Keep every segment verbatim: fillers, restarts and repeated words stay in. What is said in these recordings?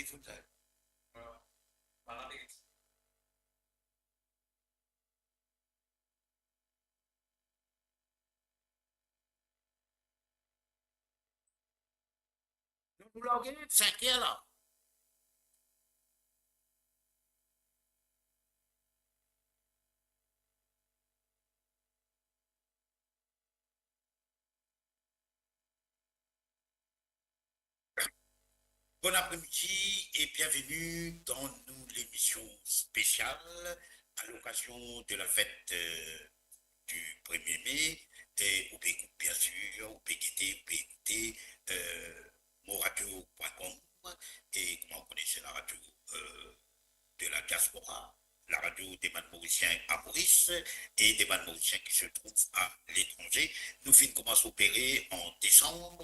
Fout sa. Voilà. Voilà. Nou, nou large sink er la. Bon apremidi e bienveni dan nou lemision spesial a lokazion de la fet, euh, du premier mai. E ou pe ekout, bien sir, ou pe gete, ou pe ekoute, euh, moradio point com, e kouma ou kone, se la radio, euh, de la diaspora, la radio des bann Morisien à Maurice et des bann Morisien qui se trouvent à l'étranger. Nou finn koumans opere an desanm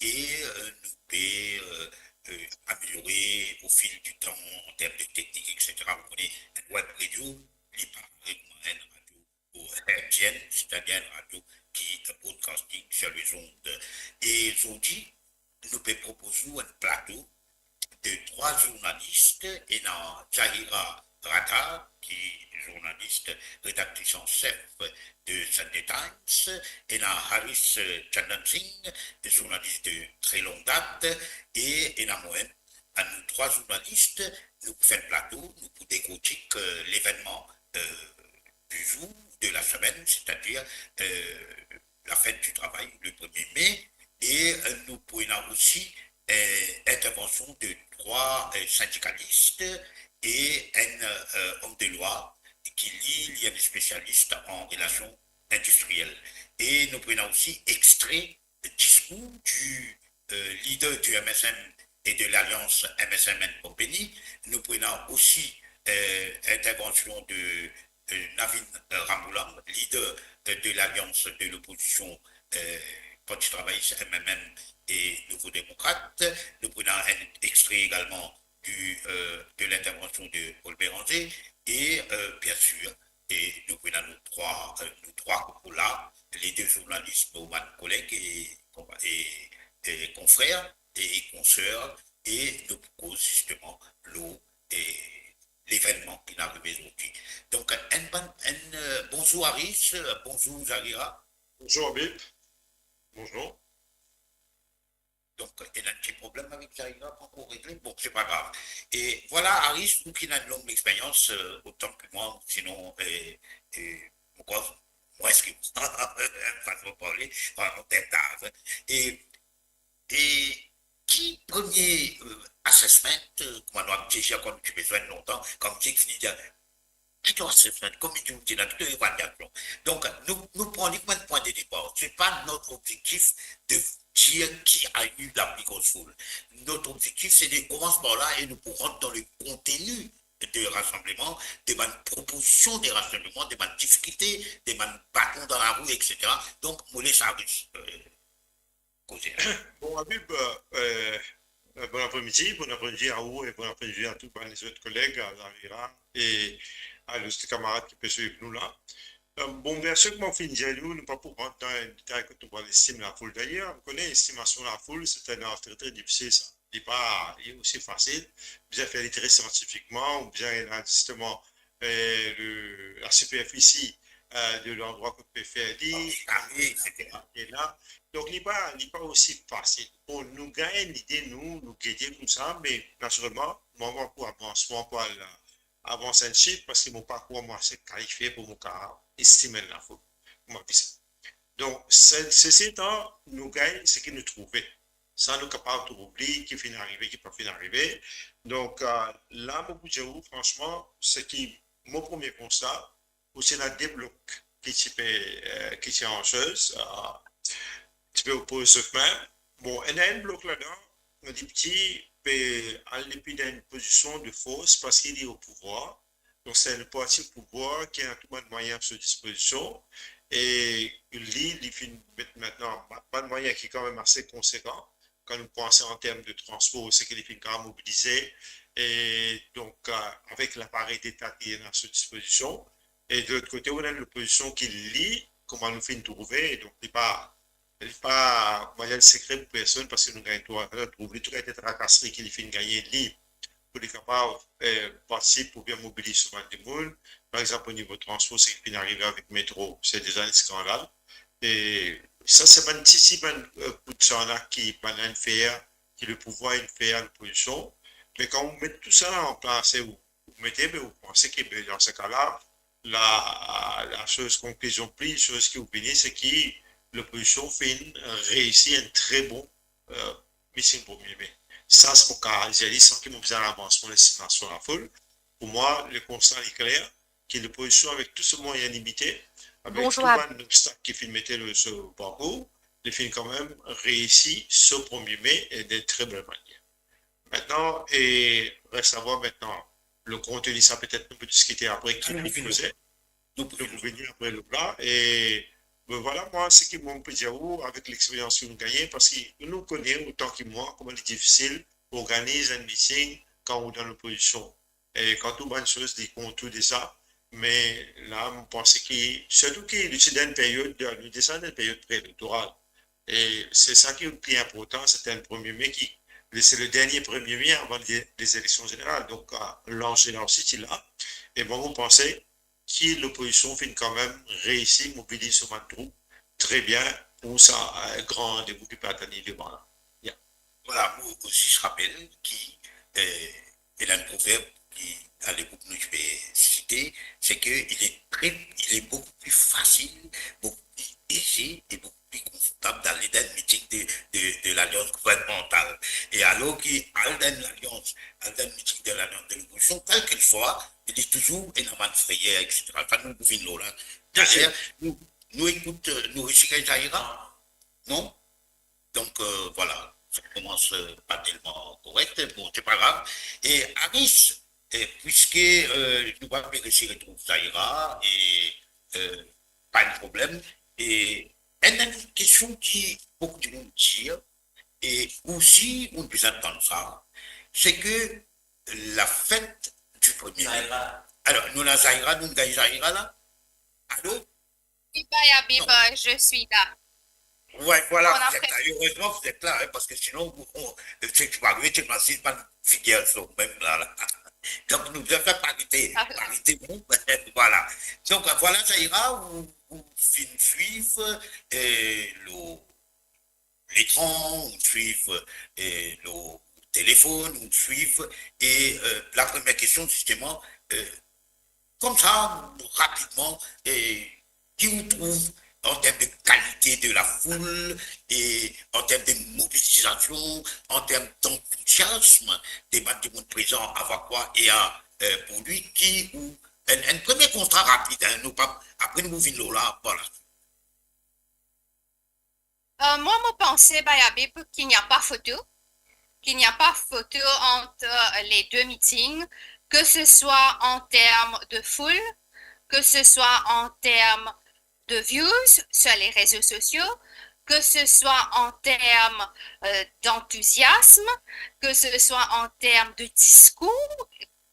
e, euh, nou pe, euh, euh, ameliore au fil du temps en termes de technique, et cetera. Ou kone, enn web radio, li pa parey kouma enn radio hertzienne, c'est-à-dire enn radio ki broadcasting sur les ondes. E zordi, nou pe propoz ou enn plato de trwa zournalis, ena Zahira Ratha, ki zournalis, redaktrice en chef de Sunday Times, ena Harish Chandan Singh, zournalis de très longue date, e ena mwa-mem. A nou trwa zournalis, nou pou fer enn plato, nou pou dekortik, euh, levennman, euh, du jour, de la semaine, c'est-à-dire, euh, la fête du travail, le premier mai, e, euh, nou pou ena osi, euh, intervention de trwa, euh, sindikalis e enn, euh, homme de loi ki li, li enn spesialis an relasion industriel. E nou pou ena osi extre diskour du, euh, leader du M S M et de l'alliance M S M and Company. Nou pou ena osi, euh, intervention de, euh, Navin, euh, Ramgoolam, leader, euh, de l'alliance de l'opposition, euh, Parti Travayis, M M M et Nouveaux Démocrates. Nou pou ena enn extre egalman du, euh, de l'intervention de Paul Bérenger. Et, euh, bien sûr, e nou pou ena nou trwa, euh, nou trwa koukou la, les deux journalistes, nos bann koleg e, e, e konfrer e, e konser, e nou pou koz zisteman lor, e, levennman ki finn arive zordi. Donk, enn bann, enn, euh, bonzour Harish, euh, bonzour Zahira. Bonzour Habib. Bonzour. Donk, ena enn ti problem avek Zahira, pa ankor regle. Bon, se pa grav. E vwala, Harish, ou ki ena enn long lexperyans, euh, otan ki mwa, sinon, euh, euh, ankor mwins ki mwa, fason parle, an term daz. E, e ki premie, euh, assessment, euh, kouma nou abitie dir, kan nou ti pe zwenn lontan, kan nou ti fini dir, ki to assessment, kouma nou dir la, ki to evalyasyon. Donk, nou, nou pran li kouma enn pwin de depar. Se pa not objektif de dir qui a eu la plus grosse foule. Not objektif, se de koumans par la e nou pou rant dan le konteni de rasanbleman, de bann propozision de rasanbleman, de bann difikilte, de bann baton dan larou, et cetera. Donk, mo les Harish, euh, koze. Bon, Habib, euh, euh, bon apremidi, bon apremidi a ou e bon apremidi a tou bann lezot koleg, a Zahira e a lot kamarad ki pe swiv nou la. Euh, bon, biensir, kouma ou finn dir li, nou pa pou rant dan enn detay kot nou pral estim lafoul. Dayer, ou kone, estimasion lafoul, se enn ar tre, tre difisil, sa. Li pa, li osi fasil. Bizin fer li tre siantifikman, ou bizin ena zisteman, eh, le, la siperfisi, eh, de landrwa kot pe fer li, ah, ah, oui, et cetera. E la, donk, li pa, li pa osi fasil. Bon, nou gagn lide, nou, nou gete koumsa, me natirelman, mwa, mwa pou avansman, pou al, avans enn sif, parski mo pa krwar mo ase kalifie pou mo kapav estim enn lafoul. Mo avi sa. Donk, se, se, se tan nou gagn seki nou trouve. Sa nou kapav trouv li, ki finn arive, ki pa finn arive. Donk, eh, la, mo pou dir ou, fransman, seki mo premie konsta, pou ena de blok ki ti pe, eh, ki ti an sez, eh, ti pe opoz zot mem. Bon, ena enn blok ladan, nou dir ki pe al depi dan enn pozision de fors parski li o pouvwar. Donk, se enn parti pouvwar ki ena tou bann mwayin a so dispozision. E li, li finn met mintnan ba-, bann mwayin ki kanmem ase konsekan. Kan nou panse an term de transpor, seki li finn kapav mobilize. E donk, eh, avek laparey Leta ki ena a so dispozision. E de lot kote, ou ena lopozision ki li, kouma nou finn trouve, donk li pa, li pa mwayin sekre pou personn, parski nou gagn tou, trouv li tou kalite trakasri ki li finn gagne li, pou li kapav, eh, partisip oubien mobiliz so bann dimoun. Par exanp, o nivo transpor, seki finn arive avek metro, se deza enn skandal. E sa, se bann titi, bann, eh, kout sarnak ki bannla inn fer, ki lepouvwar inn fer a lopozision. Me kan ou met tou sa an plas e ou, ou mete, be, ou panse ki, be, dan se ka la, la, la soz, konklizion pli, soz ki ou vini, se ki lopozision finn reisi enn tre bon, eh, miting premie me. Sa, se mo ka dir li san ki mo bizin avans mo lestimasion lafoul. Pou mwa, le konsta li kler, ki lopozision, avek tou so mwayin limite, avek tou bann obstak ki finn mete lor so parkour, li finn kanmem reisi so premie me, e de tre bel manier. Mintnan, e res a vwar mintnan le konteni, sa petet nou pou diskite apre, ki nou pou koze, nou pou vini apre lor la. E, be, vwala, mwa, seki mo pe dir ou, avek lexperyans ki nou gagne, parski nou kone otan ki mwa kouma li difisil organiz enn miting kan ou dan lopozision. E kan tou bann soz li kont ou deza, me la, mo panse ki, sirtou ki nou ti dan enn period, nou deza dan enn period pre-elektoral. E se sa ki pli inportan, se enn premie me ki, se le dernie premie me avan le, lezeleksion zeneral. Donk, eh, lanze la osi ti la. E mwa, mo panse ki lopozision finn kanmem reisi mobiliz so bann troup tre bien pou sa, eh, gran randevou ki pe atann li devan la. Ya. Vwala, mo osi rapel ki, eh, ena enn proverb ki, a lepok nou ti pe site, se ke il est très, il est beaucoup plus facile, beaucoup plus aisé et beaucoup plus confortable d'aller dans un meeting de, de, de l'alliance gouvernementale. E alor ki al dan enn lalians, al dan enn miting de l'alliance de l'opposition, quel qu'il soit, li touzour ena bann frayer, et cetera. Sa nou pou vinn lor la. Bien sir. Dayer, nou, nou ekout, eh, nou resi gagn Zaira? Non? Donk, eh, vwala, sa koumans, eh, pa telman korek, bon, se pa grav. E Aris, eh, piske, eh, nou pa pe resi retrouv Zaira, e, eh, pa enn problem. E enn, enn kestion ki boukou dimoun dir, e osi, ou bizin tann sa, se ke la fête du premier mai. Zaira. Alor, nou ena Zaira, nou gagn Zaira la? Alo? Oui, Bayabi, non. Euh, je suis là. Ouais, voilà, vous êtes là. Erezman, vous êtes là, hein, parski sinon, on, on, se ki pou arive, se ki pou arive, se pa nou figir so mem la, la. Donk, nou bizin fer parite, ah, parite, bon, vwala. Donk, vwala, Zaira, ou, ou finn swiv, eh, lor lekran, ou swiv, eh, lor telefonn, ou swiv, e, eh, la premie kestion, zisteman, eh, koumsa, rapidman, eh, ki ou trouv an term de kalite de lafoul e an term de mobilizasion, an term d'antouziasm de bann dimoun prezan Avakwa e a, eh, Port-Louis, ki ou, enn, enn premie konsta rapid, hein, nou pa, apre nou pou vinn lor la, vwala. Euh, moi, mo panse, Bayabi, qu'il n'y a pas photo, qu'il n'y a pas photo entre, euh, les deux meetings, que ce soit en termes de foule, que ce soit en termes de views sur les réseaux sociaux, que ce soit en termes, euh, d'enthousiasme, que ce soit en termes de discours,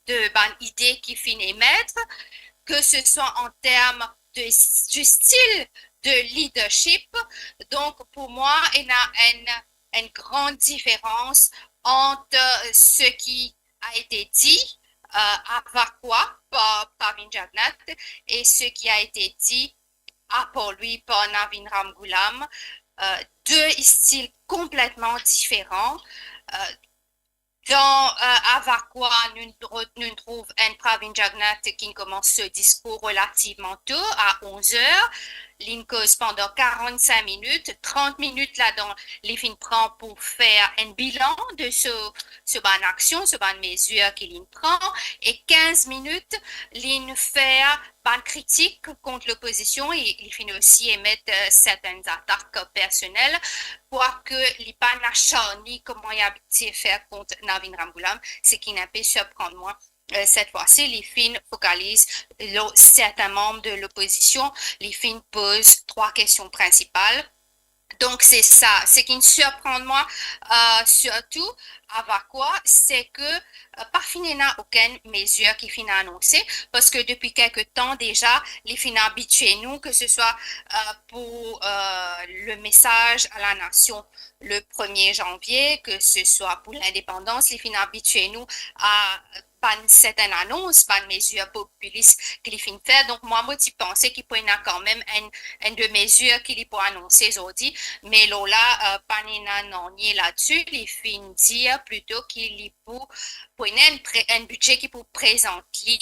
de bann ide ki finn emet, que ce soit en termes de, du style de leadership. Donc, pour moi, il y a une, une grande différence entre ce qui a été dit, euh, à Vakwa par Pravin Jagannath et ce qui a été dit à Port-Louis par Navin Ramgoolam. Euh, deux styles complètement différents. Euh, Dan, euh, Avakwa, nou, nou trouv enn Pravin Jagannath ki koumans so diskour relativman to, a onz er. Linn koz pandan karant-sink minit, trant minit ladan, li finn pran pou fer enn bilan de so, so bann aksion, so bann mezir ki linn pran, e kinz minit, linn fer bann kritik kont lopozision, e li finn osi emet, euh, sertenn atak personel, kwake li pa ena acharni kouma li abitie fer kont Navin Ramgoolam, seki inn inpe sirprann mwa, euh, set fwa si, li finn fokaliz lor sertin manb de lopozision, li finn poz trwa kestion prinsipal. Donk, se sa, seki sirprann mwa, euh, sirtou, avek kwa, seki, euh, pa finn ena okenn mezir ki finn anonse, parski depi kelke tan deza, li finn abitie nou, ke se swa, euh, pou, euh, le message à la nation le premier janvier, ke se swa pou lindepandans, li finn abitie nou a bann sertenn anons, bann mezir popilis ki li finn fer. Donk, mwa, mo ti panse ki pou ena kanmem enn, enn de mezir ki li pou anonse zordi, me lor la, euh, pa ena nanye ladsi, li finn dir plito ki li pou, pou ena enn pre-, enn bidze ki pou prezant li,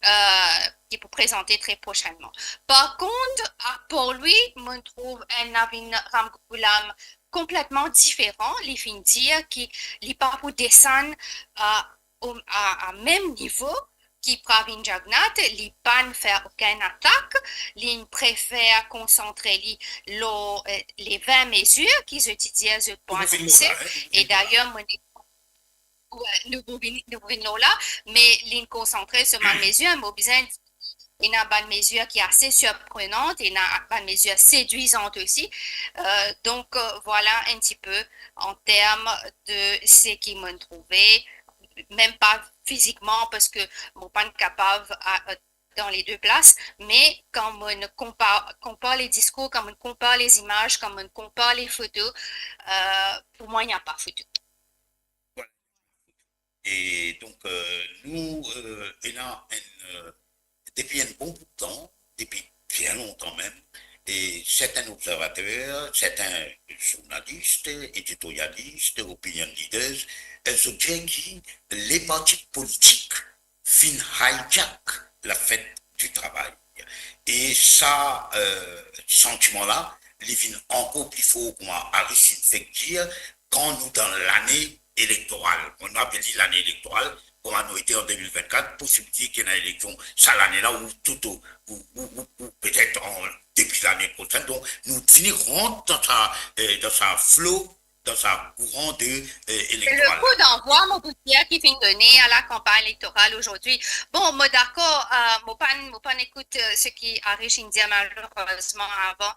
euh, ki pou prezante tre prosennman. Par kont, a, pou li, mo trouv enn Navin Ramgoolam konpletman diferan. Li finn dir ki li pa pou desann, euh, o-, a, a mem nivo ki Pravin Jugnauth, li pa'nn fer okenn atak, li prefer konsantre li lor, euh, le vin mezir ki zot ti dir zot pou anonse. E dayer, mo, wi, nou pou vini, nou pou vini lor la, me li konsantre lor bann mezir, mo bizin ena bann mezir ki ase sirprenan, ena bann mezir sedwizan osi. Euh, donk, euh, vwala enn tipe an term de seki mo trouve, mem pa fizikman, parski mo pa'nn kapav a, dan le de plas, me kan mo konpar, konpar le diskour, kan mo konpar le zimaz, kan mo konpar le foto, euh, pou mwa, ena pa foto. E donk, euh, nou, euh, ena enn, euh, depi enn bon bout tan, depi bien lontan mem, e serten obzervater, serten zournalis, editorialis, opinion leaders, euh, zot dir ki le parti politik finn hijack lafet di travay. E sa, euh, santiman la, li vinn ankor pli for, kouma Harris inn fek dir, kan nou dan lane elektoral. Mo apel li lane elektoral, kouma nou ete an de mil vennkat, posibilite ki ena eleksion sa lane la ou tou, ou, ou, ou, ou petet an debi lane prosenn. Donk, nou vini rant dan sa, euh, dan sa flo, dan sa kouran de, euh, elektoral. Le coup d'envoi, mo pou dir, ki finn done a la kanpagn elektoral ozordi. Bon, mo dakor, euh, mo pa'nn, mo pa'nn ekout, euh, seki Harris inn dir malerezman avan.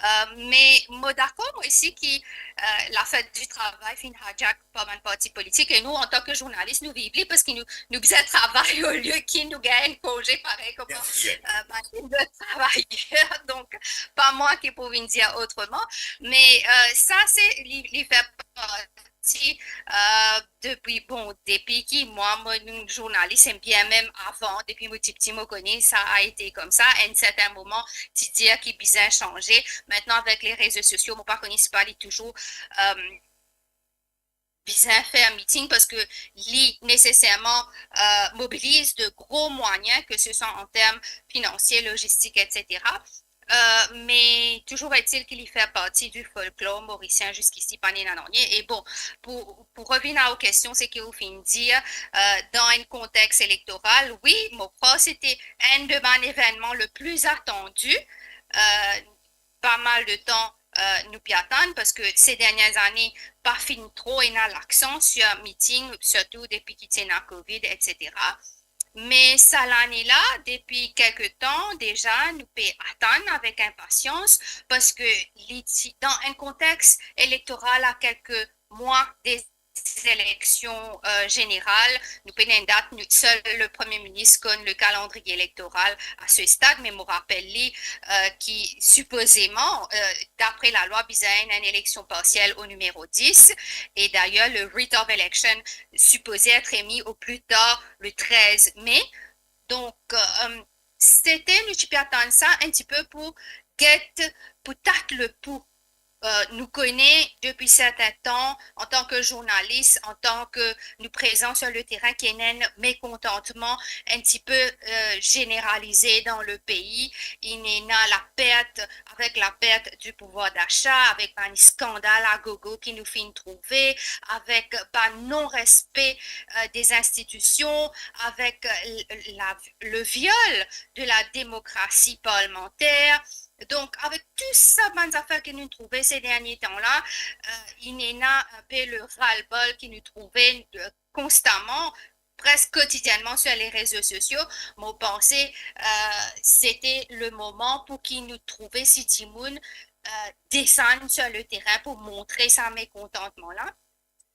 Euh, me mo dakor, mwa osi, ki, euh, lafet di travay finn hijack par bann parti politik, e nou, antan ki zournalis, nou viv li, parski nou, nou bizin travay olie ki nou gagn konze parey kouma, euh, bann travayer. Donk, pa mwa ki pou vinn dir otreman, me, euh, sa se li, li fer parti, euh, depi, bon, depi ki mwa, mo, nou, zournalis, e bien mem avan, depi mo tipti, mo kone sa a ete koumsa, a enn serten moman, ti dir ki bizin sanze. Aster, avek le rezo sosio, mo pa kone si pa li touzour, euh, bizin fer miting, parski li neseserman, euh, mobiliz de gro mwayin, ki se swa an term finansie, lozistik, etsetera. Euh, me toujours est-il ki li fer parti di folklor morisien, ziska isi pa ena nanye. E bon, pou, pou revinn a ou kestion, seki ou finn dir, euh, dan enn kontex elektoral, wi, mo krwar sete enn de bann evennman le pli atandi, euh, pa mal de tan, euh, nou pe atann, parski se dernie zane, pa finn tro ena laksan sir miting, sirtou depi ki ti ena covid, etsetera. Me sa lane la, depi kelke tan deza, nou pe atann avek inpasians, parski li ti, dan enn kontex elektoral a kelke mwa de eleksion, euh, zeneral, nou pena enn dat, nou, sel le Premie Minis konn le kalandriye elektoral a se stad, me mo rapel li, euh, ki sipozeman, euh, dapre lalwa, bizin enn eleksion parsiel o nimero dis, e dayer, le writ of election sipoze et remi o pli tar le trez me. Donk, euh, sete, nou ti pe atann sa enn tipe pou get, pou tat le pou. Euh, nou kone depi serten tan, antan ki zournalis, antan ki nou prezan sir le terin, ki ena enn mekontantman enn tipe, euh, zeneralize dan le pei. Ena lapert, avek lapert di pouvwar dasa, avek bann skandal a gogo ki nou finn trouve, avek bann non-respe, euh, de zinstitision, avek, euh, la, le viol de la demokrasi parlimanter. Donk, avek tou sa bann zafer ki nou trouve se dernie tan la, euh, ena enn pe le ras-le-bol ki nou trouve, euh, konstaman, preske kotidiennman sir le rezo sosio. Mo panse, euh, sete le moman pou ki nou trouve si dimoun euh, desann sur le terrain pour montrer sa mékontantman la.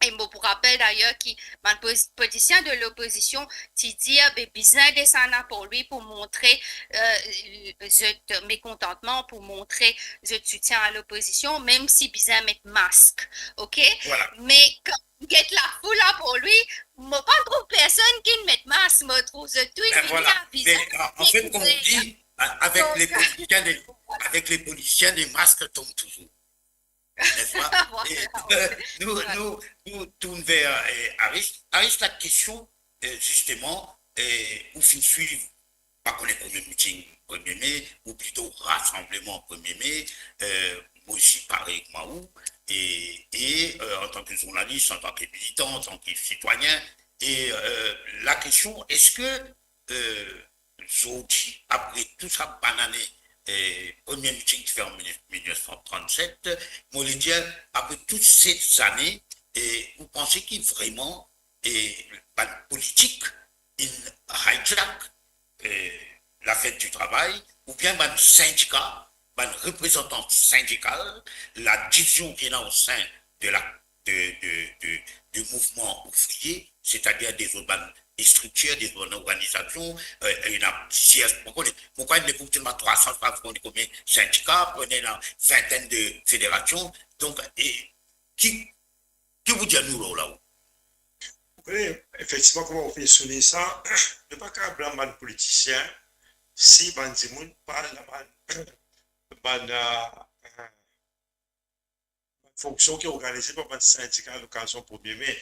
E mo pou rapel dayer ki bann poz-, politisien de lopozision ti dir, be, bizin desann apor li pou montre, euh, zot mékontantman, pou montre zot soutien a lopozision, mem si bizin met mask, ok? Vwala. Me kan get lafoul apor li, mo pa trouv personn ki met mask, mo trouv zot tou vini a vizaz dekouvert. Ben vwala. Me, an, an fet, kouma ou dir, a-, avek le politisien de, avek le politisien, le mask tonm touzour. N'est-ce pas? Vwala. E, euh, nou, nou, nou tourn ver, euh, Aris. Aris, la kestion, euh, zisteman, euh, ou finn swiv, pa kone premie miting premie me, ou plito rasanbleman premie me, euh, mo osi parey kouma ou, e, e, euh, antan ki zournalis, antan ki militan, antan ki sitwayin, e, euh, la kestion, eski, euh, zordi, apre tou sa bann ane, eh, premie miting ti fer an mil nef san trannset, mo le dir, apre tou se zane, eh, ou panse ki vreman, eh, bann politik inn hijack, eh, la fête du travail, oubien bann sindika, bann reprezantan sindikal, la divizion ki ena o sein de la de, de, de, de mouvman ouvriye, setadir de zot bann striktir, de zot bann organizasion, euh, ena plizier, mo kone, mo krwar ena pou ena trwa san, pa mo kone konbien sindika, pou ena vintenn de federasion. Donk, e ki, ki pou dir nou lor la? Ou kone, efektivman, kouma ou finn souliy sa, nou pa kapav blam bann politisien si bann dimoun pa dan bann, bann, euh, fonksion ki organize par bann sindika lokazion premie me.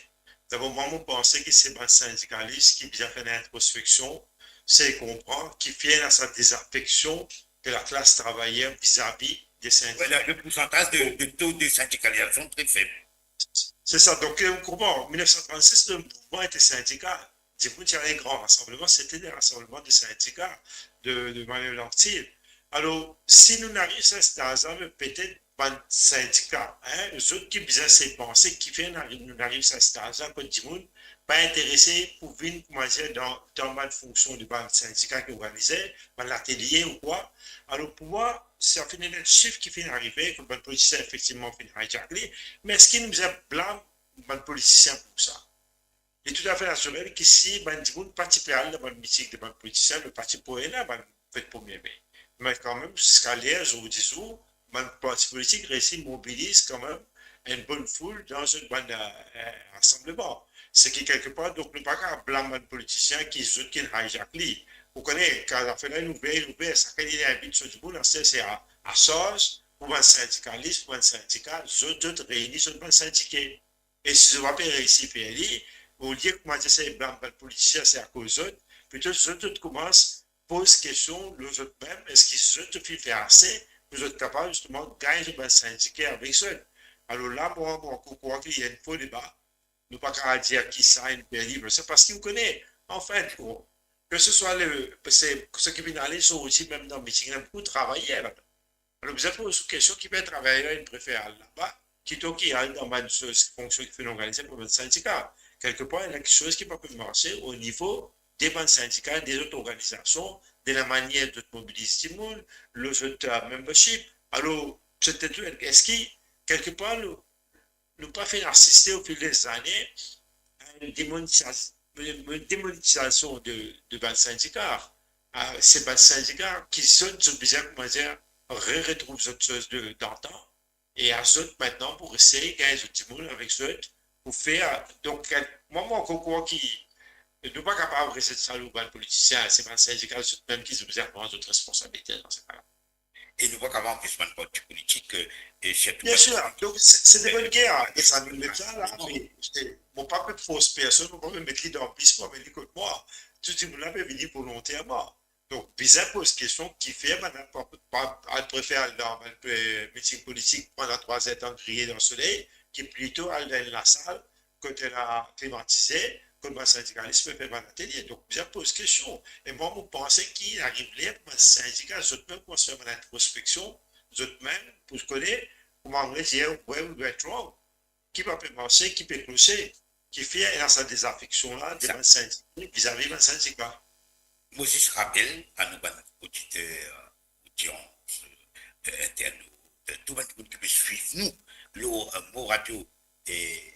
Dabor, mwa, mo panse ki se bann sindikalis ki bizin fer enn introspeksion, se konpran ki fer ena sa dezafeksion de laklas travayer vizavi de sindika. Wi, le poursantaz de, de to de sindikalizasion tre feb. Se sa. Donk, euh, ou konpran, mil nef san trannsis, le mouvman ete sindikal. Dimoun ti al gran rasanbleman, sete de rasanbleman de sindika, de, de manier lanktil. Alor, si nou ariv sa staz la, me petet bann sindika, hein, zot ki bizin se panse kifer nou ariv, nou ariv sa staz la, kot dimoun pa interese pou vinn, koumadir, dan, dan bann fonksion de bann sindika ki organize, bann latelie ou kwa. Alor, pou mwa, sa finn enn sif ki finn arive, kot bann politisien efektivman finn hijack li, me eski nou bizin blam bann politisien pou sa? Li toutafe natirel ki si bann dimoun pa ti pe al dan bann miting de bann politisien, me pa ti pou ena bann fet premie me. Me kanmem, ziska ler zordi zour, bann parti politik resi mobiliz kanmem enn bonn foul dan zot bann, eh, rasanbleman. Seki kelkepar, donk, nou pa kapav blam bann politisien ki zot ki hijack li. Ou kone, kan zafer la inn ouver, inn ouver, sakenn inn invit so dimoun, aster se a, a sarz pou bann sindikalis, pou bann sindika, zot, zot reini zot bann sindike. E si zot pa pe reisi fer li, olie koumadir se blam bann politisien, se akoz zot, plito zot, zot koumans poz kestion lor zot mem, eski zot, zot finn fer ase pou zot kapav zisteman gagn zot bann sindike avek zot? Alor la, mwa, mwa, mo krwar ki li enn fo deba. Nou pa kapav dir ki sa inn perdi, me se parski ou kone, anfin, bon, ke se swa le, se, seki finn ale, sa osi mem dan miting la, boukou travayer ladan. Alor, bizin poz kestion kifer travayer inn prefer al laba, kito ki al dan bann so-, fonksion ki finn organize par bann sindika. Kelkepar, ena kiksoz ki pa pe marse o nivo de bann sindika, de zot organizasion, de lamanier zot mobiliz dimoun, lor zot, eh, membership. Alor, sete tou, eski, kelkepar, nou, nou pa finn asiste o fil de zane a enn demonetiza-, enn demonetizasion de, de bann sindika. Eh, se bann sindika ki zot, zot bizin, koumadir, re-, retrouv zot soz de, dantan, e a zot mintnan pou esey gagn zot dimoun avek zot pou fer. Donk, eh, mwa, mwa, mo krwar ki nou pa kapav rezet sa lor bann politisien, se bann sindika zot mem ki zot bizin pran zot responsabilite dan se ka la. E nou pa kapav anpes bann parti politik, eh, e sirtou... Bien sir, donk se, se de bonn ger, e sa nou met sa la, me se, mo pa pe fors personn, mo pa pe met li dan bis pou amenn li kot mwa. Tou dimoun la pe vini volonterman. Donk, bizin poz kestion, kifer bann la pa, pa, pa prefer al dan bann, eh, miting politik pandan trwa zertan griye dan soley, ki plito al dan enn lasal kot ena klimatize, kot bann sindikalis pe fer bann latelie. Donk, bizin poz kestion. E mwa, mo panse ki ariv ler pou bann sindika zot mem koumans fer bann introspeksion, zot mem, pou kone kouma, on va dire, where we went wrong, ki pa pe marse, ki pe klose, kifer ena sa dezafeksion la de bann sindika vizavi bann sindika. Mo zis rapel a nou bann oditer, odians, eh, internet, eh, tou bann dimoun ki pe swiv nou lor, eh, moradio, eh,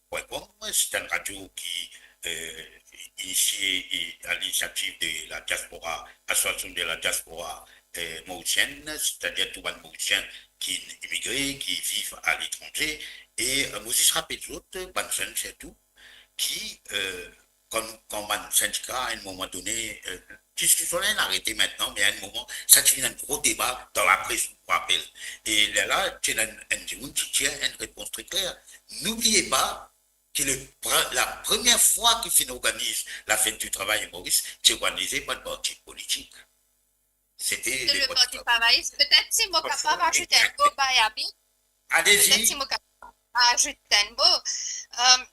point com, se enn radio ki, eh, inisie, eh, a linisiativ de la diaspora, Association de la Diaspora, eh, Mauricienne, setadir tou bann Morisien ki imigre, ki viv aletranze. E, eh, mo zis rapel zot, bann zenn sirtou, ki, eh, kan, kan bann sindika, a enn moman done, eh, diskision la inn arete aster, me a enn moman, sa ti vinn enn gro deba dan lapres, mo rapel. E lerla, ti ena enn, enn dimoun ti dir enn repons tre kler. N'oubliez pas que le pre-, la première fois ki finn organiz la fête du travail Moris, ti organize par enn parti politik. Sete le Parti Travayis. Petet si mo kapav azout enn mo, Bayabi. Petet si mo kapav azout enn mo. Euh,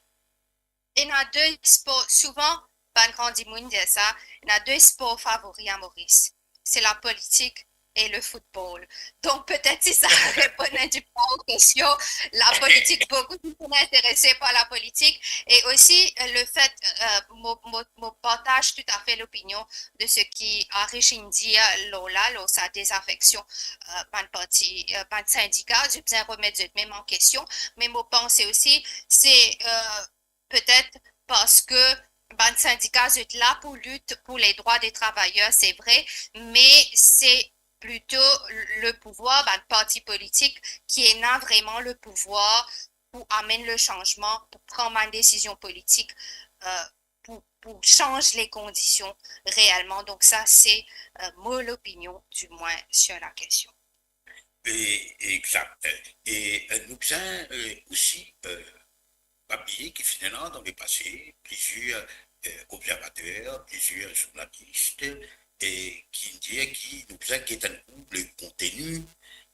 ena de spor, souvan, bann gran dimoun dir sa, ena de spor favori a Moris. Se lapolitik e le foutbol. Donk, petet si sa reponn enn tipe o kestion, lapolitik, boukou dimoun interese par lapolitik. E osi, euh, le fet, euh, mo, mo, mo partaz toutafe lopinion de seki Arish inn dir lor la, lor sa dezafeksion, euh, bann parti, euh, bann sindika, zot bizin remet zot mem an kestion. Me mo panse osi, se, euh, petet parski bann sindika, zot la pou lit pou le drwa de travayer, se vre, me se plito le pouvwar, bann parti politik ki ena vreman le pouvwar pou amenn le sanzman, pou pran bann desizion politik, euh, pou, pou sanz le kondision reelman. Donk sa, se, euh, mo lopinion, dimwin, sir la kestion. E, exakt. E, euh, nou bizin, euh, osi, euh, pa bliye ki finn ena dan lepase plizier, euh, obzervater, plizier zournalis, e ki dir ki nou bizin get enn kou le konteni,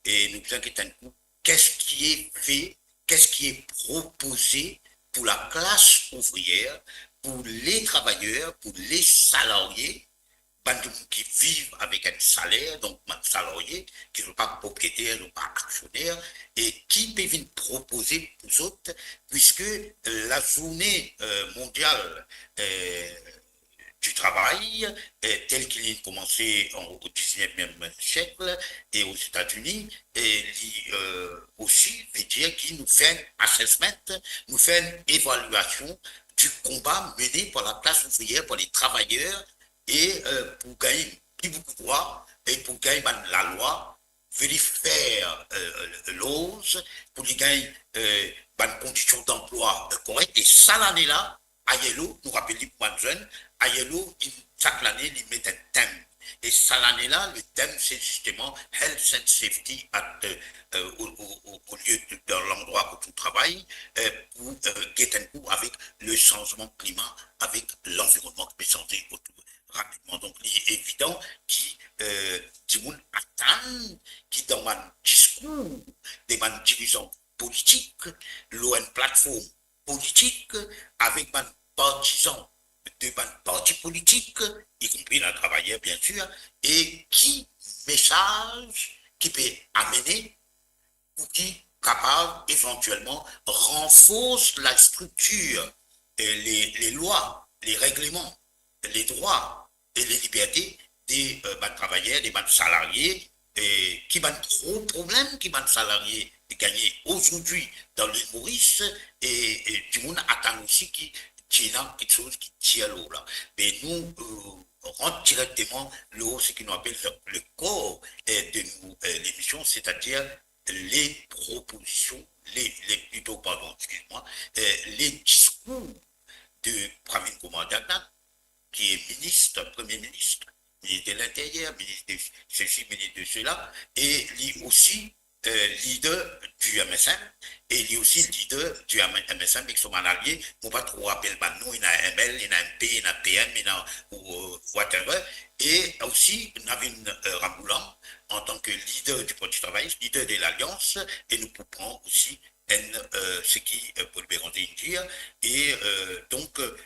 e nou bizin get enn kou qu'est-ce qui est fait, qu'est-ce qui est proposé pour la classe ouvrière, pour les travailleurs, pour les salariés, bann dimoun ki viv avek enn saler, donk bann salarie, ki zot pa propriyeter, zot pa aksioner, e ki pe vinn propoze pou zot, puiske, euh, la zourne, euh, mondial, euh, du travay, euh, tel ki li komanse an, o diznevem siek, e Ozetazini, e li, euh, osi ve dir ki nou fer enn assessment, nou fer enn evalyasion du konba mene par la klas ouvriyer, par le travayer, e, euh, pou gagn pli boukou drwa, e pou gagn bann lalwa, ve li fer, euh, laws, pou li gagn, euh, bann kondision danplwa, euh, korek. E sa lane la, ILO, nou rapel li pou bann zenn, ILO, inn, sak lane, li met enn tem. E sa lane la, le tem, se zisteman Health and Safety at, euh, au, au, au, au lieu de, dan landrwa kot ou travay, euh, pou, euh, get enn kou avek le sanzman klima, avek lanvironnman ki pe sanze otour rapidman. Donk, li evidan ki, euh, dimoun atann ki dan bann diskour de bann dirizan politik, lor enn platform politik, avek bann partizan de bann parti politik, y compris la travayer, bien sir, e ki mesaz ki pe amene pou ki kapav evantielman ranfors la striktir, eh, le, le lwa, le regleman, le drwa e le liberte de, euh, bann travayer, de bann salarie, e ki bann gro problem ki bann salarie gagne ozordi dan lil Moris, e, e dimoun atann osi ki ti ena kiksoz ki tir lor la. Me nou, euh, rant direkteman lor seki nou apel le kor, euh, de nou, euh, lemision, setadir le propozision, le, le, plito, pardon, excuse-moi, euh, le diskour de Pravin Kumar Jagannath, ki est ministre, Premier ministre, ministre de l'Intérieur, ministre de ceci, ministre de cela, e li osi, euh, leader du MSM, e li osi leader du MSM avek so bann alie. Mo pa tro rapel bann non, ena ML, ena MP, ena PM, ena, ou, euh, whatever. E osi, Navin, euh, Ramgoolam, antan ki leader du Parti Travayis, leader de Lalians, e nou pou pran osi enn, euh, seki, euh, Paul Bérenger inn dir. E, euh, donk, euh,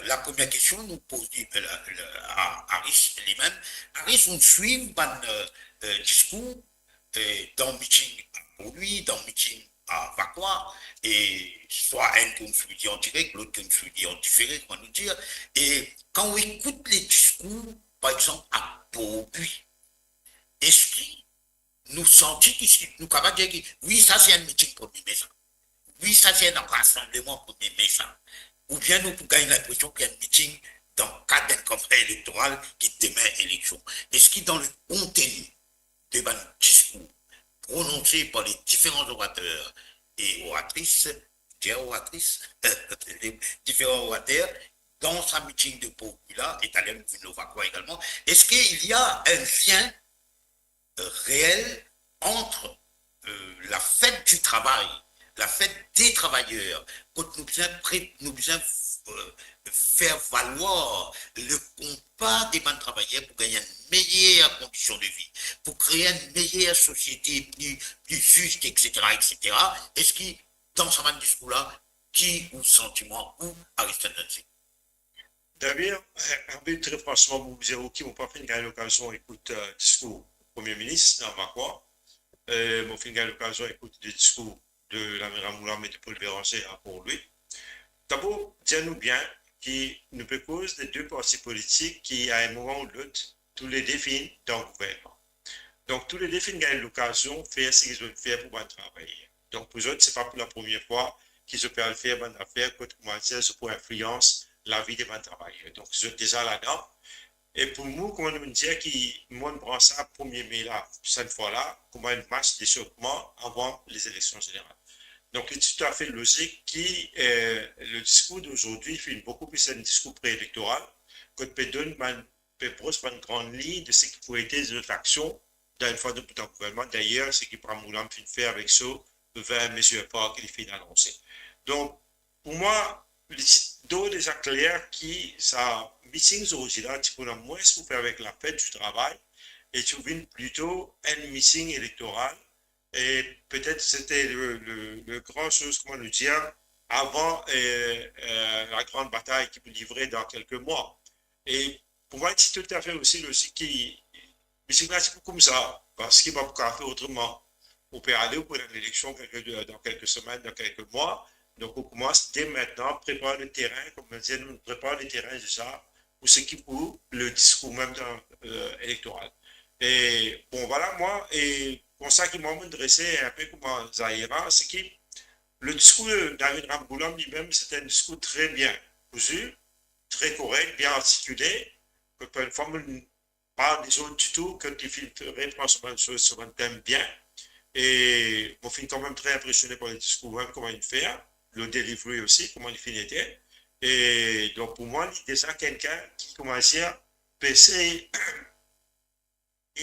la première question nou poz, euh, la, la, a, a Arish limem. Arish, ou swiv bann, euh, euh, diskour, euh, dan miting a Port-Louis, dan miting a Vacoas, e swa enn ki inn fer li an direk, lot ki inn fer li an difere, kouma nou dir. E kan ou ekout le diskour, par exanp, a Port-Louis, eski nou santi ki si, nou kapav dir ki, wi, sa se enn miting premie me sa. Wi, sa se enn rasanbleman premie me sa. Oubien nou pou gagn linpresion ki enn miting dan kad enn kanpagn elektoral ki demin eleksion. Eski dan le konteni de bann diskour prononse par les différents orateurs et oratrices, dire oratrices, les différents orateurs, dans sa meeting de popula, et d'ailleurs nous venons voir quoi également, est-ce qu'il y a un lien réel entre, euh, la fête du travail, la fête des travailleurs, kot nou bizin pre-, nou bizin, euh, fer valwar le konba de bann travayer pou gagn enn meyer kondision de vi, pou kree enn meyer sosiete pli, pli zis, et cetera, et cetera. Eski dan sa bann diskour la, ki ou santiman ou, Aristide Densey? David, eh, Hervé, tre fransman, mo dir ou ki mo pa finn gagn lokazion ekout, eh, diskour Premie Minis, dan ma kwa. Eh, mo finn gagn lokazion ekout de diskour de Lamine Ramgoolam e de Paul Bérenger ankor li. Dabor, dir nou bien ki nou pe koz de de parti politik ki, a enn moman ou lot, toulede finn dan gouvernman. Donk, toulede finn gagn lokazion fer seki zot fer pou bann travayer. Donk, pou zot, se pa pou lapremie fwa ki zot pe al fer bann zafer kot, kouma dir, zot pou inflians lavi de bann travayer. Donk, zot deza ladan. E pou mwa, kouma nou dir ki, mo pran sa premie me la, set fwa la, kouma enn match de sokman avan lezileksion zeneral. Donk, li toutafe lozik ki, eh, le diskour d'aujourd'hui finn boukou plis enn diskour pre-elektoral, kot pe donn bann pe pros bann gran lign de seki pou ete zot aksion dan enn fwa zot dan gouvernman. Dayer, seki Ramgoolam finn fer avek so vin mezir far ki li finn anonse. Donk, pou mwa, li ti donn deza kler ki sa miting zordi la ti pou ena mwins pou fer avek lafet di travay e ti pou vinn plito enn miting elektoral e petet sete le, le, le gran soz, kouma nou dir, avan, eh, eh, la gran batay ki pou livre dan kelke mwa. E pou mwa, ti toutafe osi lozik ki miting la ti pou koumsa, parski pa pou kapav fer otreman. Ou pe ale, ou pou ena enn eleksion kelke, dan kelke semenn, dan kelke mwa. Donk, ou koumans de mintnan prepar le terin, kouma dir, nou prepar le terin deza pou seki pou le diskour mem dan, eh, elektoral. E bon, vwala, mwa, e konsta ki mwa, mo drese enpe kouma Zahira, seki le diskour Navin Ramgoolam limem, se enn diskour tre bien kouzi, tre korek, bien artikile, ke pa enn fwa mo pa dezord ditou, ke li finn repran so bann soz, so bann tem bien. E mo finn kanmem tre inpresione par le diskour, mem kouma li fer, le delivery osi, kouma li finn ete. E donk, pou mwa, li deza kikenn ki, kouma dir, pe esey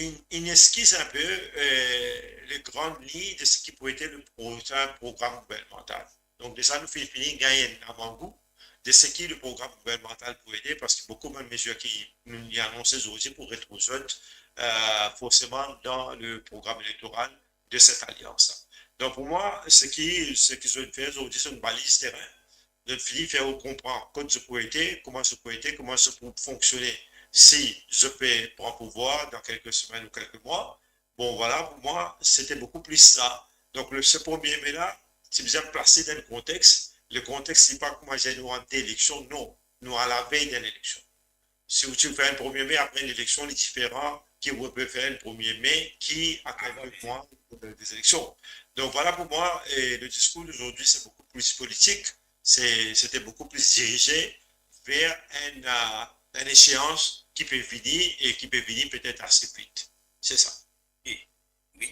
inn, inn eskiz enpe, eh, le gran lign de seki pou ete le prosin program gouvernmantal. Donk, deza, nou finn fini gagn enn avangou de seki le program gouvernmantal pou ete, parski boukou bann mezir ki nou, li anonse zordi pou retrouv zot, eh, forseman dan le program elektoral de set alians. Donk, pou mwa, seki, seki zot fer zordi, se enn baliz terin. Zot fini fer ou konpran kot zot pou ete, kouma zot pou ete, kouma zot pou fonksione si zot pe pran pouvwar dan kelke semenn ou kelke mwa. Bon, vwala, pou mwa, sete boukou plis sa. Donk, le, se premie me la, ti bizin plase dan enn kontex. Le kontex, se pa kouma dir nou ante eleksion, non. Nou alavey d'enn eleksion. Si ou ti fer enn premie me apre enn eleksion, li diferan ki ou pe fer enn premie me ki a kelke mwa de, de eleksion. Donk, vwala pou mwa, eh, le diskour d'aujourd'hui, c'est beaucoup plus politique, c'est, c'était beaucoup plus dirigé vers enn, eh, enn ezeans ki pe vini e ki pe vini petet ase vit. Se sa. Wi, wi.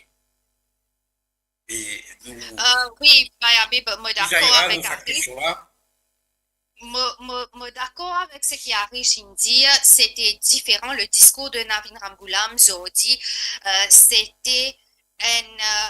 E nou, Euh, wi, Bayabe, mo dakor Zahira, avek nou sa Aris. Kestion la. Mo, mo, mo dakor avek seki Aris inn dir, sete diferan, le diskour de Navin Ramgoolam zordi, euh, sete enn, euh,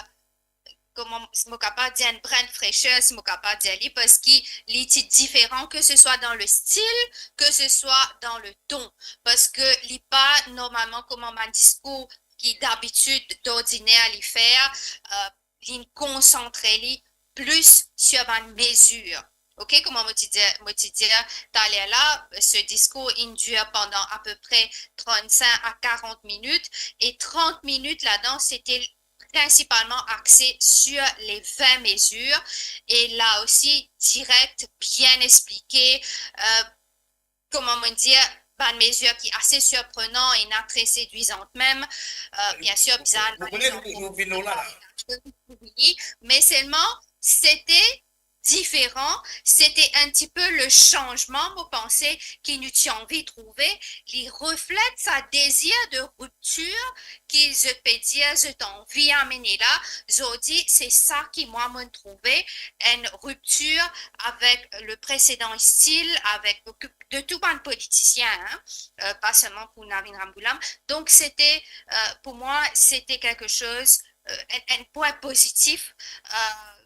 kouma mo kapav dir, enn brin freser, si mo kapav dir li, parski li ti diferan, ke se swa dan le stil, ke se swa dan le ton, parski li pa normalman kouma bann diskour ki dabitid, dordiner li fer, euh, linn konsantre li plis sir bann mezir. Ok, kouma mo ti dir, mo ti dir taler la, se diskour inn dir pandan apepre trant-sink a karant minit, e trant minit ladan, sete prinsipalman axe sir le vin mezir, e la osi direk, bien explike, euh, kouma mo dir, bann mezir ki ase sirprenan e ena tre sedwizan mem. Euh, bien sûr, bizin, me selman, c'était différent, c'était un petit peu le changement, mo panse, ki nou ti anvi trouve, li reflet sa dezir de ruptir ki zot pe dir zot anvi amene la. Zordi, se sa ki mwa, mo trouve, enn ruptir avek le presedan stil, avek de tou bann politisien, hein, euh, pa selman pou Navin Ramgoolam. Donc, c'était, euh, pour moi, c'était quelque chose, euh, un, un point positif, euh,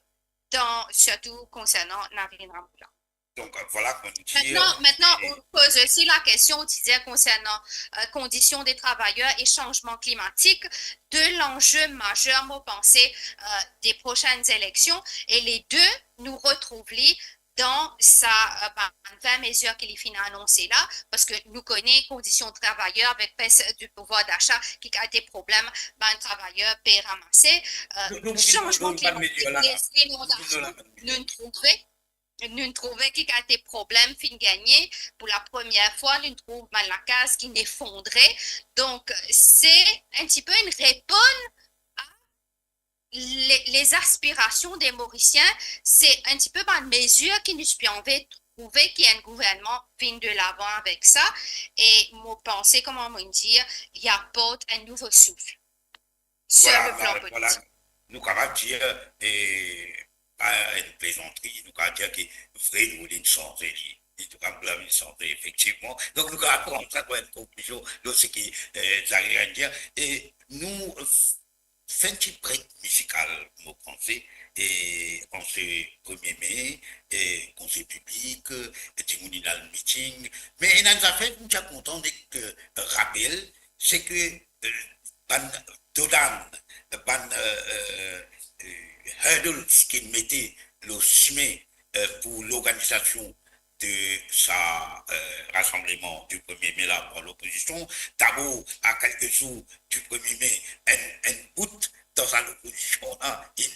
dans, surtout concernant Navin Ramgoolam. Donc, euh, voilà, comme on dit, maintenant, euh, maintenant, on pose aussi la question, tu disais, concernant, euh, conditions des travailleurs et changement climatique, de l'enjeu majeur, mo panse, euh, des prochaines élections. Et les deux, nou retrouv li dan sa, euh, bann vin mezir ki li finn anonse la, parski nou kone kondision travayer avek bes du pouvoir d'achat ki kalite problem bann travayer pe ranmase. Euh, nou, nou, chanzman klimatik, linondasyon, nou trouve, nou trouve ki kalite problem finn gagne. Pou la premie fwa, nou trouv bann lakaz ki efondre. Donk, se enn tipe enn reponn a le, les aspirations des Mauriciens, se enn tipe bann mezir ki nou ti pe anvi trouve ki enn gouvernman vinn de lavan avek sa, e mo panse, kouma mo dir, li aport enn nouvo souf sur le plan politik. Voilà, nou kapav dir, e, pa enn plezantri, nou kapav dir ki vre nou vinn sanze li, e nou kapav vinn sanze efektivman. Donk nou kapav pran sa kom enn konklizion lor seki, e, Zaire vinn dir, e nou fer enn ti brek mizikal, mo panse, e an se premie me, e konsey piblik, e dimoun inn al miting. Me ena enn zafer ki mo ti a kontan nek, e, rapel, se ke, e, bann dodan, bann, e, e, e, hurdles ki mete lor sime, e, pou lorganizasion de sa, e, rasanbleman di premie me la par lopozision. Dabor, a kelke zour di premie me, enn, enn bout dan sa lopozision la, inn,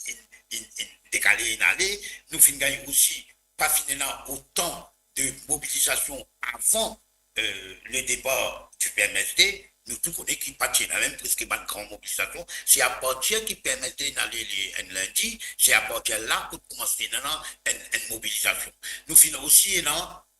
inn, inn dekale, inn ale. Nou finn gagn osi, pa finn ena otan de mobilizasion avan, e, le depar di P M S D. Nou tou kone ki pa ti ena mem preske bann gran mobilizasion. Se apartir ki P M S D inn ale le, enn lindi, se apartir la kot koumans ena enn, enn mobilizasion. Nou finn osi ena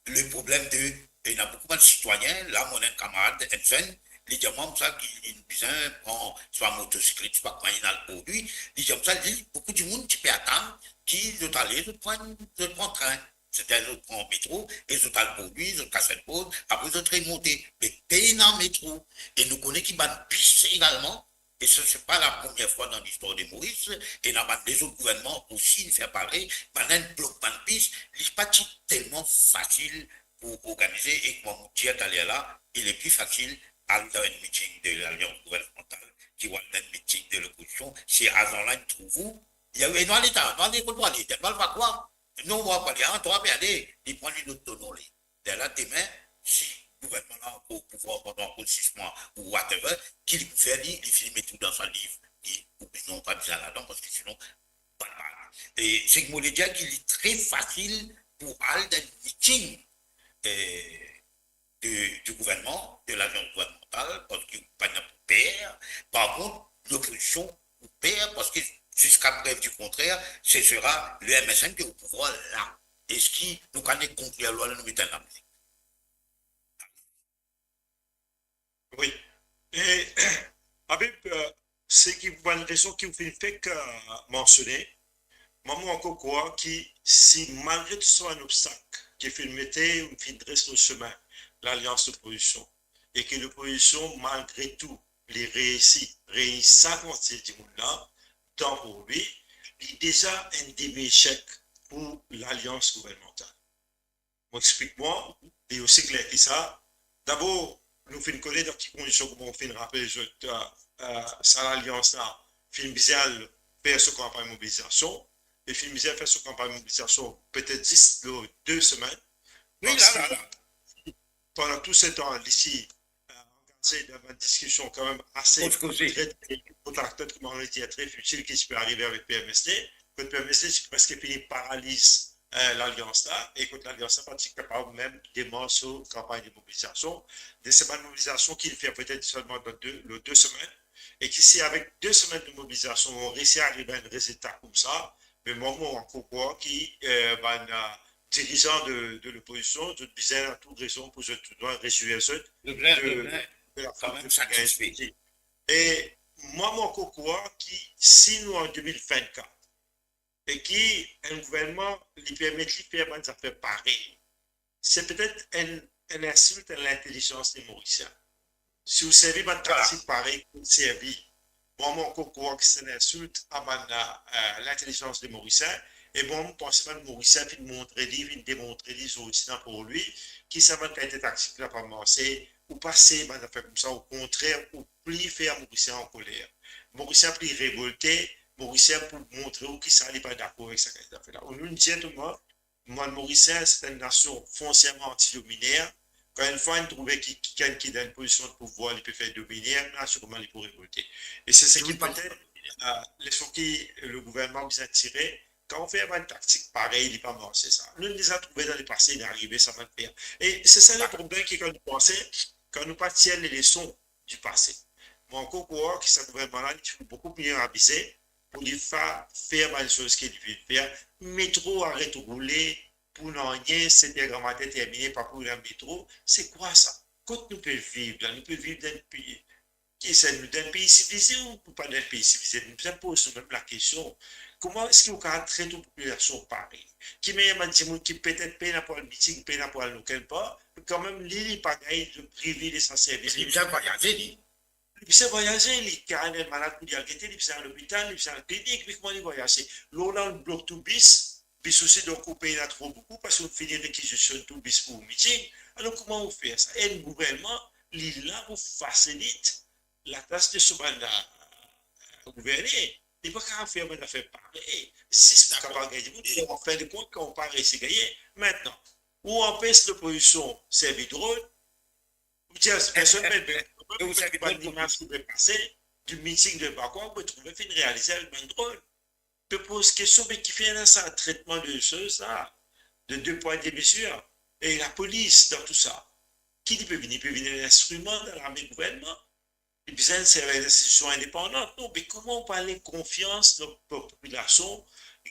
le problem de, ena boukou bann sitwayin, la mo ena enn kamarad, enn zenn, li dir mwa koumsa ki li bizin pran swa motosiklet, swa koumadir al Porlwi, li dir koumsa, li, boukou dimoun ti pe atann ki zot ale, zot pran, zot pran trin. Setadir zot pran metro e zot al Porlwi, zot kas enn poz, apre zot remonte. Me pena metro. E nou kone ki bann bis egalman, e sa se pa la premie fwa dan listwar de Moris, ena bann lezot gouvernman osi inn fer parey, bann inn blok bann bis, li pa ti telman fasil pou organize, e kouma mo dir taler la, il est plus facile al dan enn miting de Lalians Gouvernmantal ki al dan enn miting de lopozision. Si agent la inn trouv ou, li dir, e nou ale ta, nou ale kot nou ale, nou al Vakwa. Non, mo pa ale, a, twa pe ale, li pran li lot to non li. Lerla demin, si gouvernman la ankor o pouvwar pandan ankor sis mwa ou whatever, ki li pou fer li, li fini met ou dan sa liv, li, ou non, pa bizin ladan, parski sinon, bal, bal. E seki mo le dir ki li tre fasil pou al dan miting, e, de, di gouvernman, de lazians gouvernmantal, parski ou pa'nn pou per. Par kont, lopozision, ou per, parski ziska prev di kontrer, ce sera le M S N ki o pouvwar la. Eski nou kapav konklir lor la, nou met enn lamizik? Wi. E, Habib, e, seki bann rezon ki ou finn fek, e, mansione, mwa, mo ankor krwar ki si malgre tou sa bann obstak ki finn mete, finn dres lor sime Lalians Lopozision, e ki Lopozision, malgre tou, li reisi reyni sa kantite dimoun la, dan pou li, li deza enn demi-esek pou Lalians Gouvernmantal. Mo explik mwa, li osi kler ki sa. Dabor, nou finn kone dan ki kondision, kouma ou finn rapel zot, e, e, sa lalians la finn bizin al fer so kanpagn mobilizasion, e finn bizin fer so kanpagn mobilizasion petet zis lor de semenn. Wi, la, la, la. Parski pandan tou se tan, li ti, e, angaze dan bann diskision kanmem ase, koze, koze, tre, tre, kot lakter, kouma nou dir, tre fitil ki ti pe arive avek P M S D. Kot P M S D ti preske fini paraliz eh, lalians la, e kot lalians la pa ti kapav mem demar so kanpagn de mobilizasion. De se bann mobilizasion ki li fer petet selman dan de, lor de semenn, e ki si avek de semenn de mobilizasion, nou resi ariv a enn rezilta koumsa, me mwa, mo ankor krwar ki, eh, bann, eh, dirizan de, de lopozision, zot bizin ena tou rezon pou zot, zot rezwir zot de, de la fason ki gagn. E mwa, mo ankor krwar ki si nou an de mil vennkat, e ki enn gouvernman, li permet li fer bann zafer parey, se petet enn, enn insilt a lintelizans de Morisien. Si ou servi bann taktik parey ki servi, mwa, mo ankor krwar ki se enn insilt a bann, eh, lintelizans de Morisien, e mwa, mo panse bann Morisien finn montre li, finn demontre li zordi dan pou li, ki sa bann kalite taktik la pa marse, ou pa sey bann zafer koumsa, okontrer, ou pli fer Morisien ankoler. Morisien pli revolte, Morisien pou montre ou ki sa li pa dakor avek sa kalite zafer la. Ou nou dir tou mwa, mwa, Morisien, se enn nasion fonsierman antidominer. Kan enn fwa nou trouve ki, ki, kikenn ki dan enn pozision de pouvwar, li pe fer dominer, natirelman, li pou revolte. E se seki petet, eh, leson ki le gouvernman bizin tire, kan ou fer bann taktik parey, li pa marse sa. Nou deza trouve dan lepase, inn arive sa bann fer. E se sa le problem ki kan nou panse, kan nou pa tir leleson di pase. Mo ankor krwar ki sa gouvernman la, li ti pou boukou pli abize pou li fa-, fer bann soz ki li finn fer. Metro aret roule pou nanye, seter gramatin termine, pa pou ena metro. Se kwa sa? Kot nou pe viv la? Nou pe viv dan enn pei, ki sa, nou dan enn pei sivilize ou pa dan enn pei sivilize? Nou bizin poz nou mem lakestion, kouma eski ou kapav tret ou popilasion parey? Ki mem bann dimoun ki petet pena pou al miting, pena pou al okenn par, me kanmem li, li pa gagn privilez sa servis. Li bizin vwayaze, li. Li bizin vwayaze, li kapav ena malad pou li al gete, li bizin al lopital, li bizin al klinik, me kouma li vwayaze? Lor la, ou blok tou bis, bis osi, donk ou pey la tro boukou, parski ou fini rekizisionn tou bis pou miting. Alor, kouma ou fer sa? Enn gouvernman, li la pou fasilit latas de so bann, eh, gouverne. Li pa kapav fer bann zafer parey, zis pou kapav gagn dimoun. E an fin de kont, kan ou pa resi gagne, mintnan, ou anpes lopozision servi drol, ou dir, personn, me, me, me, ou servi bann imaz ki pe pase, di miting de Bakwa, ou trouve finn realize avek bann drol. Pe poz kestion, me kifer ena sa tretman de soz la, de de pwa, de mezir? E lapolis dan tou sa, ki li pe vini? Li pe vini enn instriman dan lame gouvernman? Li bizin servi enn institision indepandan? Non, me kouma ou pa les konfians dan popilasion,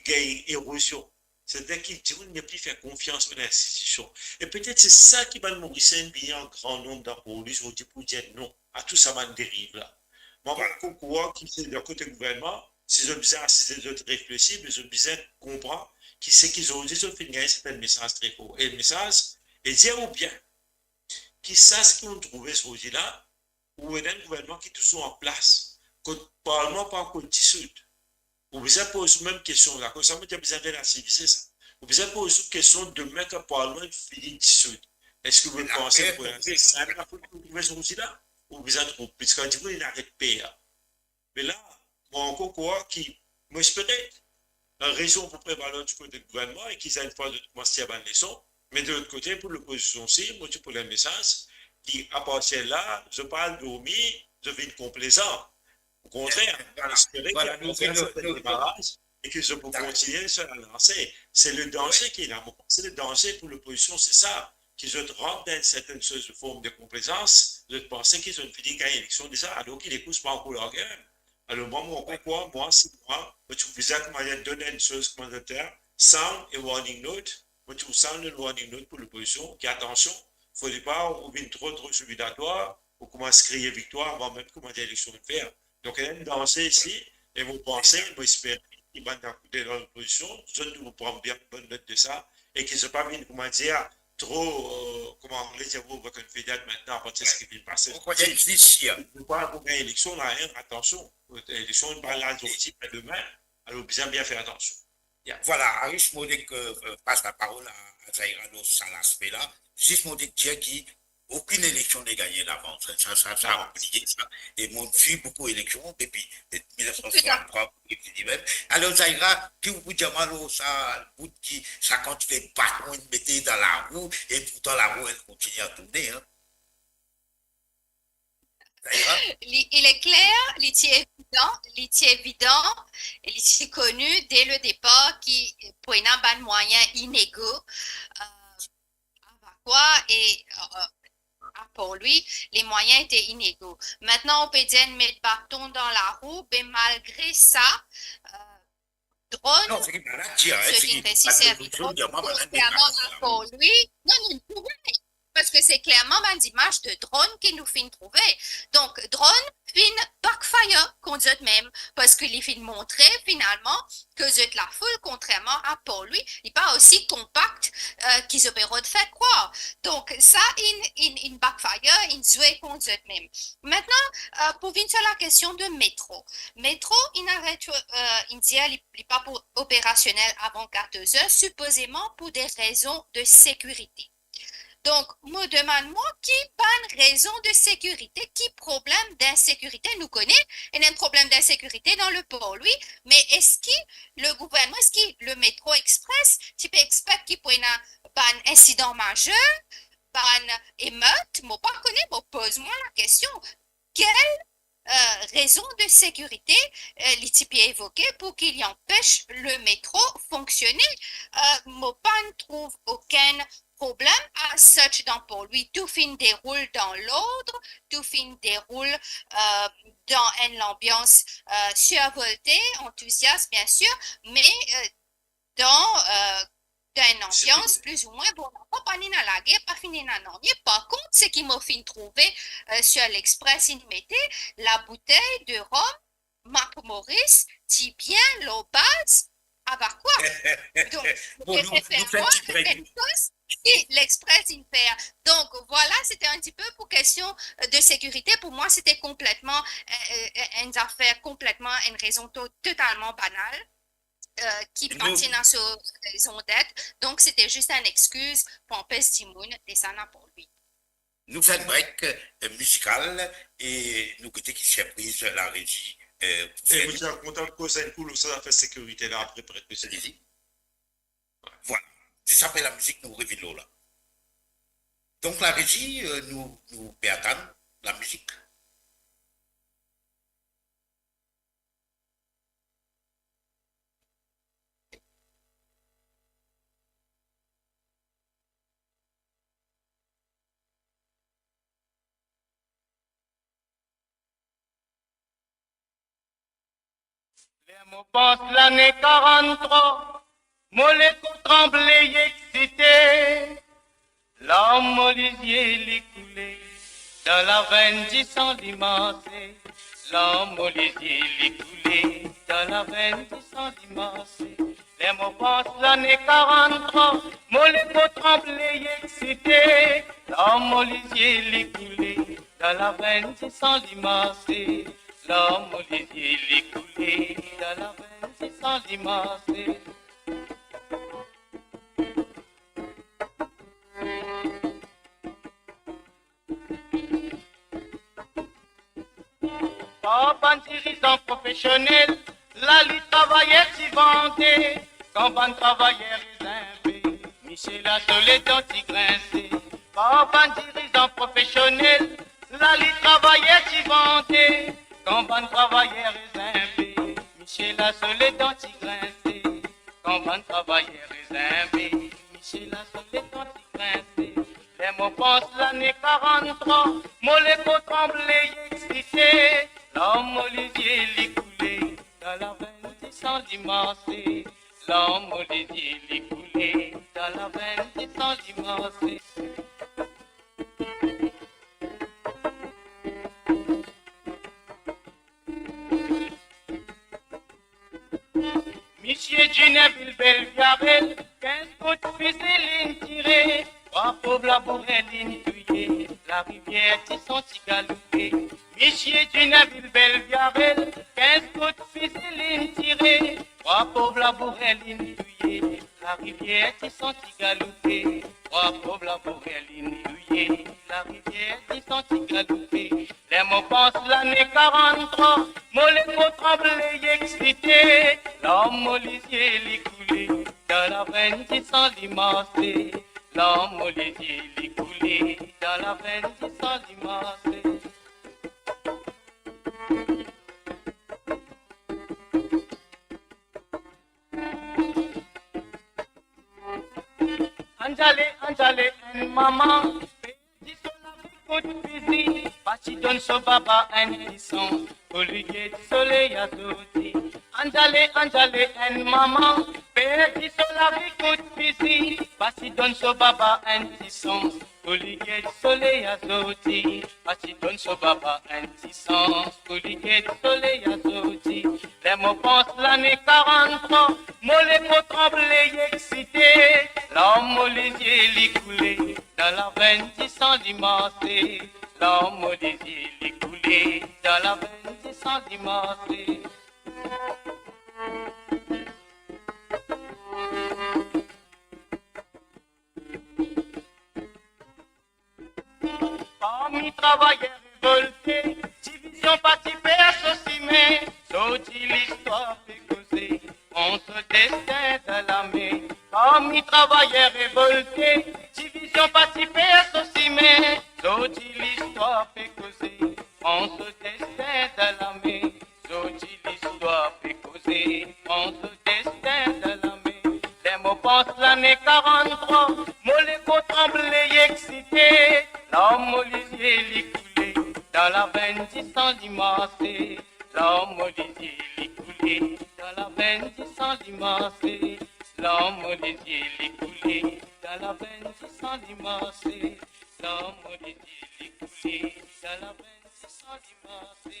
gagn erozion. Setadir ki dimoun nepli fer konfians dan institision. E petet se sa ki bann Morisien vini an gran nonb dan polis, ou dir pou dir non a tou sa bann deriv la. Mwa, mo krwar ki se dan kote gouvernman, si zot bizin asize, zot reflesi, me zot bizin konpran ki seki zordi zot finn gagn sertenn mesaz tre for. E mesaz, e dir ou bien, ki sa seki nou trouve zordi la, ou ena enn gouvernman ki touzour an plas, kot parlman pa ankor disoud. Ou bizin poz ou mem kestion la, koumsa mo dir bizin relativize sa. Ou bizin poz ou kestion, demin kan parlman fini disoud, eski ou panse pou sa lafoul ki nou trouve zordi la? Ou bizin trouv plis kan dimoun inn aret per? Me la, mo ankor krwar ki, mo espere, rezon pou prevalwar di kote gouvernman e ki sa enn fwa zot koumans tir bann leson, me de lot kote, pou lopozision osi, mo ti pou enn mesaz ki, apartir la, zot pa al dormi, zot vinn konplezan. Okontrer, mo espere ki nou fer enn sertenn demaraz e ki zot pou kontinie so lalanse. Se le danze ki la, mo panse le danze pou lopozision, se sa, ki zot rant dan enn sertenn soz de form de konplezans, zot panse ki zot fini gagn eleksion deza, alor ki lekours pa ankor large. Alor, mwa, mo ankor krwar, mwa, si mwa, mo ti bizin, kouma dir, donn enn soz, kouma dir, sound e warning note, mo ti sound enn warning note pou lopozision, ki atansion, fode pa ou vinn tro, tro zibilatwar, ou koumans kriye viktwar avan mem, kouma dir, eleksion inn fer. Donk, ena enn danze isi, e mo panse, mo espere ki bann dan, dan lopozision, zot nou pran bien bonn not de sa, e ki zot pa vinn, kouma dir, tro, eh, kouma Angle dir, overconfident mintnan, apartir seki finn pase. Ou pa pou gagn eleksion la, hein, atansion. Eleksion pa la zordi, pa demin. Alor, bizin bien fer atansion. Ya. Vwala, Aris, mo nek, eh, pas laparol a, a Zaira lor sa laspe la. Zis mo nek dir ki okenn eleksion ne gagne davans. Sa, sa, sa, non. Bliye sa. E mo swiv boukou eleksion depi, eh, mil nef san swasanntrwa, pou dir mem. Alor, Zaira, ki ou pou dir mwa lor sa, bout ki sa kantite baton inn mete dan larou, e pourtan larou, inn kontinie a tourne, hein? Li, il est clair, li ti evidan, li ti evidan, e li ti koni dès le départ ki pou ena bann mwayin inégaux, euh, Avacoas e, euh, à Port-Louis, les moyens étaient inégaux. Maintenant, on peut dire met baton dan larou, be malgre sa, euh, drone, Non, se ki bann la tir, hein, se se ki ki resi bann servi lozot, drone, li dir mwa, bann la kontrairman a Port-Louis. Non, non, wi, parski se klerman bann zimaz de drone ki nou finn trouve. Donk, drone finn backfire kont zot mem, parski li finn montre finalman ke zot lafoul, kontrairman a Port-Louis, li pa osi konpak, euh, ki zot pe rod fer krwar. Donk, sa inn, inn, inn backfire, inn zwe kont zot mem. Maintenant, euh, pou vinn sur la question de métro. Métro, inn aret, euh, inn dir li, li pa pou operasionel avan katorz er, sipozeman pou des raisons de sécurité. Donk, mo demann mwa ki bann rezon de sekirite, ki problem d'insekirite nou kone, ena enn problem d'insekirite dan le Port-Louis, me eski le gouvernman, eski le Metro Express ti pe expect ki pou ena bann insidan mazer, bann emeut? Mo pa kone, mo poz mwa lakestion. Kel, euh, rezon de sekirite, euh, li ti pe evoke pou ki li anpes le metro fonksione? Euh, mo pa'nn trouv okenn problem as such dan Port-Louis. Tou finn deroul dan lord, tou finn deroul, euh, dan enn lanbians, euh, sirvolte, antouzias, bien sir, me, euh, dan, euh, dan enn anbians pli ou mwin bon, pa finn ena lager, pa finn ena nanye. Par kont, seki mo finn trouve, euh, sur l'Express, inn mete laboutey de rom Mac Morris ti bien lor baz Avacoas. Donk, Bon, nou, nou fer enn ti break. Enn koz ki l'Express inn fer. Donk, vwala, sete enn ti pe pou kestion, euh, de sekirite. Pou mwa, sete konpletman, euh, euh, enn zafer konpletman, enn rezon to-, totalman banal, euh, ki pa ti ena so rezon d'être. Donk, sete zis enn exkiz pou anpes dimoun desann a Port-Louis. Nou fer enn break, euh, mizikal e nou koute ki sirpriz larezi, euh, pou fer nou. E mo ti kontan koz enn kou lor sa zafer sekirite la apre, petet ke se Alezi. Vwala. Zis apre lamizik, nou revinn lor la. Donk, larezi, euh, nou, nou pe atann lamizik. Ler mo pans lane karant-trwa, mo lekor tranble, exite. Larm mo lizie li koule, dan lavenn disan li marse. Larm mo lizie li koule, dan lavenn disan li marse. Ler mo pans lane karant-trwa, mo lekor tranble, exite. Larm mo lizie li koule, dan lavenn disan li marse. Larm mo lizie li koule, dan lavenn disan li marse. Par bann dirizan profesionel, lalit travayer ti vande. Kan bann travayer zinbe, misie la so ledan ti grinse. Par bann dirizan profesionel, lalit travayer ti vande. Kan bann travayer zinbe, misie la so ledan ti grinse. Kan bann travayer zinbe, misie la so ledan ti grinse. Ler mo pans lane karant-trwa, mo lekor tranble, exite. Larm mo lizie li koule, dan lavenn disan li marse. Larm mo lizie li koule, dan lavenn disan li marse. Misie Dinervil Belviarel, kinz kout fizi linn tire, trwa pov labourer linn touye, Larivier Disan ti galoupe. Misie Dinervil Belviarel, kinz kout fizi linn tire, trwa pov labourer linn touye, Larivier Disan ti galoupe. Trwa pov labourer linn touye, Larivier Disan ti galoupe. Ler mo pans lane karant-trwa, mo lekor tranble, exite. Larm mo lizie li koule, dan lavenn disan li marse. Larm mo lizie li koule, dan lavenn disan li marse. Mama, perdi so lavi kout fizi, pa ti donn so baba enn ti san, pou li get soley azordi. Anzale, anzale, enn mama, perdi so lavi kout fizi, pa ti donn so baba enn ti san, pou li get soley azordi. Pa ti donn so baba enn ti san, pou li get soley azordi. Ler mo pans lane karant-trwa, mo lekor tranble, li eksite. Larm mo lizie li koule, dan lavenn ti san li marse. Larm mo lizie li koule, dan lavenn ti san li marse. Parmi travayer revolte, divizion pa ti per so sime. Zordi listwar pe koze, pran so destin dan lame. Parmi travayer revolte, divizion pa ti per so sime. Zordi listwar pe koze, pran so destin dan lame. Zordi listwar pe koze, pran so destin dan lame. Ler mo pans lane karant-trwa, mo lekor tranble, li eksite. Larm mo lizie li koule, dan lavenn ti san li marse. Larm mo lizie li koule, dan lavenn ti san li marse. Larm mo lizie li koule, dan lavenn ti san li marse. Larm mo lizie li koule, dan lavenn ti san li marse.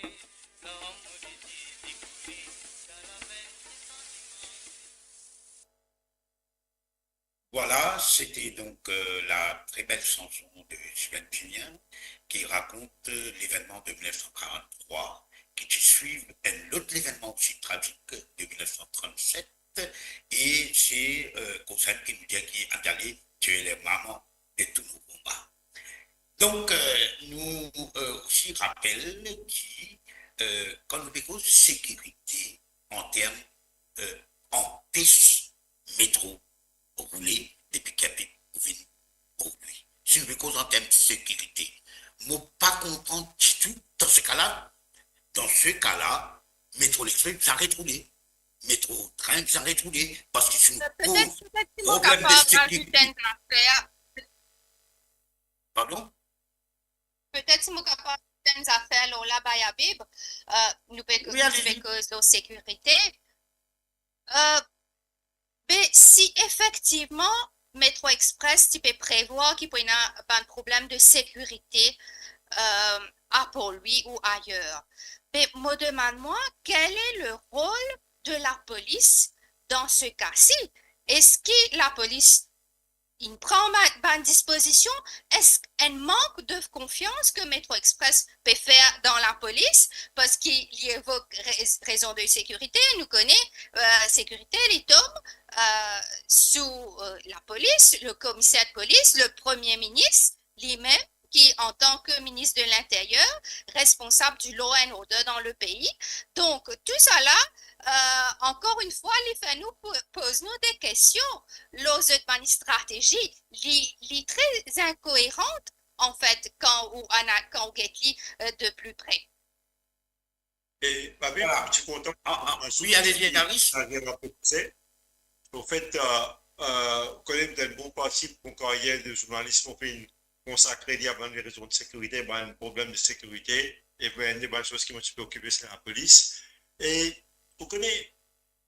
Voilà, c'était donc, euh, la très belle chanson de Sylvain Julien qui raconte, euh, l'événement de mille neuf cent quarante-trois, qui te suit un autre événement aussi tragique de mille neuf cent trente-sept, et c'est, euh, konsern ki nou dir ki Anzale, tu es la maman de tous nos combats. Donk, euh, nou, euh, osi rapel ki, euh, kan nou pe koz sekirite an term, euh, anpes metro roule depi Kepik pou vinn Bordwi. Si nou pe koz an term sekirite, mo pa konpran ditou, dan se ka-la, dan se ka-la, metro lexpres zaret roule, metro tren zaret roule, parski si nou koz problem de sekirite. Petet, petet si mo kapav razout enn zafer. Pardon? Petet si mo kapav razout enn zafer lor la, Bay Abib, euh, nou pe, wi, nou pe koz lor sekirite. Euh, be si efektivman Metro Express ti pe prevwar ki pou ena bann problem de sekirite, euh, a Port-Louis ou ayer, be mo demann mwa, quel est le rôle de la police dans ce cas-ci? Eski lapolis inn pran ba-, bann dispozision? Eski enn mank de konfians ke Metro Express pe fer dan lapolis? Parski li evok re-, rezon de sekirite, nou kone, euh, sekirite, li tom, euh, sou, euh, lapolis, le komiser de polis, le premie minis, limem, ki, antan ke minis de Linteryer, responsab du law and order dan lepei. Donk, tousala, euh, ankor enn fwa, li fer nou po-, poz nou de kestion lor zot bann stratezi. Li, li tre inkoeran, anfet, kan ou ana-, kan ou get li, euh, de pli pre. E, Babi, voilà. Mo ti kontan, ah, ah, wi, ale, Darius. Anfet, euh, euh, ou kone, dan enn bon parti mo karyer de zournalis, mo finn konsakre li a bann rezon de sekirite, bann problem de sekirite, e bann, bann soz ki mo ti pe okipe, se lapolis. E, ou kone,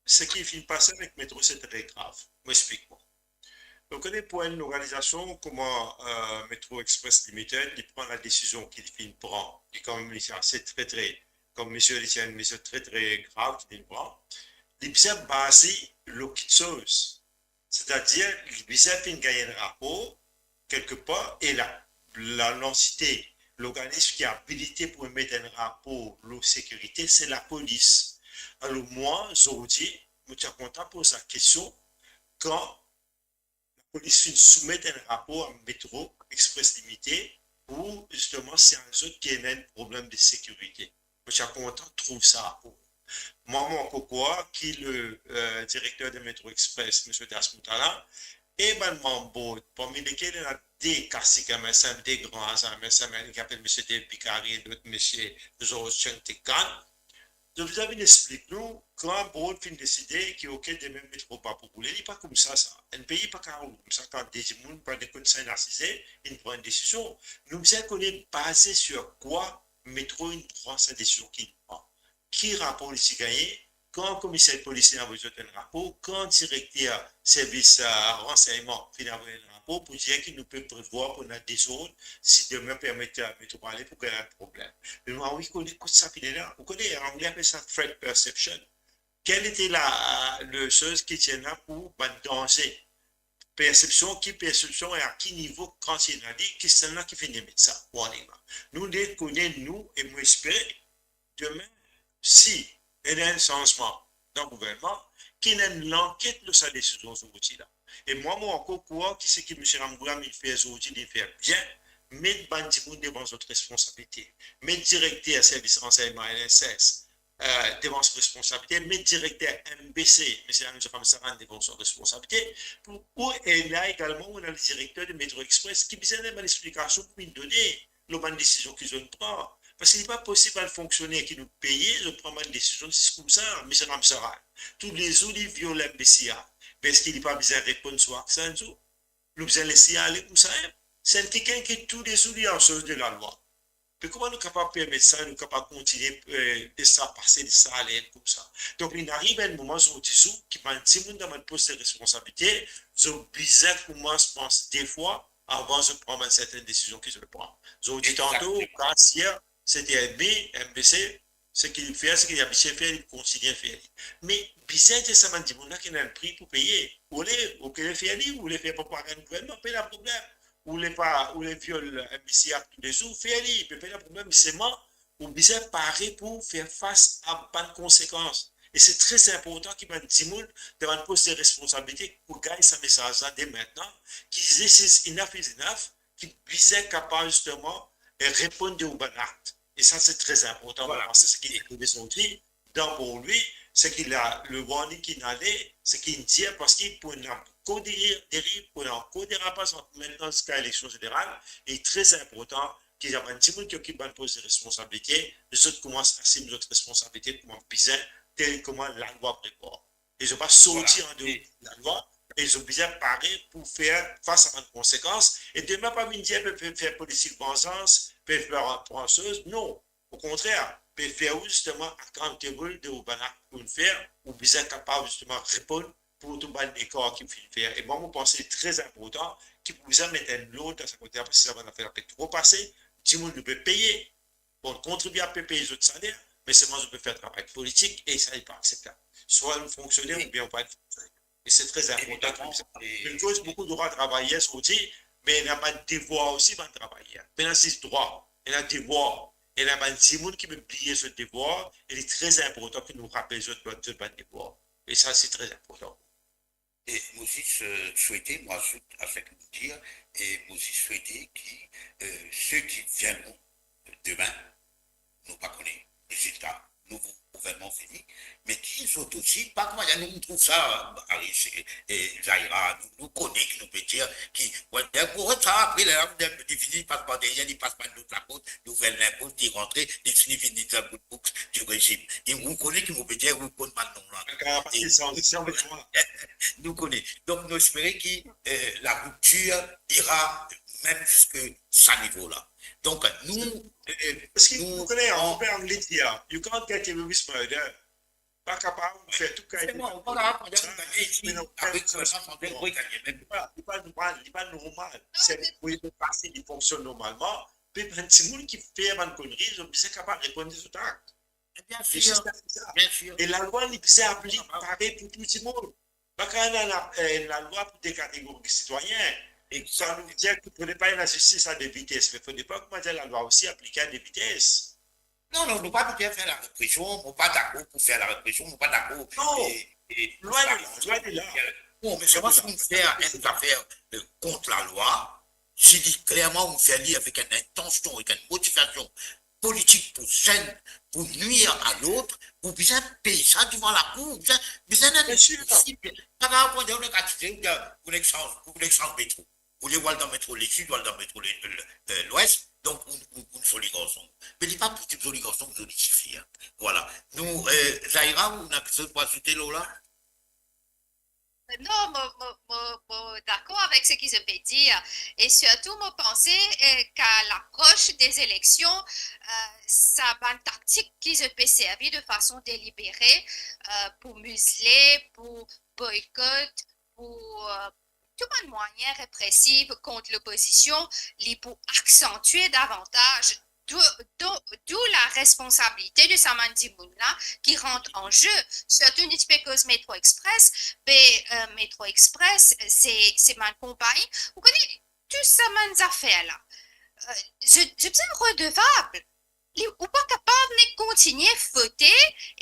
seki finn pase avek metro, se tre grav. Mo explik mwa. Donk, ou kone, pou enn lorganizasion kouma, euh, Metro Express Limited, li pran ladesizion ki li finn pran, ki kanmem, li ti ase tre, tre, kouma misie li ti dir, enn misie tre, tre grav ki li finn pran, li bizin baze lor kitsoz. Setadir, li bizin finn gagn enn rapor kelkepar, e la, la, lantite, lorganism ki abilite pou emet enn rapor lor sekirite, se lapolis. Alor, mwa, zordi, mo ti a kontan poz sa kestion, kan lapolis finn soumet enn rapor a Metro Express Limite pou, zisteman, signal zot ki ena enn problem de sekirite. Mo ti a kontan trouv sa rapor. Mwa, mo ankor krwar ki le, euh, direkter de Metro Express, misie Das Moutala, e bann manm board, parmi lekel ena de kasik M S M, de gran azan M S M, enn ki apel misie Dave Bikari e lot misie Georges Chengtekan, Zot bizin vinn explik nou, kan board finn deside ki, ok, demin metro pa pou boule, li pa koumsa sa. Enn pei pa kapav koumsa, kan de dimoun pa konn sa inn asize, inn pran enn desizion. Nou bizin kone baze sir kwa metro inn pran sa desizion ki inn pran. Ki rapor li ti gagne, kan komiser polis inn avoy zot enn rapor, kan direkter servis, eh, ransegnman finn avoy enn rapor pou dir ki nou pe prevwar pou ena dezord si demin permet, eh, metro ale pou gagn problem. Me mwa, wi, kone kot sa finn ena. Ou kone, Angle apel sa threat perception. Kel ete la, le soz ki ti ena pou bann danze? Persepsion, ki persepsion e a ki nivo, kan ti ena li, ki sannla ki finn met sa warning la. Nou le kone, nou, e mo espere, demin, si ena enn sanzman dan gouvernman, ki ena enn lanket lor sa desizion zordi la. E mwa, mo ankor krwar ki seki misie Ramgoolam inn fer zordi, li fer bien, met bann dimoun devan zot responsabilite. Met direkter servis ransegnman, N S S, eh, devan so responsabilite, met direkter M B C, misie Ramsaran, devan so responsabilite, pou, pou ena egalman, ou ena le direkter de Metro Express, ki bizin ena bann explikasion pou vinn done lor bann desizion ki zot pran. Parski li pa posib bann fonksioner ki nou peye, zot pran bann desizion zis koumsa, misie Ramsaran. Toulezour li viol M B C a, eski li pa bizin reponn so akt sa enn zour? Nou bizin les li ale koumsa, en? Se enn kikenn ki toulezour li an soz de lalwa. Me kouma nou kapav permet sa, nou kapav kontigne, eh, les sa pase, les sa ale koumsa? Donk, li ariv enn moman, zordi zour, ki bann dimoun dan bann pos de responsabilite, zot bizin koumans panse de fwa avan zot pran bann sertenn desizion ki zot pran. Zordi tanto, Exactement. Kas, yer, sete edmi, M B C, seki li fer, seki li abitie fer, li kontigne fer li. Me bizin dir sa bann dimoun la ki ena enn pri pou peye. Ou le, ou le fer li, ou le fer propagann gouvernman, pena problem. Ou le pa, ou le viol M B C Act toulezour, fer li, pe pena problem. Selman, ou bizin pare pou fer fas a bann konsekans. E se tre inportan ki bann dimoun dan bann pos de responsabilite pou gagn sa mesaz la de mintnan, ki this is enough is enough, ki bizin kapav zisteman, eh, reponn de ou bann akt. E sa, se tre inportan. Vwala. Mo panse seki li arive zordi, dan pou li, seki la, le warning ki inn ale, seki inn dir, parski pou ena ankor de deriv, pou ena ankor derapaz ant mintnan ziska eleksion zeneral, e tre inportan ki bann dimoun ki okip bann pos de responsabilite, zot koumans asim zot responsabilite kouma bizin, tel kouma lalwa prevwar. E zot pa sorti Vwala. Andeor lalwa, e zot bizin pare pou fer fas a bann konsekans. E demin pa vinn dir pe, pe fer politik vanzans, pe fer pran soz, non. Okontrer, pe fer ou zisteman accountable de ou bann akt ou'nn fer, ou bizin kapav zisteman reponn pou tou bann lekar ki finn fer. E mwa, mo panse li tre inportan ki pou bizin met enn lord dan sa kote la, parski sa bann zafer la pe tro pase, dimoun nou pe peye, bon, kontribiab pe peye zot saler, me selman zot pe fer travay politik e sa, li pa akseptab. Swa ou fonksioner oubien ou pa fonksioner. E se tre inportan. Evidaman, ki nou koz boukou drwa travayer zordi, me ena bann devwar osi bann travayer. Pena zis drwa, ena devwar. Ena bann dimoun ki pe bliye zot devwar, e li tre inportan ki nou rapel zot, zot bann devwar. E sa, se tre inportan. E mo zis, eh, swete, mo azout a seki nou dir, e mo zis swete ki, eh, seki viendront demin, nou pa kone rezilta, nouvo gouvernman vini, me ki zot osi, pa kouma nou trouv sa, Aris e, e Zaira, nou, nou kone ki nou pe dir ki, wi, pou sa, apre, la, li vini, li pas par deryer, li pas par lot laport, li ouver linport, li rantre, li fini vinn dan bout box di rezim. E nou kone ki nou pe dir, nou konn bann nom la. Karapatis, e, tranzisyon, nou kone. Donk, nou espere ki, eh, la ruptir ira mem ziska sa nivo la. Donk, nou, eh, parski nou, nou kone, an, an, an Angleter, you can't get away with murder. Pa kapav fer tou kalite... Ou pa kapav dir ou gagne isi, apre ou pa gagne mem. Li pa, li pa normal, li pa normal. Non, se pou li pase, li fonksionn normalman. Pe bann dimoun ki fer bann konri, zot bizin kapav reponn de zot akt. Bien sir, bien sir. E lalwa, li bizin aplik parey pou tou dimoun. Pa kapav ena, eh, lalwa pou de kategori sitwayin. Sa nou dir ki fode pa ena zistis a de vites, me fode pa, kouma dir, lalwa osi aplike a de vites. Non, non, nou pa bizin fer larepresion, mo pa dakor pou fer larepresion, mo pa dakor, non, e, e, lwin de la, lwin de la. Non, me selman si nou fer enn zafer, eh, kont lalwa, si li klerman ou fer li avek enn intansion, avek enn motivasion politik pou zenn, pou nwir a lot, ou bizin pey sa devan lakour, ou bizin, bizin ena... Bien sir. Pa kapav dir ou nek akize, ou nek sanz, ou nek sanz metro. Ou le al dan metro lesid, ou al dan metro le, le, eh, lwes, donk ou, ou, ou zoli garson. Me li pa posib zoli garson, zoli tifi, en. Vwala. Nou, Zaira, ou ena kiksoz pou azoute lor la? Non, mo, mo, mo, mo dakor avek seki zot pe dir. E sirtou, mo panse, eh, ki lapros de zeleksion, eh, sa bann taktik ki zot pe servi de fason delibere, eh, pou mizle, pou boykot, pou, eh, tou bann mwayin represif kont lopozision, li pou aksantie davantaz. Dou, dou, dou la responsabilite de sa bann dimoun la ki rant an ze, sirtou nou ti pe koz Metro Express, be, eh, Metro Express, se, se bann konpagni. Ou kone, tou sa bann zafer la, eh, zot, zot bizin redevab. Li, ou pa kapav nek kontigne fote,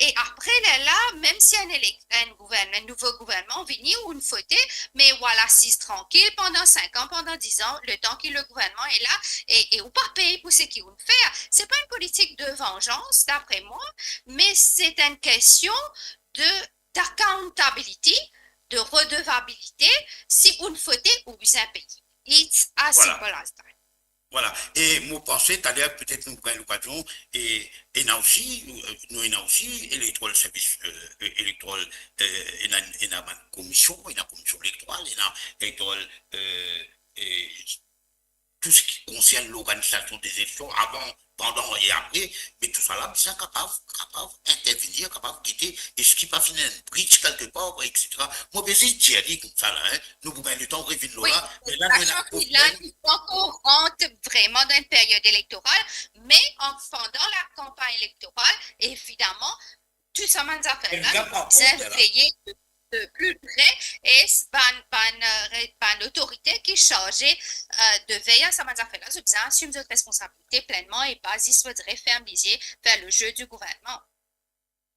e apre lerla, mem si enn elek-, enn gouvernman, enn nouvo gouvernman vini, ou inn fote, me ou al asiz trankil pandan sink an, pandan diz an, letan ki le gouvernman est là, e, e ou pa pey pou seki ou inn fer. Se pa enn politik de vanzans, dapre mwa, me se enn kestion de, d'accountability, de redevabilite. Si ou inn fote, ou bizin peye. It's as simple as that. Vwala. E mo panse taler petet nou gagn lokazion, e ena osi, eh, nou ena osi elektoral service, eh, elektoral, eh, ena, ena bann komision, ena komision elektoral, ena elektoral, eh, e tou seki konsern lorganizasion de zeleksion avan, pandan e apre, me tou sa la bizin kapav, kapav intervenir, kapav gete eski pa finn ena enn bridge kelkepar, etsetera. Mo pe zis dir li koumsa la, hein, nou pou gagn letan revinn lor la, me la nou ena enn problem. Wi, sasan ki la, nou pa ankor rant vreman dan enn period elektoral, me an, pandan lakanpagn elektoral, evidaman, tou sa bann zafer la, nou bizin veye de, de pli pre, e s-, bann, bann, eh, re-, bann otorite ki sarze, eh, de vey a sa bann zafer la, zot bizin asim zot responsabilite plennman e pa zis, zot dir, ferm lizie, fer le jeu du gouvernman.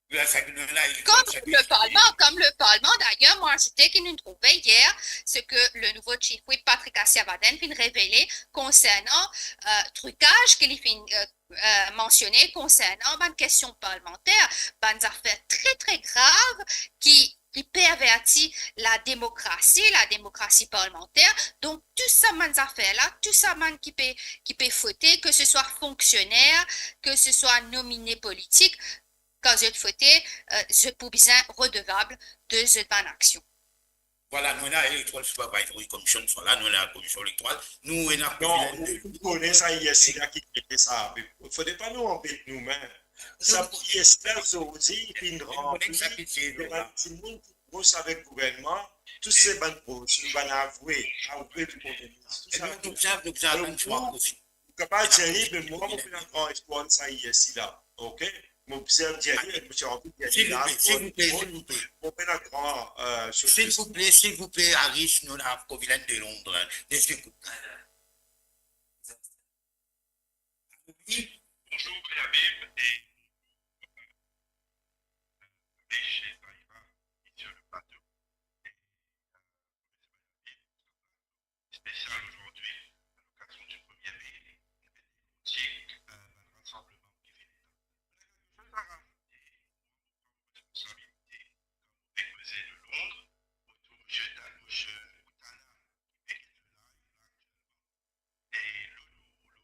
Kom le Parlman, kom le Parlman, dayer, mo azoute ki nou trouve yer, seki le nouvo Chief Whip Patrick Asyabadyan finn revele konsernan, eh, trikaz ki li finn, eh, eh, mansione konsernan bann kestion parlmanter, bann zafer tre, tre grav ki, ki perverti lademokrasi, lademokrasi parlmanter. Donk, tou sa bann zafer la, tou sa bann ki pe, ki pe fote, ke se swa fonksioner, ke se swa nomine politik, kan zot fote, eh, zot pou bizin redevab de zot bann aksion. Vwala, nou ena Electoral Supervisory Commission, sa la, nou ena Komision Elektoral, nou ena... Non, nou kone sa I S I la ki trete sa, me fode pa nou anbet noumem. Sa I S I la zordi, finn ranpli de bann dimoun ki bos avek gouvernman, tou se bann bos, bann avwe, avwe de konteni, tou sa. Alor, nou kapav dir li, me mwa, mo pena gran espwar sa I S I la, ok? Mo bizin dir li, mo ti anvi dir li la, silvouple, silvouple, silvouple. Mo pena gran, eh, silvouple, silvouple, Aris, nou ena Coviland de Londres, hein. Deux secondes. Oui. Bonjour, Bayabib, et, euh, Rich et Zaira, ici sur le plateau. Et, euh, spécial aujourd'hui, à l'occasion du premier mai, événement politique, euh, un rassemblement qui fait l'État. On a quelque chose à rajouter, responsabilité, comme on fait causer de Londres, autour de Monsieur Tana, Monsieur Tana, qui fait quelques lives là actuellement. E lo, lo, lo,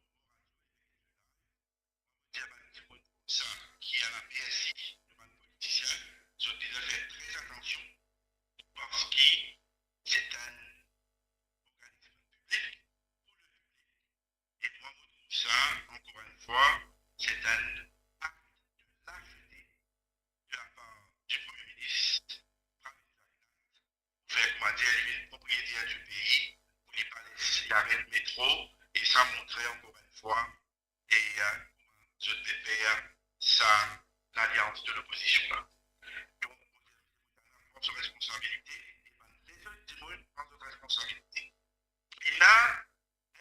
mo dir bann dimoun koumsa ki a la mersi de bann politisien, zot bizin fer tre atansion, parski se enn organism piblik pou le piblik. E mwa, mo trouv sa, ankor enn fwa, se enn akt de lachete de la par di Premie Minis Pravind Jugnauth, pou fer, koumadir, li vinn propriyeter di pei, pou li pa les li aret metro, e sa montre ankor enn fwa, e, eh, kouma zot pe fer sa, lalians de lopozision la. Donk, pran so responsabilite, e bann lezot dimoun pran zot responsabilite. Ena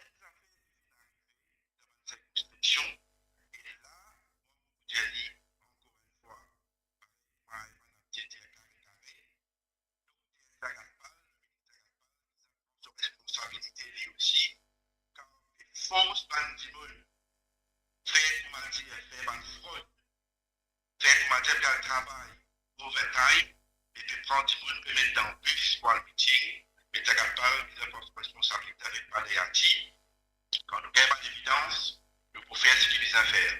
enn zafer ki finn arive dan bann sirkonskripsion, e la, mo dir li ankor enn fwa, parey bann abitie dir kare kare, Dokter Aggarwal, le minister Aggarwal, bizin pran so responsabilite li osi, kan li fors bann dimoun fer, koumadir, fer bann frod, fer, koumadir, pe al travay overtime, e pe pran dimoun, pe met dan bis pou al meeting, Dokter Aggarwal bizin pran so responsabilite avek Padayati. Kan nou gagn bann evidans, nou pou fer seki bizin fer.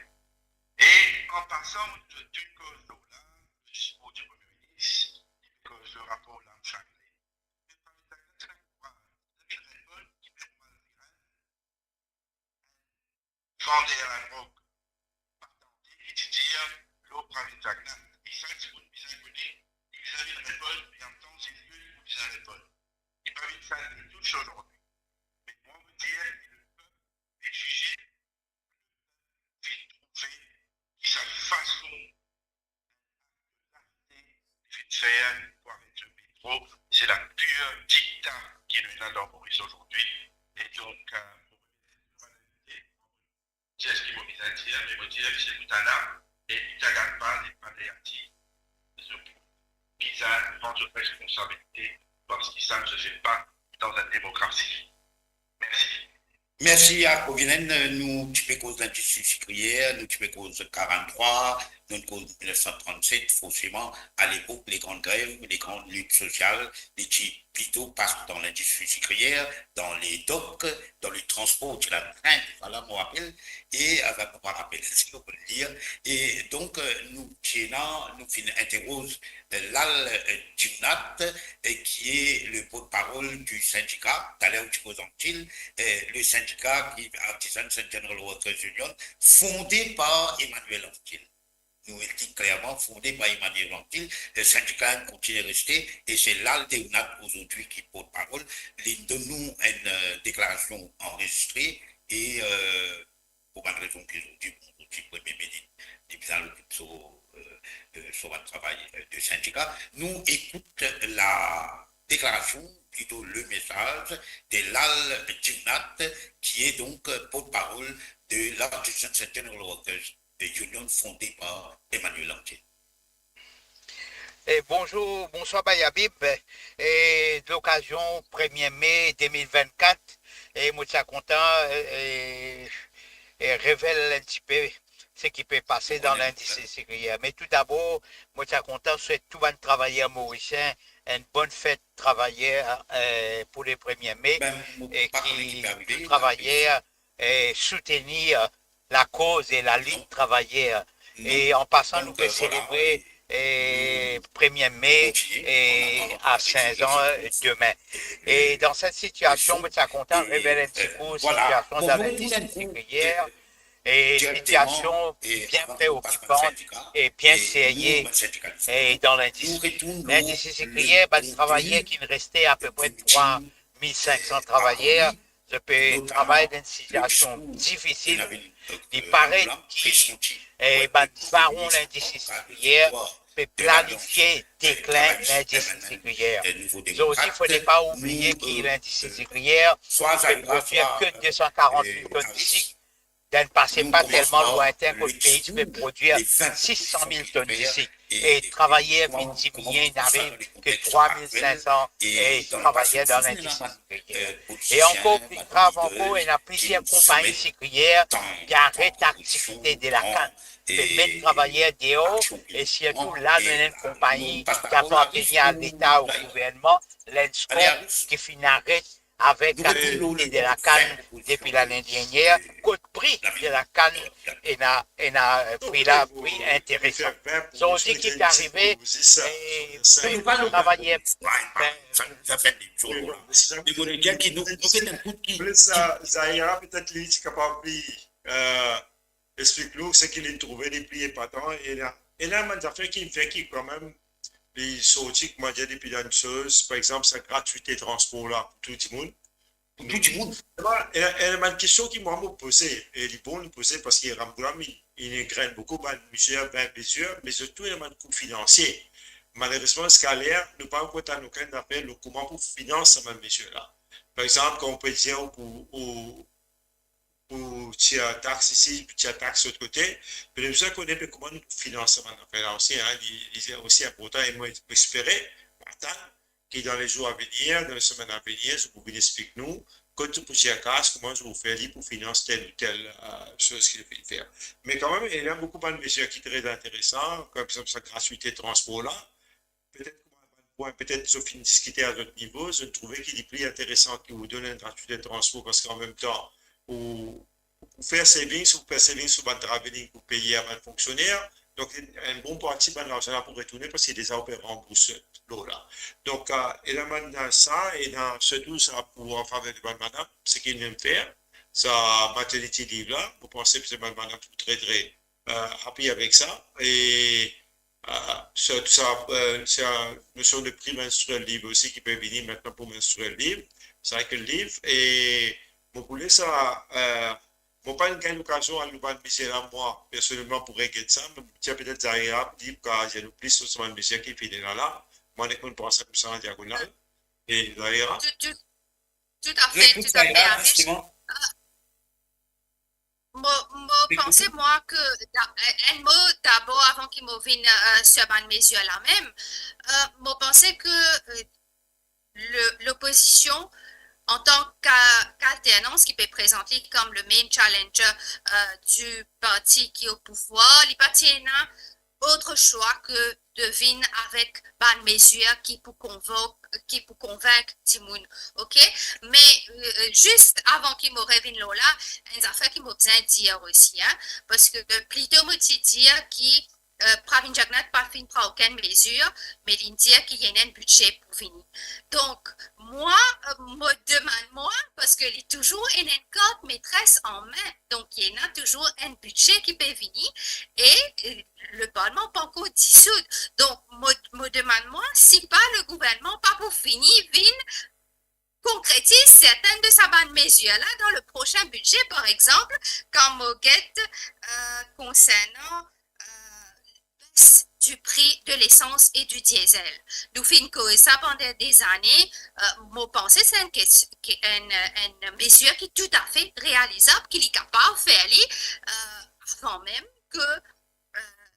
E an pasan, mo dir zot tou enn koz lor la, So rapor la, Chakle. Met parmi sa, sa ki pa, sa ki rekolt, ki pe mal vire. Vander ladrog pa tande, ki ti dir, lor Pravin Jagannath. E sa, dimoun bizin kone, li bizin vinn rekolt, e anmemtan, se li ki bizin rekolt. Li pa vinn sa, li tous zordi. Me mwa, mo dir, le pep pe zize, finn trouve ki sa fason laserte li finn fer pou aret so metro, se la pir dikta ki nou ena dan Moris zordi. E donk, euh, mo remersie tou bann invite. Ti eski mo bizin dir, me mo dir, se bout la, e Jagannath pa, li pa neati, zot bizin pran zot responsabilite, parski sa ne se fait pas dans une démocratie. Mersi. Mersi, Akovilen. Nou ti pe koz lindistri sikriyer, nou ti pe koz karanntrwa, nou koz mil nef san trannset, forseman, alepok, le gran grev, le gran lit sosial, li ti plito pas dan lindistri sikriyer, dan le dok, dan le transpor, ti latrin, tousala, mo rapel, e, euh, mo pa rapel, si ou pe lir. E donk, euh, nou ti ena, nou finn interoz, euh, Lal, euh, Diounat, euh, ki e le portparol di sindika, taler ou ti koz Anctil, euh, le sindika ki Artisans and General Workers Union, fonde par Emmanuel Anctil. Nou, li dir klerman, fonde par Emmanuel Anctil, le sindika kontinie reste, e se Lal Diounat zordi ki portparol. Li donn nou enn, euh, deklarasion anrezistre, e, euh, pou bann rezon ki zot dir, bon, zot dir Premie Minis, li bizin al okip so, euh, euh, so bann travay, euh, de sindika. Nou ekout la deklarasion, plito le mesaz de Lal Diounat, ki e donk portparol de l'Artisans and General Workers Union, fonde par Emmanuel Anctil. E bonzour, bonswar Bayabib. E lokazion premie me de mil vennkat, e mo ti a kontan, e, e, e revel enn tipe seki pe pase dan lindistri sikriyer. Me tou dabor, mo ti a kontan swet tou bann travayer morisien enn bonn fet travayer, e, pou le premie me, e ki tou travayer, e, soutenir lakoz e lalit travayer. E an pasan, nou pe selebre, e, premie me, e, a Sin Zan, e, demin. E dan set sitiasion, mo ti a kontan revel enn tikou sitiasion dan lindistri sikriyer, e sitiasion bien preokipan e bien serye, e dan lindistri. Lindistri sikriyer, bann travayer ki reste apepre trwa mil sink san travayer, zot pe travay dan enn sitiasion difisil. Li paret ki, e, bann patron lindistri sikriyer pe planifie deklin lindistri sikriyer. Zordi, fode pa oubliye ki lindistri sikriyer pe prodwir ke de san karant mil tonn disik. Dan pase pa telman lwintin, kot pei ti pe prodwir sis san mil tonn disik, e travayer finn diminie, inn ariv ke trwa mil sink san, e, travayer dan lindistri sikriyer. E ankor pli grav ankor, ena plizier konpagni sikriyer ki aret aktivite de lakann, pe met travayer deor, e sirtou la, nou ena enn konpagni ki apartenir a Leta ou gouvernman, Lensco, ki finn aret avek aktivite de lakann depi lane dernier, kot pri de lakann ena, ena, e, pri la, pri interesan. Zordi ki pe arive, e, pe travayer, e, Zahira, petet li ti kapav, li, e, explik nou seki li trouve le pli epatan, e la, e la, bann zafer ki fer ki kanmem, li sorti, kouma dir, depi dan enn soz, par exanp, sa gratwite transpor la pou tou dimoun. Pou tou dimoun. Ena, ena bann kestion ki mwa mo poze, e li bon nou poze, parski Ramgoolam, li, li gagn boukou bann mizir, bann mizir, me sirtou ena bann kou finansie. Malerezman, ziska ler, nou pa ankor tann okenn zafer lor kouma pou finans sa bann mizir la. Par exanp, kan ou pe dir ou pou, ou, pou tir tax isi, pou tir tax lot kote, me nou bizin kone pe kouma nou finans sa bann zafer la osi, hein, li, li osi inportan, e mo espere, mo atann ki dan le zour avenir, dan le semenn avenir, zot pou vinn explik nou kot zot pou tir kas, kouma zot pou fer li pou finans tel ou tel, euh, soz ki zot finn fer. Me kanmem, ena boukou bann mizir ki tre interesan, kom par exanp sa gratwite transpor la, petet kouma bann pwin, petet zot finn diskite a zot nivo, zot trouve ki li pli interesan ki ou donn enn gratwite transpor, parski anmemtan, ou, ou fer savings, ou fer savings sou bann travelling pou peye a bann fonksioner, Donk, enn, enn bon parti bann larzan la pou retourne parski deza ou pe ranbours lor la. Donk, eh, ena bann sa, ena sirtou sa pou an faver de bann madam, seki nou fer, sa maternity leave la, mo panse ki bann madam pou tre, tre, eh, happy avek sa. E, eh, sa, sa, eh, sa nosion de prime menstrual leave osi ki pe vini aster pou menstrual leave, cycle leave. E mo pou les sa, eh, mo pa'nn gagn lokazion al lor bann mizie la, mwa, personelman, pou reget sa, me ti a petet Zahira pou dir, pou dir nou plis lor sa bann mizie ki finn ena la. Mwa, nek mo pran sa koumsa an diagonal. E Zahira? Tout, tout, toutafe, toutafe, Amish. Mo, mo panse, mwa, ke da-, enn mo dabor avan ki mo vinn, eh, sir bann mezir la mem. Eh, mo panse ke, eh, le, lopozision, antan ka-, k'alternans ki pe prezant li kom le main challenger, eh, di parti ki o pouvwar, li pa ti ena ot swa ke de vinn avek bann mezir ki pou konvok-, ki pou konvink dimoun, ok? Me, eh, zis avan ki mo revinn lor la, enn zafer ki mo bizin dir osi, hein, parski plito mo ti dir ki, eh, Pravin Jagannath pa finn pran okenn mezir, me li dir ki ena enn bidze pou vini. Donk, mwa, eh, mo demann mwa, parski li touzour ena enn kart metres an me, donk ena touzour enn bidze ki pe vini, e, eh, le parlman pa ankor disoud. Donk, mo, mo demann mwa si pa le gouvernman pa pou fini vinn konkretiz sertenn de sa bann mezir la dan le prosin bidze, par exanp, kan mo get, eh, konsernan, eh, bes du prix de l'essence et du diesel. Nou finn koz sa pandan dezane, eh, mo panse se enn kes-, ke-, enn, enn mezir ki toutafe realizab, ki li kapav fer li, eh, avan mem ke, eh,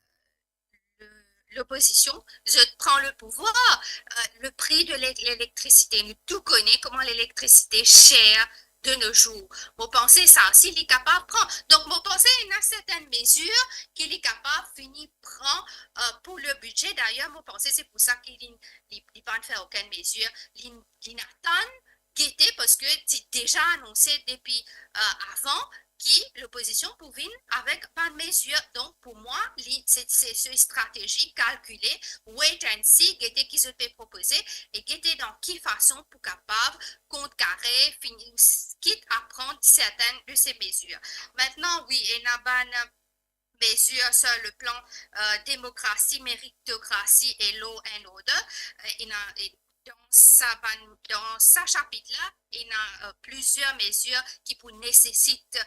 le-, lopozision, zot pran le pouvwar, eh, le prix de l'e-, l'elektrisite. Nou tou kone kouma lelektrisite ser de nos jours. Mo panse sa osi li kapav pran. Donk, mo panse ena sertenn mezir ki li kapav fini pran, eh, pou le bidze. Dayer, mo panse se pou sa ki li, li, li pa'nn fer okenn mezir. Li, linn atann, gete, parski ti deza anonse depi, eh, avan, ki lopozision pou vinn avek bann mezir. Donk, pou mwa, li, se, se, se stratezi kalkile, wait and see, gete ki zot pe propoze, e gete dan ki fason pou kapav kontkare, fini, kit a pran sertenn de se mezir. Aster, wi, ena bann mezir sur le plan, eh, demokrasi, meritokrasi e law and order. Eh, ena, e dan sa bann, dan sa sapit la, ena, eh, plizier mezir ki pou nesesit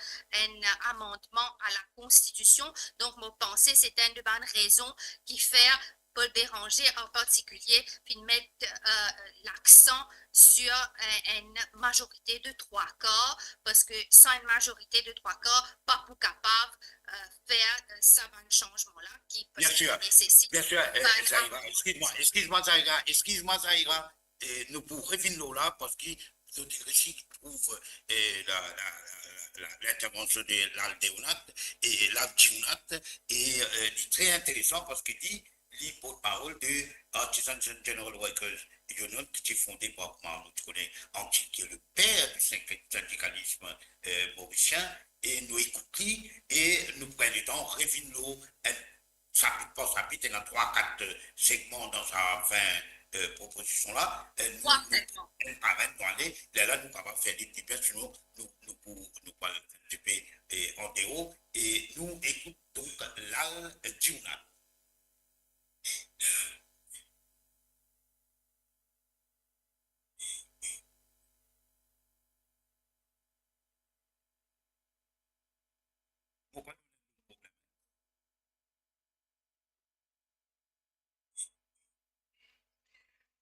enn amandman a la konstitision. Donk, mo panse se enn de bann rezon ki fer Paul Bérenger an partikilie finn met, eh, laksan sur, eh, enn mazorite de trwa kar, parski san enn mazorite de trwa kar pa pou kapav, eh, fer, eh, sa bann sanzman la ki, parski li nesesit bann, eh, Zahira, eskiz mwa, eskiz mwa, Zahira, eskiz mwa, Zahira, eh, nou pou revinn lor la, parski nou ti resi trouv, eh, la, la, la, la, lintervansion de Lal Deonat e Lal Diounat, e, eh, li tre interesan parski li, li portparol de Artisans and General Workers Union, ki ti fonde par Mahmoud Khoune Anchi, ki le per di sindikalism, eh, morisien, e nou ekout li, e nou pran letan revinn lor enn sapit par sapit, ena trwa, kat, eh, segman dan sa vin, eh, propozision la. Eh, nou, nou, enn par enn, nou ale, lerla nou kapav fer li pli bien, sinon nou, nou pou, nou pou al enn tipe, eh, andeor, e nou ekout donk Lal Diounat.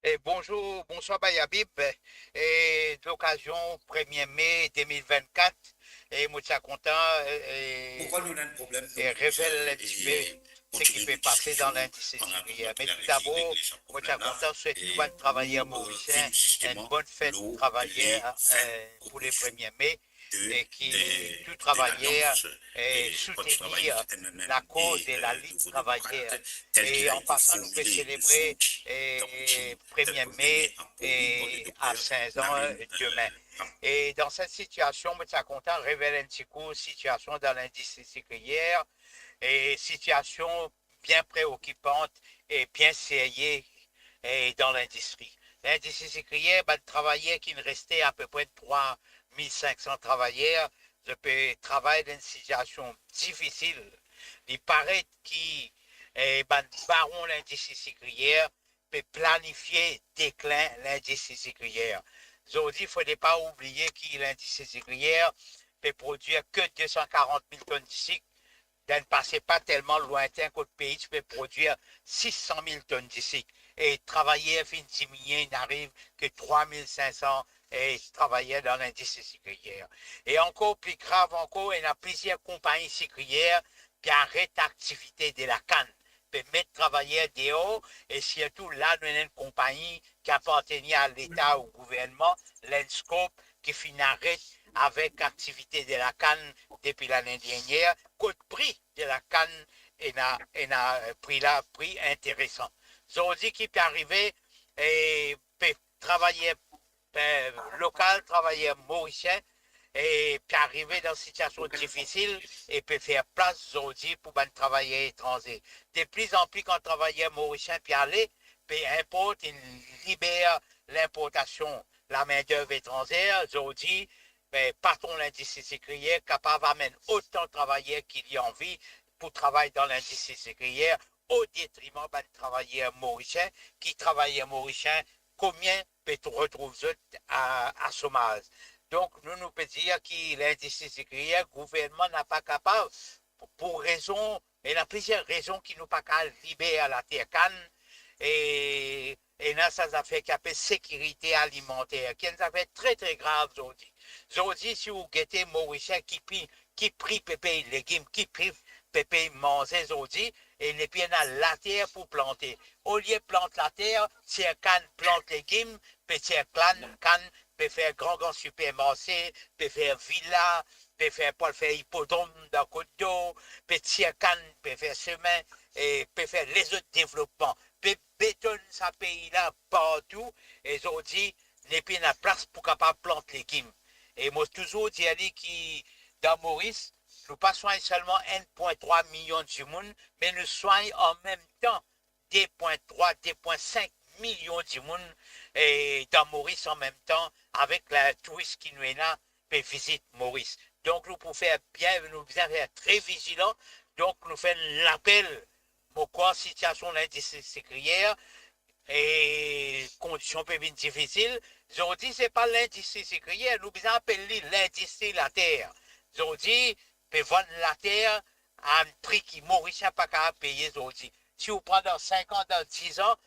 E bonzour, bonswar Bayahabib. E lokazion premie me de mil vennkat, e mo ti a kontan, e, e, revel enn tipe seki pe pase dan lindistri sikriyer. Me tou dabor, mo ti a kontan swet tou bann travayer morisien enn bonn fet travayer, e, pou le premie me, e ki tou travayer, e, soutenir lakoz e lalit travayer. E an pasan, nou pe selebre, e, premie me, e, a Sin Zan, e, demin. E dan set sitiasion, mo ti a kontan revel enn ti kou sitiasion dan lindistri sikriyer, e sitiasion bien preokipan e bien serye, e, dan lindistri. Lindistri sikriyer, bann travayer ki reste apepre trwa mil sink san travayer, zot pe travay dan enn sitiasion difisil. Li paret ki, e, bann baron lindistri sikriyer pe planifie deklin lindistri sikriyer. Zordi, fode pa oubliye ki lindistri sikriyer pe prodwir ke de san karant mil tonn disik, dan pase pa telman lwintin kot pei ti pe prodwir sis san mil tonn disik. E travayer finn diminie, inn ariv ke trwa mil sink san, e, travayer dan lindistri sikriyer. E ankor pli grav ankor, ena plizier konpagni sikriyer pe aret aktivite de lakann, pe met travayer deor, e sirtou la nou ena enn konpagni ki apartenir a Leta ou gouvernman, Lenscope, ki finn aret avek aktivite de lakann depi lane dernier, kot pri de lakann ena, ena, eh, pri la, pri interesan. Zordi ki pe arive, e, pe travayer, eh, lokal, travayer morisien, e pe arive dan sitiasion difisil e pe fer plas zordi pou bann travayer etranze. De pli an pli, kan travayer morisien pe ale, pe inport, inn liber linportasion lamenderv etranzer. Zordi, be, patron lindistri sikriyer kapav amenn otan travayer ki li anvi pou travay dan lindistri sikriyer, o detriman bann travayer morisien, ki travayer morisien, komie pe tr-, retrouv zot a, a somaz. Donk, nou, nou pe dir ki lindistri sikriyer, gouvernman napa kapav, pou, pou rezon, ena plizier rezon ki nou pa kapav liber later kann, e, ena sa zafer ki apel sekirite alimanter, ki enn zafer tre, tre grav zordi. Zordi, si ou gete Morisien ki pri, ki pri pe pey legim, ki pri pe pey manze zordi, e nepli ena later pou plante. Olie plant later, tir kann, plant legim, pe tir kann, kann, pe fer gran, gran sipermarse, pe fer vila, pe fer, pou al fer ipodrom dan Kot Dor, pe tir kann, pe fer semin, e pe fer lezot devlopman, pe betonn sa pei la partou, e zordi, nepli ena plas pou kapav plant legim. E mo touzour dir li ki dan Moris, nou pa swagn selman enn pwin trwa milion dimoun, me nou swagn an mem tan de pwin trwa, de pwin sink milion dimoun, e, dan Moris an mem tan, avek la touris ki nou ena pe vizit Moris. Donk, nou pou fer bien, nou bizin fer tre vizilan. Donk, nou fer enn lapel, mo krwar sitiasion lindistri sikriyer, e kondision pe vinn difisil. Zordi, se pa lindistri sikriyer, nou bizin apel li lindistri later. Zordi, pe vann later a enn pri ki Morisien pa kapav peye zordi. Si ou pran dan sink an, dan diz an,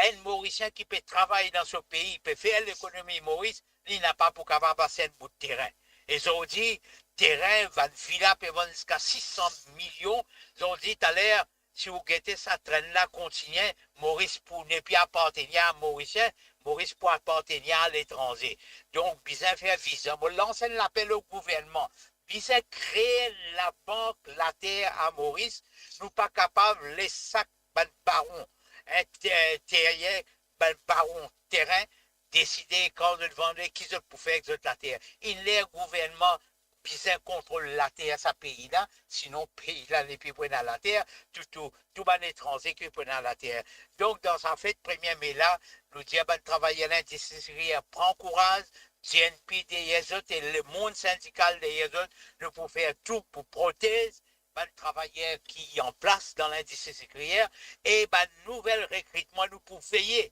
enn Morisien ki pe travay dan so pei, pe fer lekonomi Moris, li napa pou kapav aste enn bout terin. E zordi, terin, bann vila pe vann ziska sis san milion. Zordi, taler, si ou gete sa trenn la kontinie, Moris pou nepli apartenir a Morisien, Moris pou apartenir a letranze. Donk, bizin fer vizilan. Mo lans enn lapel o gouvernman. Bizin kree labank later a Moris. Nou pa kapav les sak bann baron, eh, te-, terien, bann baron terin, deside kan zot vande, ki zot pou fer ek zot later. Inn ler gouvernman bizin kontrol later sa pei la, sinon pei la nepli pou ena later, tou, tou, tou bann etranze ki pou ena later. Donk, dan sa fet premie me la, nou dir bann travayer lindistri sikriyer pran kouraz, D N P deryer zot e lemond sindikal deryer zot, nou pou fer tou pou protez bann travayer ki an plas dan lindistri sikriyer e bann nouvel rekritman, nou pou veye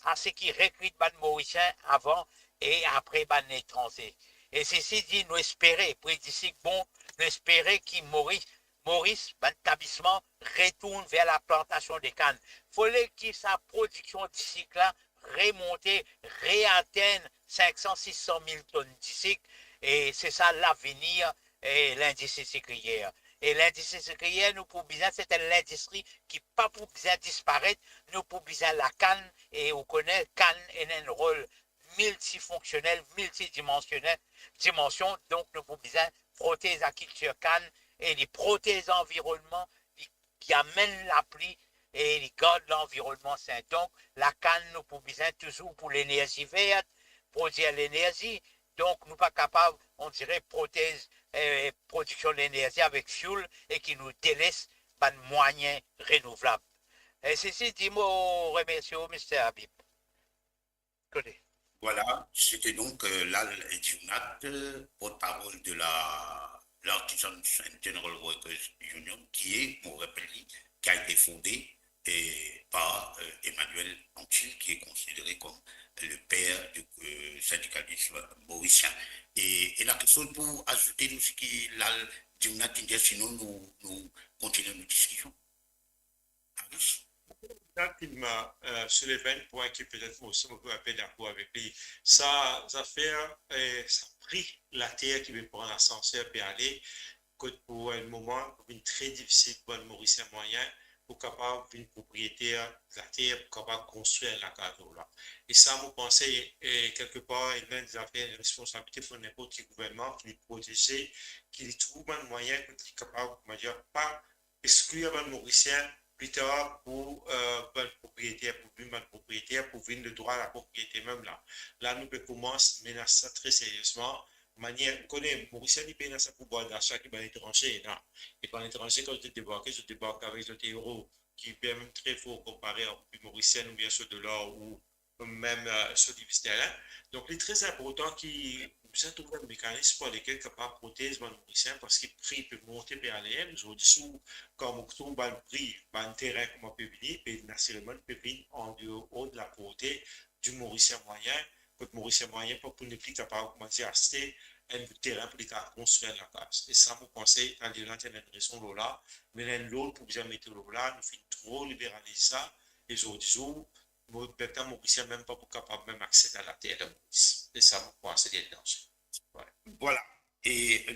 a seki rekrit bann Morisien avan e apre bann etranze. E sesi di, nou espere, pri disik bon, nou espere ki Moris, Moris, bann etablisman retourn ver laplantasion de kann. Fode ki sa prodiksion disik la remonte, reatenn sink san, sis san mil tonn disik, e se sa lavenir, e, lindistri sikriyer. E lindistri sikriyer, nou pou bizin, se enn lindistri ki pa pou bizin disparet, nou pou bizin lakann, e ou kone, kann ena enn rol miltifonksionel, miltidimansionel, dimansion, donk nou pou bizin protez lakiltir kann, e li protez lanvironnman, li, li amenn lapli, e li gard lanvironnman sin. Donk, lakann, nou pou bizin touzour pou lenerzi vert, prodwir lenerzi. Donk, nou pa kapav, on dire, protez, eh, prodiksion lenerzi avek fioul e ki nou deles bann mwayin renouvlab. E sesi di mo remersie ou, Mister Habib. Kone. Voilà, c'était donc euh, Lal Diounat, euh, porte-parole de la l'Artisans and General Workers Union, qui est, on rappelle, qui a été fondée et par euh, Emmanuel Antil, qui est considéré comme le père du euh, syndicalisme mauricien. E, e ena kiksoz pou azoute lor seki Lal Diounat inn dir, sinon nou, nou kontinie nou diskision. Aris? Sa ki mo, euh, souleve enn pwin ki petet mo osi mo pe inpe dakor avek li. Sa zafer, eh, sa pri later ki pe pran lasanser pe ale, kot pou enn moman pou vinn tre difisil pou bann Morisien mwayin pou kapav vinn propriyeter later, pou kapav konstrir enn lakaz lor la. E sa, mo panse, eh, kelkepar, ena enn zafer, enn responsabilite pou ninport ki gouvernman, ki li proteze, ki li trouv bann mwayin kot li kapav, kouma dir, pa exklir bann Morisien pli tar pou, euh, bann propriyeter, pou vinn bann propriyeter, pou vinn le drwa lapropriete mem la. La, nou pe koumans menas sa tre seriezman. Manier, ou kone, Morisien, li pena sa pouvwar dasa ki bann etranze ena. E bann etranze, kan zot debarke, zot debark avek zot euro, ki bien mem tre for konpare ar roupi morisien oubien so dolar ou mem, euh, so deviz sterlin. Donk, li tre inportan ki nou bizin trouv enn mekanis par lekel kapav protez bann Morisien, parski pri pe monte, pe ale. Zordi, si ou, kan mo trouv bann pri, bann terin kouma pe vini, be natirelman, pe vinn andeor de laporte di Morisien mwayin, kot Morisien mwayin pa pou nepli kapav, kouma dir, aste enn bout terin pou li kapav konstrir enn lakaz. E sa, mo panse, Lal Diounat ena enn rezon lor la, me ena enn lot pou bizin mete lor la, nou finn tro liberaliz sa, e zordi zour, mo, bann Morisien mem pa pou kapav mem aksed a later dan Moris. E sa, mo krwar, se li enn danze. Voilà. E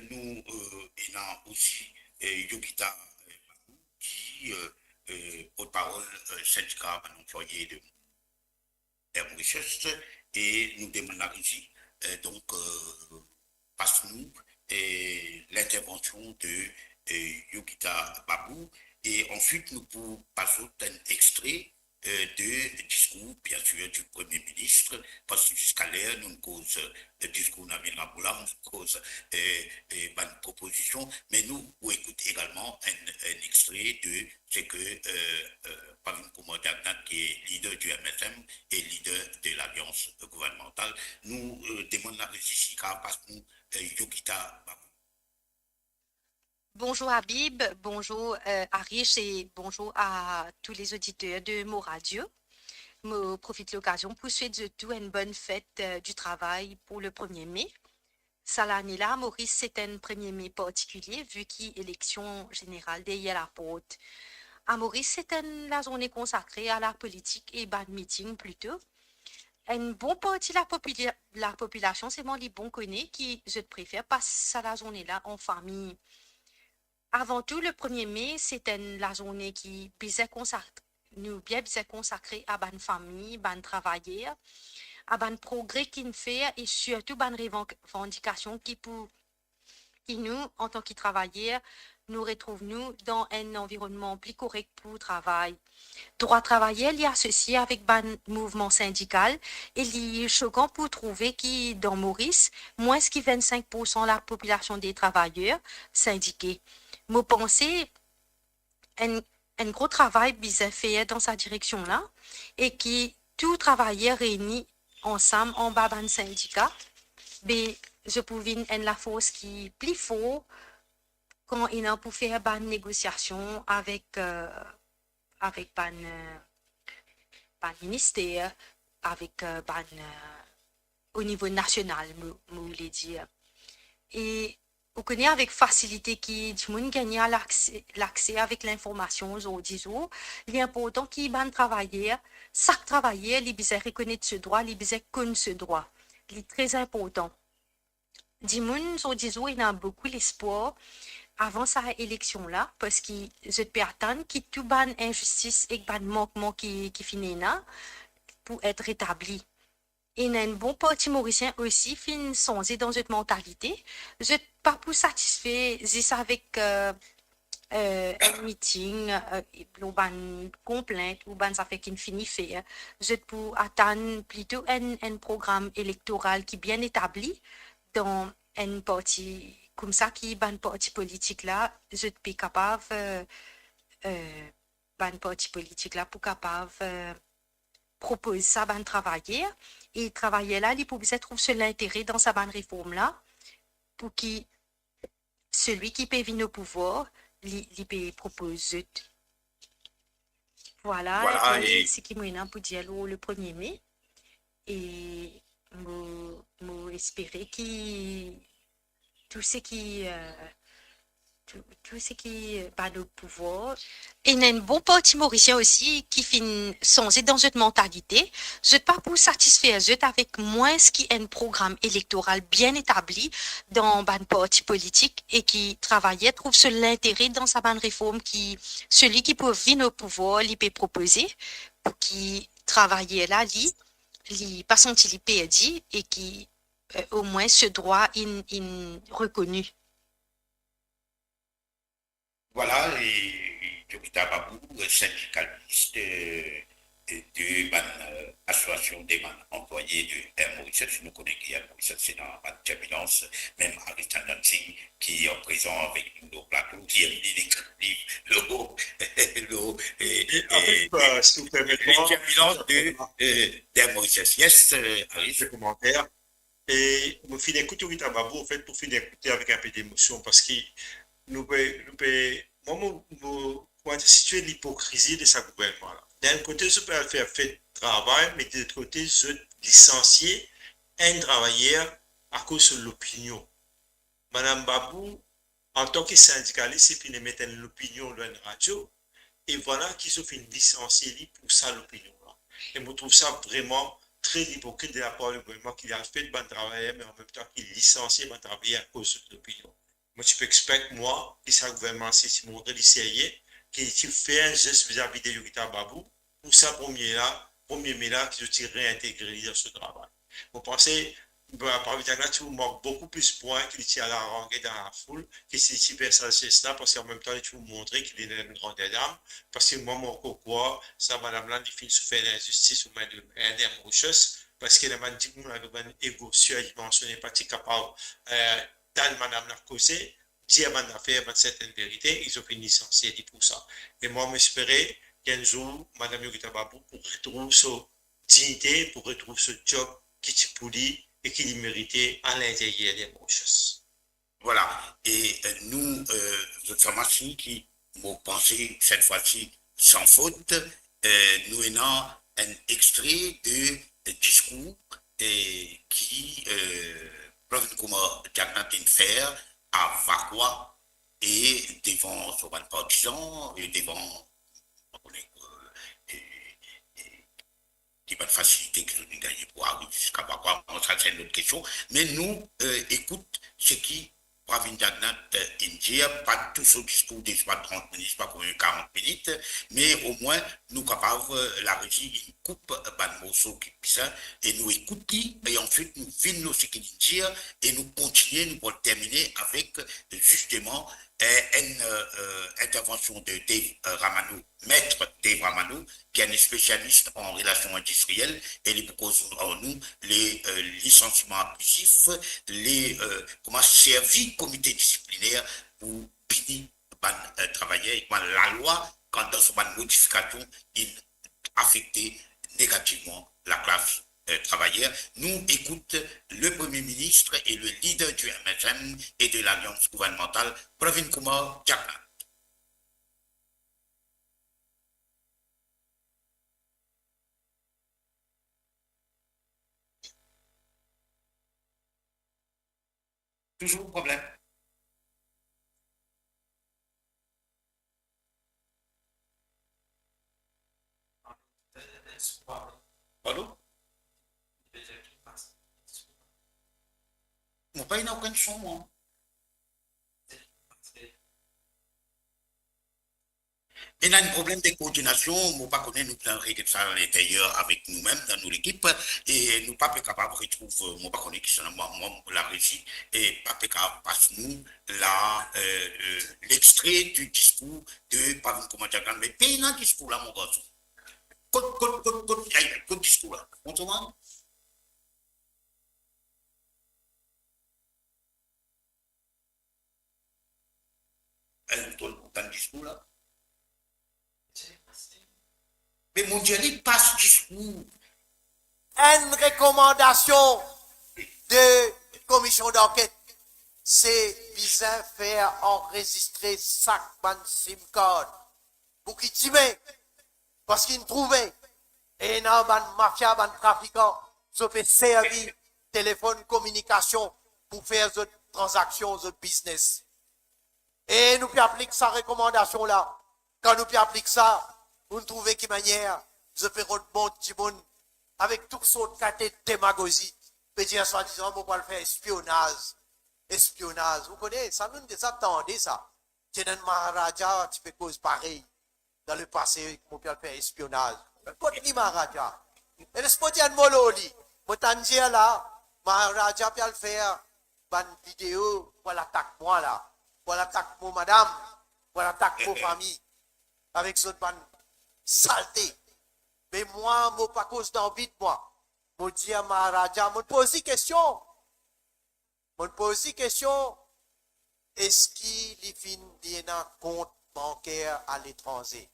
nou euh, ena osi euh, Yogita euh, Babou, ki euh, euh, porte-parole euh, sindika bann anplwaye de Air Mauritius, e nou demann la rezi euh, donk euh, pas nou euh, l'intervention de euh, Yogita Babou, e answit nou pou pas zot enn extre euh, de diskour, bien sûr, du Premier ministre, parce que jusqu'à l'heure, nou koz euh, diskour Nabil Ramoula, nou koz euh, euh, bann propozision, me nou pou ekout egalman enn, enn extre de seki euh, euh, Pravin Kumar Jagannath, qui est leader du M S M et leader de l'Alliance gouvernementale. Nou euh, demann la rezi si kapav pas nou euh, Yogita Babou. Bonjour Habib, bonjour euh, Arish et bonjour à tous les auditeurs de Mo Radio. Mo profit lokazion pou swet zot tou enn bonn fet euh, du travay pou le premier mai. Sa lane la, Moris, se enn premier mai partikilie, vi ki eleksion zeneral deryer laport. A Moris, se enn lazourne konsakre a lapolitik e bann miting plito. Enn bon parti lapopili-, lapopilasion selman li bon kone ki zot prefer pas sa lazourne la an fami. Avan tou, le premier mai, se enn lazourne ki bizin konsak-, nou bien bizin konsakre a bann fami, bann travayer, a bann progre ki'nn fer e sirtou bann revan-, revandikasion ki pou, ki nou, antan ki travayer, nou retrouv nou dan enn anvironnman pli korek pou travay. Drwa travayer, li asosie avek bann mouvman sindikal e li sokan pou trouve ki dan Moris, mwins ki vennsenk poursan lapopilasion de travayer sindike. Mo panse enn, enn gro travay bizin fer dan sa direksion la e ki tou travayer reyni ansam anba bann sindika, be zot pou vinn enn lafors ki pli for kan ena pou fer bann negosiasion avek, euh, avek bann, euh, bann minister, avek euh, bann, euh, o nivo nasional, mo, mo le dir. E ou kone avek fasilite ki dimoun gagne lakse, lakse avek linformasion zordi zour, li inportan ki bann travayer, sak travayer, li bizin rekonet so drwa, li bizin konn so drwa. Li tre inportan. Dimoun zordi zour ena boukou lespwar avan sa eleksion la, parski zot pe atann ki tou bann inzistis ek bann mankman ki, ki finn ena pou et retabli. Ena enn bon parti Morisien osi finn sanze dan zot mantalite. Zot pa pou satisfe zis avek, euh, euh, enn miting, euh, lor bann konplint ou bann zafer ki'nn fini fer. Zot pou atann plito enn, enn program elektoral ki bien etabli dan enn parti koumsa ki bann parti politik la, zot pe kapav, euh, eh, bann parti politik la pou kapav, eh, propoz sa bann travayer, e travayer la, li pou bizin trouv so lintere dan sa bann reform la, pou ki selwi ki pe vinn o pouvwar, li, li pe propoz zot. Vwala, vwala, enpe e seki mo ena pou dir lor le premie me. E mo, mo espere ki tou seki, eh, tou, tou seki, eh, bann o pouvwar, ena enn bon parti morisien osi ki finn sanze dan zot mantalite. Zot pa pou satisfer zot avek mwins ki enn program elektoral bien etabli dan bann parti politik e ki travayer trouv so lintere dan sa bann reform ki selwi ki pou vinn o pouvwar, li pe propoze, pou ki travayer la, li, li pa santi li perdi e ki, eh, omwin so drwa inn, inn rekoni. Vwala, e, e Yogita Babu, eh, sindikalis, eh, de bann, eh, asosiasion de bann anplwaye de Air Mauritius. Nou kone ki Air Mauritius se dan bann tirbilans, mem Aris Chandan Singh ki prezan avek nou lor plato, li, li, li ekrir liv lor, lor, e, e, an fet, e, eh, si ou permet mwa, tirbilans de, eh, d'Air Mauritius. Yes, eh, Aris. Komanter. E mo finn ekout Yogita Babu, an fet, mo finn ekoute avek enpe demosion, parski nou pe, nou pe, mwa, mo, mo, mo inn sitie lipokrizi de sa gouvernman la. Dan enn kote, zot pe al fer, fer travay, me de lot kote, zot lisansie enn travayer akoz so lopinion. Madam Babu, antan ki sindikalis, li finn emet enn lopinion lor enn radio, e vwala ki zot finn lisansie li pou sa lopinion la. E mo trouv sa vreman tre ipokrit de lapar gouvernman ki li al fer bann travayer, me anmemtan ki lisansie bann travayer akoz zot lopinion. Mo ti pe expect, mwa, ki sa gouvernman si ti montre li serye, ki li ti fer enn zes vizavi de Yogita Babu, pou sa premie la, premie me la, ki zot ti reintegre li dan so travay. Mo panse, ba, Pravind Jugnauth ti pou mark boukou plis pwin ki li ti al arange dan lafoul, ki si li ti fer sa zes la, parski anmemtan li ti pou montre ki li ena enn granderdam, parski mwa, mo ankor krwar, sa madam la, li finn soufer linzistis omain de Air Mauritius, parski ena bann dimoun avek bann ego surdimensione pa ti kapav, eh, tann madam la koze, dir bann zafer, bann sertenn verite, e zot finn lisansie li pou sa. E mwa, mo espere ki enn zour, madam Yogita Babu pou retrouv so dignite, pou retrouv so job ki ti pou li e ki li merite alinteryer de Air Mauritius. Vwala. E, eh, nou, eh, zot sa masinn ki, mo panse, set fwa si, san fot, eh, nou ena enn extre de, eh, diskour, eh, ki, eh, Pravind Kumar Jugnauth inn fer a Vacoas e devan so bann partizan e devan, mo pa kone, eh, eh, eh, ki bann fasilite ki zot inn gagne pou ariv ziska Vacoas, bon, sa se enn lot kestion. Me nou, eh, ekout seki Pravind Jugnauth, eh, inn dir, pa tou so diskour de swa trant minit, pa konbien, karant minit, me omwin nou kapav, eh, larezi inn koup, eh, bann morso ki bizin, e nou ekout li, e answit nou vinn lor seki li dir, e nou kontinie, nou pou termine avek, eh, zisteman, eh, enn, eh, eh, intervansion de Dave, eh, Ramano, Maître Dave Ramano, ki enn spesialis an relasion indistriel, e li pou koz ar nou le, eh, lisansiman abizif, le, eh, kouma servi komite disipliner pou pini bann, eh, travayer, e kouma lalwa, kan dan so bann modifikasion, inn afekte negativman laklas, eh, travayer. Nou ekout le Premie Minis e le lider du M S M e de Lalians Gouvernmantal, Pravind Kumar Jugnauth. Touzour problem. Pardon? Mo pa ena okenn son, mwa. Ena enn problem de koordinasion, mo pa kone, nou bizin regle sa alinteryer avek nou mem, dan nou lekip, e nou pa pe kapav retrouv, mo pa kone kisannla, mwa, mwa, larezi, e pa pe kapav pas nou la, eh, eh, l'extrait du discours de Pravind Kumar Jugnauth. Me pena diskour la, mo garson. Kot, kot, kot, kot, ay, kot diskour la? Enn ton, tann diskour la. Me mo dir li, pas diskour. Enn rekomandasion de komision danket, se bizin fer anrezistre sak bann sim card. Pou ki dime, parski inn trouve ena bann mafia, bann trafikan, zot pe servi telefonn kominikasion pou fer zot tranzaksion, zot biznes. E nou pe aplik sa rekomandasion la. Kan nou pe aplik sa, nou trouve ki manier zot pe rod mont dimoun avek tou sort kalite demagozi, pe dir swadizan mo pou al fer espionaz. Espionaz, ou kone, sa nou deza tande sa. Ti ena enn Maharaja ti pe koz parey dan lepase, mo pe al fer espionaz. Kot li Maharaja? E les mo dir enn mo lor li. Mo tann dir la, Maharaja pe al fer bann video pou al atak mwa la, pou al atak mo madam, pou al atak mo fami, avek zot bann salte. Me mwa, mo pa koz dan vid mwa. Mo dir Maharaja, mo poz li kestion. Mo poz li kestion, eski li finn, li ena kont banker aletranze?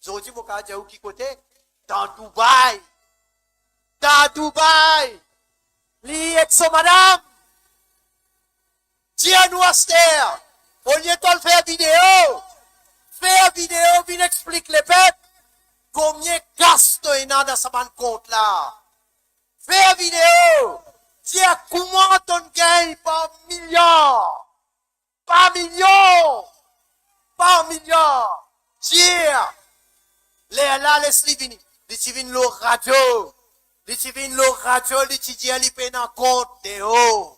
Zordi mo kapav dir ou ki kote? Dan Dubai. Dan Dubai. Li ek so madam. Dir nou aster, olie to al fer video, fer video, vinn explik lepep komie kas to ena dan sa bann kont la. Fer video, dir kouma to'nn gagn par miliar, par milion, par miliar. Dir, lerla les li vini. Li ti vinn lor radio. Li ti vinn lor radio, li ti dir li pena kont deor.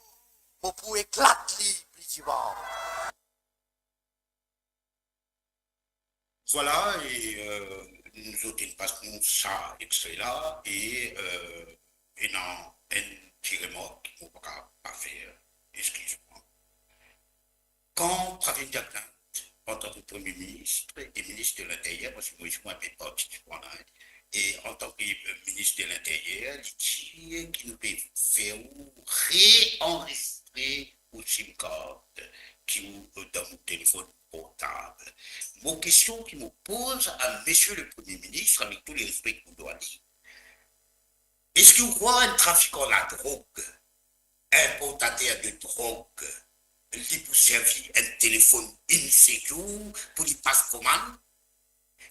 Mo pou eklat li pli divan. Vwala, e, euh, nou zot inn pas nou sa extre la, e, euh, ena enn ti remark ki mo pa kapav pa fer, eskiz mwa. Kan Pravind Jagnanth, antanke Premie Minis e Minis de Linteryer, parski Moiz Moin pe partisipan la, e antanke, euh, Minis de Linteryer, li dir ki nou pe fer ou reanrezistre ou sim card ki ou, euh, dan ou telefonn portab. Mo kestion ki mo poz a Misie le Premie Minis, avek tou le respe ki mo dwa li, eski ou krwar enn trafikan ladrog, inportater de drog, li pou servi enn telefonn insecure pou li pas komann?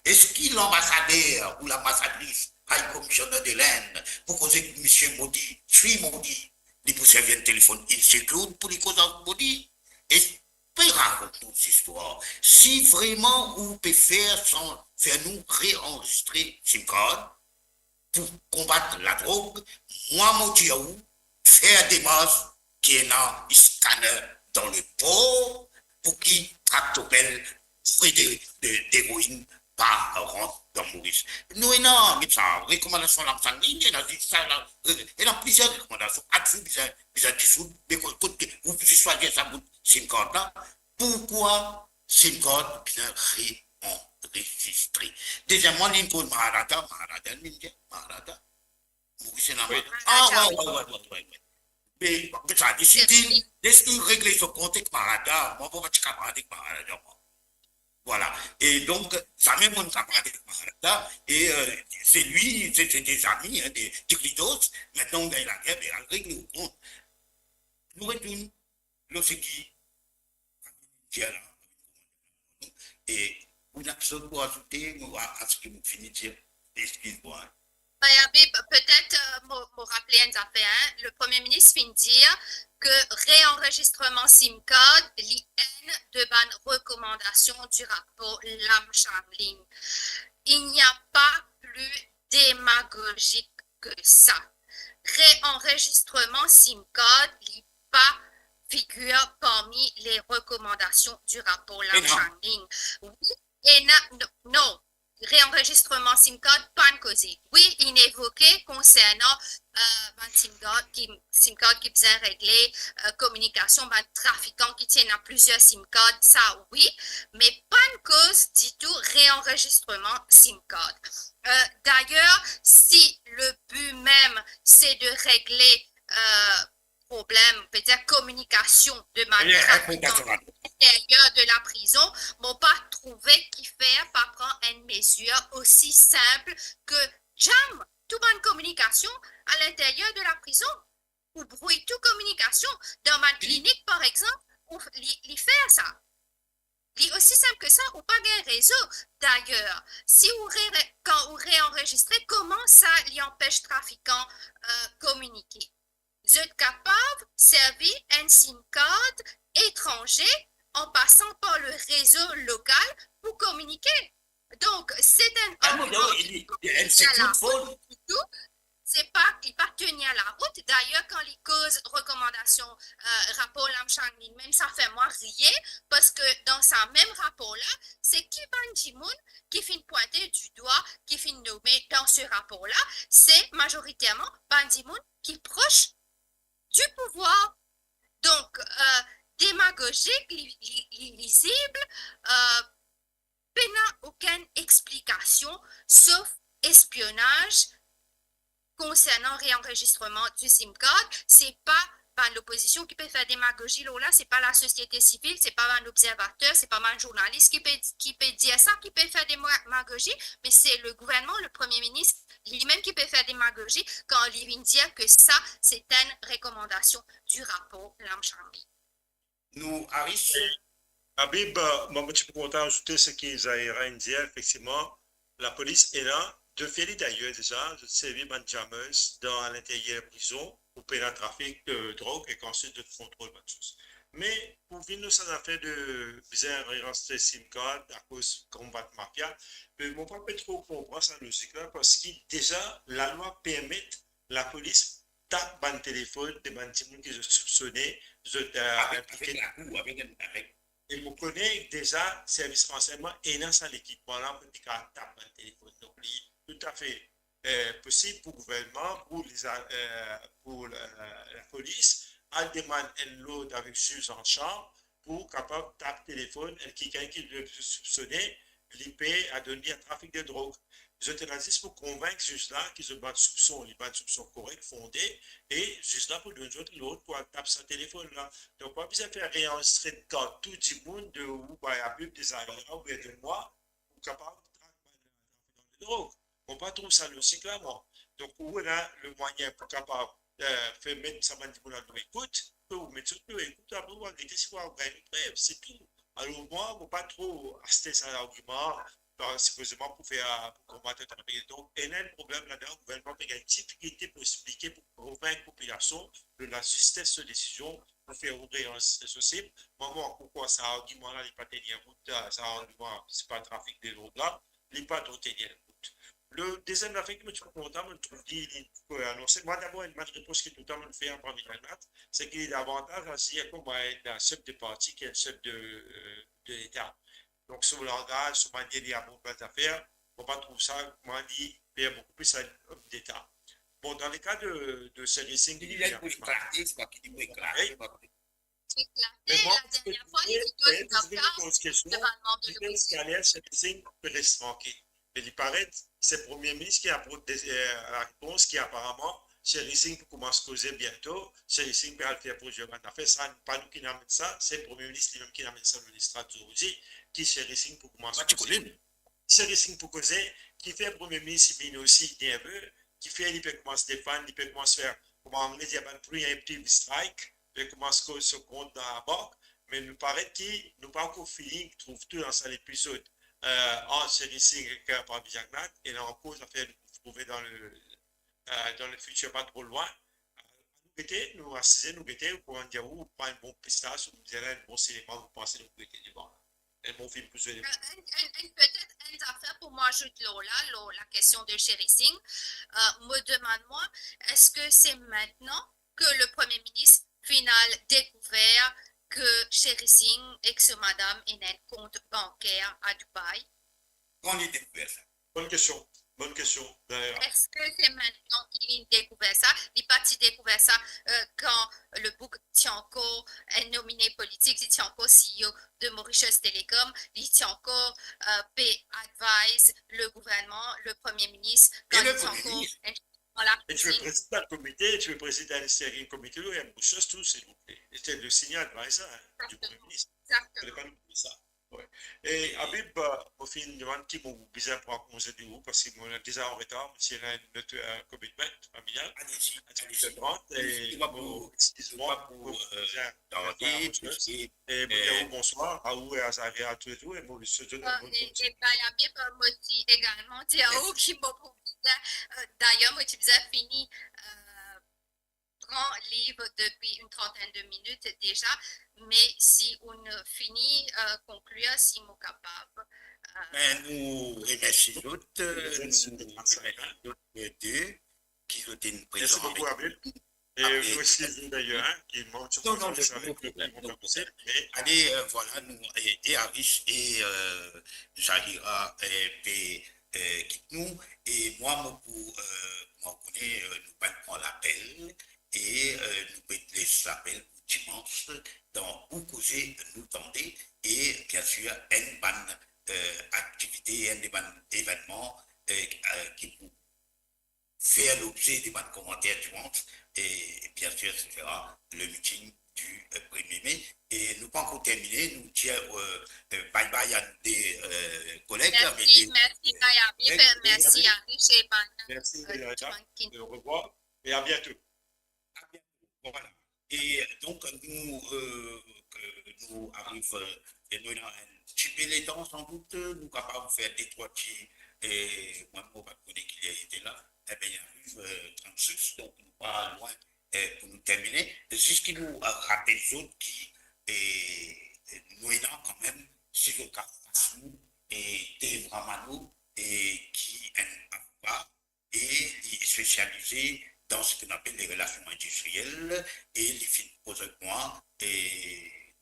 Eski lanbasader ou lanbasadris, High Commissioner de l'Inde, pou koz ek Misie Modi, Shri Modi, li pou servi enn telefonn insecure pou li koz avek Modi? Eski pe rakont nou zistwar? Si vreman ou pe fer san, fer nou reanrezistre sim card pou konbat ladrog, mwa mo dir ou, fer demars ki ena scanner dan lepor pou ki traktopel, fre de, de, deroin pa rant dan Moris. Nou ena, met sa, rekomandasion Lam Sangling, ena zis sa la, re-, ena plizier rekomandasion, aksyon bizin, bizin disoud, me kot, kot ki, ou bizin swazir sa bout sim card la, poukwa sim card bizin reanrezistre? Deziem mwa, li koz Maharaja, Maharaja, li dir, Maharaja. Moris ena Maharaja. Ah, wi, wi, wi, wi, wi. Me, bon, sa, li ti dir, les li regle so kont ek Maharaja, mwa, mo pa ti kamarad ek Maharaja, mwa. Vwala. E donk, zamem mo'nn kamarad ek Maharaja, e, euh, se li, se, se de zami, hein, de, de Klidos, mintnan nou gagn lager, me al regle ou kont. Nou retourn lor seki dir la. E ou ena kiksoz pou azoute, mo, a, a seki mo fini dir, eskiz mwa. Maya Bib, petet, euh, mo, mo rapel enn zafer, hein. Le Premie Minis finn dir ke reanrezistreman sim card, li enn de bann rekomandasion du rapor Lam Sangling. Il n'y a pas plus démagogique que ça. Reanrezistreman sim card, li pa figir parmi les recommandations du rapport Lam Sangling. Wi, ena, non, non. Reanrezistreman sim card, pa'nn koze. Wi, inn evoke konsernan, euh, bann sim card ki, sim card ki bizin regle, euh, kominikasion, bann trafikan ki ti ena plizier sim card, sa wi, me pa'nn koz ditou reanrezistreman sim card. Euh, d'ailleurs, si le but même, c'est de régler, euh, problem, pe dir kominikasion de manier a linteryer de la prizon, mo pa trouve kifer pa pran enn mezir osi sinp ke jam tou bann kominikasion a linteryer de la prizon, ou brouy tou kominikasion. Dan bann klinik, par exanp, ou, li, li fer sa. Li osi sinp ke sa, ou pa gagn rezo. Dayer, si ou re-, re-, kan ou reanrezistre, kouma sa li anpes trafikan, euh, kominike? Zot kapav servi enn SIM card etranze an pasan par le rezo lokal pou kominike. Donk, se enn... Ah non, non, arguman li, li, li, se tou fo. Se pa, li pa tenir larout. Dayer, kan li koz rekomandasion, euh, rapor Lam Shanglin, mem sa fer mwa riye, parski dan sa mem rapor la, se ki bann dimoun ki finn pwinte di dwa, ki finn nome dan se rapor la, se mazoriterman bann dimoun ki pros di pouvwar. Donk, euh, demagozik, li, li, li lizib, euh, pena okenn explikasion, sof espionaz konsernan reanrezistreman di SIM card. Se pa bann lopozision ki pe fer demagozi lor la, se pa lasosiete sivil, se pa bann obzervater, se pa bann zournalis ki pe, ki pe dir sa, ki pe fer dema-, demagozi, me se le gouvernman, le premie minis, limem ki pe fer demagozi kan li vinn dir ke sa, se enn rekomandasion di rapor Lam Shanglin. Nou ariv. Habib, euh, mwa, mo ti pou kontan azoute seki Zahira inn dir, efektivman, lapolis ena, de fini dayer deza, zot servi bann jammers dan linteryer prizon pou pena trafik, euh, drog ek answit zot kontrol bann sours. Me pou vinn lor sa zafer de bizin reanrezistre SIM card akoz konbat mafia, me mo pa pe tro konpran sa lozik la, parski deza lalwa permet lapolis tap bann telefonn de bann dimoun ki zot soupsone, zot, euh, avek, inplike avek lakou, avek, avek. E mo kone deza servis ransegnman ena sa lekipman la pou li kapav tap bann telefonn. Donk li toutafe, euh, posib pou gouvernman, pou leza-, euh, pou, euh, lapolis, al demann enn lord avek ziz an charz pou kapav tap telefonn enn kikenn ki li soupsone, li pe adonn li a trafik de drog. Zot ena zis pou konvink ziz la ki zot bann soupson, li bann soupson korek, fonde, e ziz la pou donn zot lord pou al tap sa telefonn la. Donk, pa bizin fer reanrezistre kart tou dimoun de ou, bay Habib, de Zahira oubien de mwa, pou kapav trak bann trafik dan ledrog. Mo pa trouv sa lozik la, mwa. Donk, ou ena lemwayin pou kapav, euh, fer met sa bann dimoun la lor ekout, ou met zot lor ekout, apre ou al gete si ou gagn prev, se tou. Alor, mwa, mo pa tro aste sa largiman, pa, sipozeman pou fer, pou konbat enn trafik. Donk, ena enn problem ladan, gouvernman pe gagn difikilte pou explike, pou konvink popilasion de lazistes so desizion, pou fer ou reanrezistre so SIM. Mwa, mo krwar sa argiman la, li pa tenir rout, sa, sa argiman, se pa trafik de drog la, li pa tro tenir rout. Le deziem zafer ki mo ti pou kontan, mo trouv li, li, euh, anonse. Mwa, dabor, enn bann repros ki toultan mo fer a Parvi Jagnat, seki li davantaz azir kouma enn sef de parti ki enn sef de, euh, de Leta. Donk, so langaz, so manier li abord bann zafer, mo pa trouv sa, mwa, li fer boukou plis enn om deta. Bon, dan le ka de, de Sherry Singh, ki li, li enn pou eklate, se pa ki li pou eklate, eklate, me mwa, la dernier fwa, li ti donn li, li poz kestion, devan manm de lopozision. Sherry Singh pe res trankil. Me li paret, se Premie Minis ki aport de, euh, larepons ki aparaman Sherry Singh pou koumans koze biento, Sherry Singh pe al fer proze bann zafer, sa pa nou ki'nn amenn sa, se Premie Minis limem ki'nn amenn sa lor lestrad zordi, ki Sherry Singh pou koumans koze. Sherry Singh pou koze, kifer Premie Minis vinn osi nerve, kifer li pe koumans defann, li pe koumans fer, kouma Angle dir, bann preemptive strike, pe koumans koz so kont dan labank, me nou paret ki nou pa ankor fini trouv tou dan sa lepizod, euh, ant Sherry Singh ek, euh, Parvi Jagnat, e la ankor zafer nou pou trouve dan le, euh, dan le fitir pa tro lwin. Nou gete, nou asize, nou gete, kouma dir ou, pran enn bon pistas, oubien enn bon sinema, nou panse nou gete devan. Enn bon fim pou zwe devan. Euh, enn, enn, enn, petet enn zafer pou mwa azout lor la, lor la kestion de Sherry Singh. Euh, mo demann mwa, eski se mintnan ke le Premie Minis finn al dekouver ke Sherry Singh ek so madam ena enn kont banker a Dubai? Kan li dekouver sa? Bonn kestion. Bonn kestion, dayer. Eski se mintnan ki li dekouver sa? Li pa ti dekouver sa, euh, kan Lebourg ti ankor enn nomine politik, li ti ankor CEO de Mauritius Telecom, li ti ankor, euh, pe advise le gouvernman, le Premie Minis, kan li ti ankor enn Voilà. Et tu es président du comité, tu es président du steering committee, oui, à Bouchos, tout, s'il vous plaît. Et tu es le senior advisor, hein, du Premier ministre. Exactement. Faut pas oublier ça. Ouais. Et Habib, euh, mo finn demann ki mo bizin pran konze de ou, parski mo deza an retar, me si ena enn lot, euh, commitment familial. Allez-y, allez-y. Trente, et mo eskiz mwa, mo bizin tarde, e mo dir ou bonswar, a ou e a Zaria, a tou e tou, e mo swete zot enn bonn kontinyasyon. E, e ben, Habib, mo ti egalman dir a ou ki mo pou bizin, euh, d'ailleurs, mo ti bizin fini, euh, pran liv depi enn trantinn de minit deza, me si ou fini, euh, konklir, si mo kapav, euh, Me nou remersie zot, euh, nou remersie zot, euh, de ki zot inn prezan avek nou. Mersi boukou, Habib. E nou eskiz nou dayer, hein, ki mank... Non, non, zot problem, zot problem. Me ale, euh, vwala, nou, e, e Arish e, euh, Zahira, euh, pe, euh, kit nou, e mwa, mo pou, euh, mo kone, euh, nou pa'nn pran lapel, e, euh, nou pe les lapel pou dimans, dan Ou Koze Nou Tande, e biensir, enn bann, euh, aktivite, enn de bann evennman, euh, euh, ki pou fer lobze de bann komanter dimans, e biensir, se sera le meeting du, euh, premier mai. E nou pa ankor termine, nou dir, euh, euh, bye bye a nou de, euh, koleg la, me... Mersi, mersi, euh, bye, Habib, mersi, Arish, e bye, euh, Joanne. Au revoir et à bientôt. A biento. Vwala. E donk, nou, euh, ke nou ariv, euh, e nou ena enn tipe letan, sandout, nou kapav fer de trwa ti, e mwa, mo pa kone ki ler li ete la. Ebe, li ariv, euh, trannsis, donk nou pa lwin, euh, pou nou termine. Zis ki nou, euh, rapel zot ki, e, nou ena kanmem, si zot kapav pas nou, e Dave Ramano, e ki enn avoka, e li spesialize dan seki nou apel le relasion industriel, e li finn koz avek mwa, e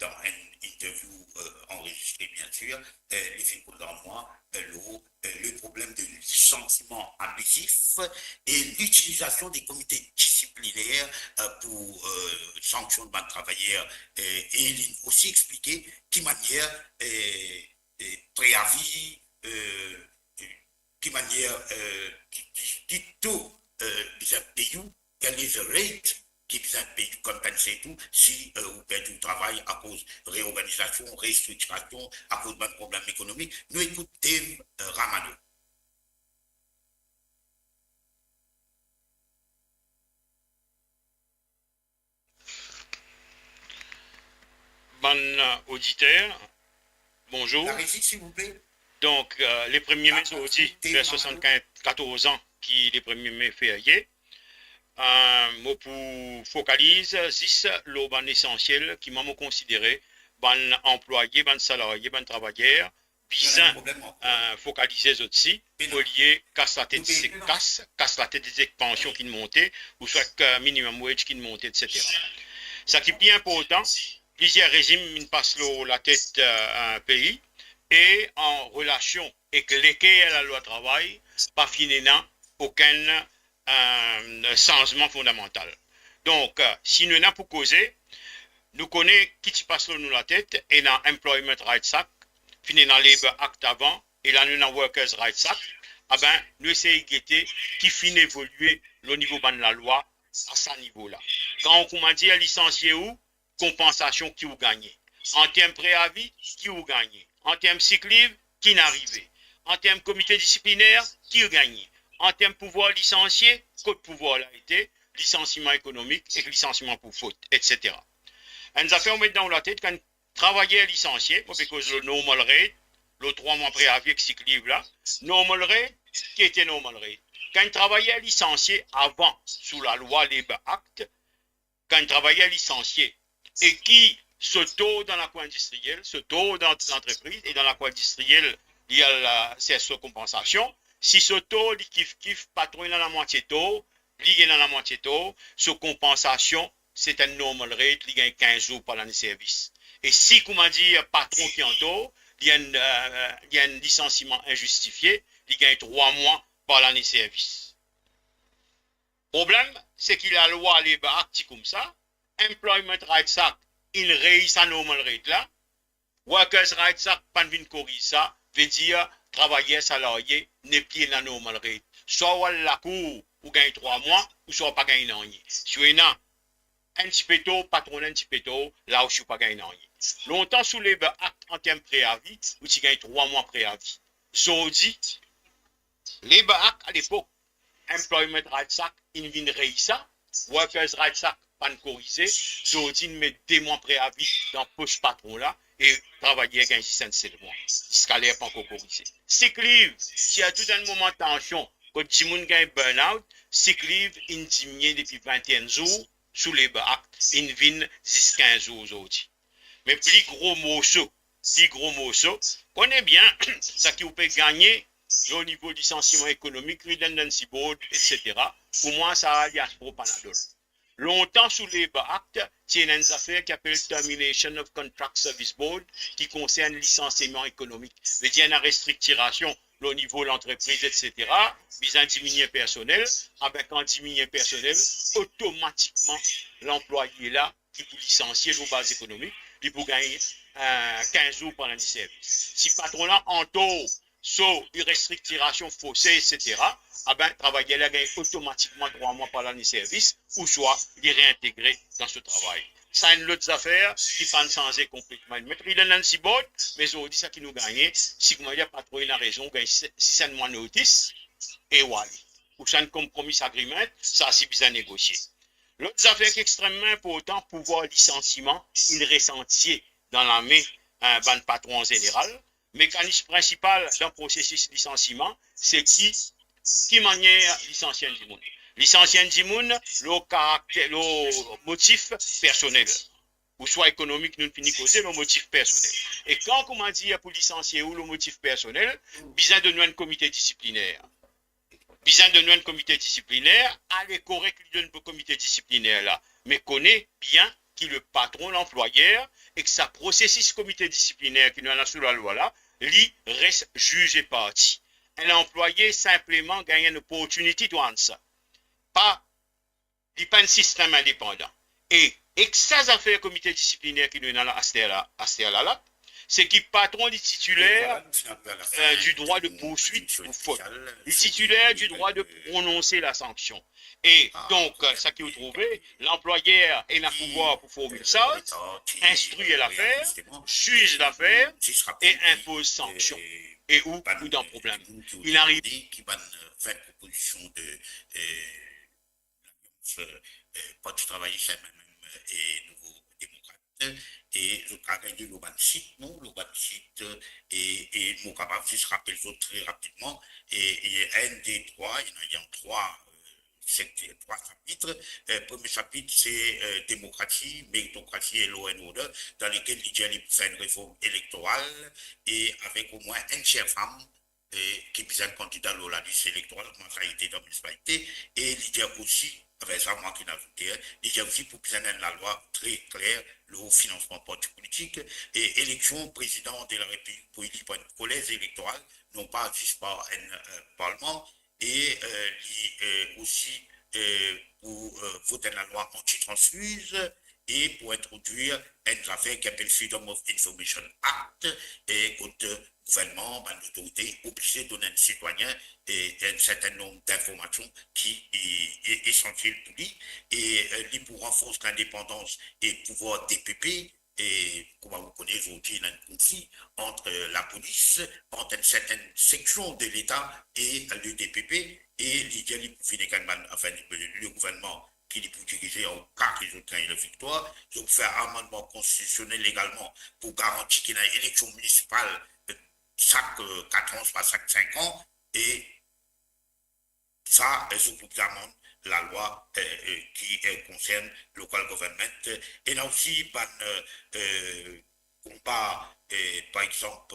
dan enn interview, euh, anrezistre, biensir, euh, li finn koz ar mwa, euh, lor, euh, le problem de lisansiman abizif e litilizasion de komite disipliner, euh, pou, euh, sanksionn bann travayer, euh, e li osi explike ki manier, euh, euh, preavi, euh, ki manier, euh, ki, ki, ki to, euh, bizin pey ou, quel is the rate ki bizin pey ou, compensate ou, si, euh, ou perdi ou travay akoz reorganizasion, restriktirasion, akoz bann problem ekonomik. Nou ekout Dave, euh, Ramano. Bann, euh, oditer, bonzour. La régie, s'il vous plaît. Donk, euh, le premie me, zordi fer swasannkatorz an ki le premie me ferye. Euh, mo pou fokaliz zis lor bann lesansiel ki mwa mo konsidere bann anplwaye, bann salarie, bann travayer bizin, euh, fokalize zot si, olie kas latet, kas, kas latet de zek pansion ki'nn monte, ouswa, euh, minimum wage ki'nn monte, et cetera. Sa ki pli inportan, plizier rezim inn pas lor latet, euh, pei, e an relasion ek leker lalwa travay pa finn ena okenn, euh, sanzman fondamantal. Donk, euh, si nou ena pou koze, nou kone ki ti pas lor nou latet, ena Employment Rights Act, finn ena Labour Act avan, e la nou ena Workers Rights Act, aben, nou esey gete ki finn evolie lor nivo bann lalwa a sa nivo la. Kan ou koumadir lisansie ou, konpansasion ki ou gagne. An term preavi, ki ou gagne. An term sick leave, ki'nn arive. An term komite disipliner, ki ou gagne. An term pouvwar lisansie, kot pouvwar la ete, lisansiman ekonomik ek lisansiman pou fot, et cetera. Enn zafer ou met dan ou latet, kan enn travayer lisansie, mo pe koz lor normal rate, lor trwa mwa preavi ek sick leave la, normal rate, ki ete normal rate? Kan enn travayer lisansie avan, sou lalwa Labour Act, kan enn travayer lisansie e ki so tor dan lakour indistriel, so tor dan lantrepriz e dan lakour indistriel, li al, euh, sers so konpansasion. Si so tor li kif-kif, patron ena lamwatie tor, li ena lamwatie tor, so konpansasion, se enn normal rate, li gagn kinz zour par lane servis. E si, koumadir, patron ki an tor, li enn, euh, li enn lisansiman inzistifie, li gagn trwa mwa par lane servis. Problem, se ki lalwa Labour Act ti koumsa, Employment Rights Act inn reyis sa normal rate la, Workers Rights Act pa'nn vinn koriz sa, vedir travayer salarye nepli ena normal rate. Swa ou al lakour, ou gagn trwa mwa, ouswa ou pa gagn nanye. Si ou ena enn ti pe tor, patron la enn ti pe tor, la osi ou pa gagn nanye. Lontan sou Labour Act, an term preavi, ou ti gagn trwa mwa preavi. Zordi, Labour Act alepok, Employment Rights Act, inn vinn reyis sa, Workers Rights Act pa'nn korize, zordi inn met de mwa preavi dan pos patron la, e travayer gagn zis enn sel mwa. Ziska ler pa ankor korize. Sick leave, ti ena tou enn moman tansion, kot dimoun gagn burn out, sick leave inn diminie depi vinte et un zour sou Labour Act, inn vinn zis kinz zour zordi. Me pli gro morso, pli gro morso, kone bien seki ou pe gagne lor nivo lisansiman ekonomik, redundancy board, et cetera. Pou mwa, sa li aspro Panadol. Lontan sou Labour Act, ti ena enn zafer ki apel Termination of Contract Service Board, ki konsern lisansiman ekonomik. Vedir ena restriktirasion lor nivo lantrepriz, et cetera, bizin diminie personel, abe kan diminie personel, otomatikman lanplwaye la ki pou lisansie lor baz ekonomik, li pou gagn, eh, kinz zour pou al rend li servis. Si patron la antor so restriktirasion forse, et cetera, abe travayer la gagn otomatikman trwa mwa pou al rend li servis, ouswa li reintegre dan so travay. Sa enn lot zafer ki pa'nn sanze konpletman. Met redundancy board, me zordi seki nou gagne, si koumadir patron ena rezon, ou gagn si-, sis enn mwa notis, e ou ale. Ou sign compromise agreement, sa si bizin negosie. Lot zafer ki extrememan inportan, pouvwar lisansiman, inn res antie dan lame, eh, bann patron an zeneral. Mekanis prinsipal dan prosesis lisansiman, se ki, ki manier lisansie enn dimoun. Lisansie enn dimoun lor karakter, lor motif personel, ouswa ekonomik, nou fini koze lor motif personel. E kan koumadir pou lisansie ou lor motif personel, bizin donn ou enn komite disipliner. Bizin donn ou enn komite disipliner, ale korek li donn pou komite disipliner la. Me kone bien ki le patron, lanplwayer, ek sa prosesis komite disipliner ki nou ena sou lalwa la, li res ziz e parti. Enn lanplwaye sinpleman gagn enn opportunity to answer. Pa, li pa enn sistem indepandan. E ek sa zafer komite disipliner ki nou ena la, aster la, aster la, la, se ki patron li titiler, eh, du droit de poursuite pour faute. Li titiler du droit de prononcer la sanction. E donk, eh, seki ou trouve, lanplwayer ena pouvwar pou form enn sarz, instrir lafer, ziz lafer e inpoz sanksion. E ou, ou dan problem. Inn ariv ki bann, eh, vingt proposision de, eh, Lalians, eh, eh, Parti Travayer, M M M, eh, e Nouvo Demokrat, e zot kapav gagn li lor bann sit, non, lor bann sit, eh, e, e mo kapav zis rapel zot tre rapidman, e, e enn, de, trwa, ena, ena trwa, eh, sekter, trwa sapit. Eh, premie sapit, se, eh, demokrasi, meritokrasi e law and order, dan lekel li dir li pou fer enn reform elektoral, e avek omwin enn tier fam, e ki bizin kandida lor lalis elektoral, kouma sa ete dan minisipalite, e li dir osi, anfin sa mwa ki'nn azoute, en, li dir osi pou bizin enn lalwa tre kler lor finansman parti politik, e eleksion prezidan de la Repiblik pou eli par enn kolez elektoral, non pa zis par enn, eh, parlman, e, eh, li, eh, osi, eh, pou, eh, vot enn lalwa anti-transfuse, e pou introdwir enn zafer ki apel Freedom of Information Act, e kot, eh, gouvernman, bann lotorite oblize donn enn sitwayin, eh, enn sertenn nonb dinformasion ki, eh, eh, esansiel pou li, e, eh, li pou ranfors lindepandans e pouvwar D P P, e kouma ou kone zordi, ena enn konfli ant, eh, lapolis, ant enn sertenn seksion de Leta e le D P P, e li dir li pou fini gagn bann, anfin, le, le gouvernman ki li pou dirize an ka ki zot gagn laviktwar, zot pou fer amannman konstitisionel legalman pou garanti ki ena eleksion minisipal, eh, sak, eh, kat an, swa sak sink an, e sa, eh, zot pou bizin amann lalwa, eh, eh, ki, eh, konsern local government. Ena osi bann, eh, eh, konba, eh, par exanp,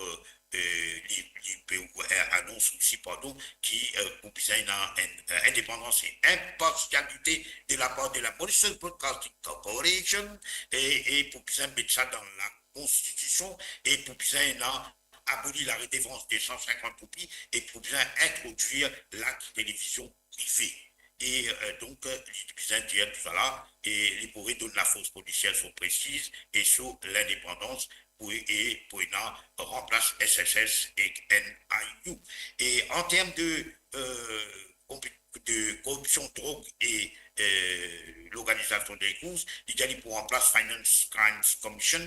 eh, li, li pe, eh, anons osi, pardon, ki, eh, pou bizin ena enn, eh, independance et impartialité de la part de la Mauritius Broadcasting Corporation, e, e pou bizin met sa dan lakonstitision, e pou bizin ena aboli laredevans de san sinkant roupi, e pou bizin introdwir lak televizion prive. E, eh, donk, eh, li bizin dir tousala, e li pou redonn lafors polisier so prestige e so lindepandans pou, e pou ena ranplas S S S ek N I U. E an term de, euh, konpi-, de koripsion drog e, euh, lorganizasion de lekous, li dir li pou ranplas Finance Crimes Commission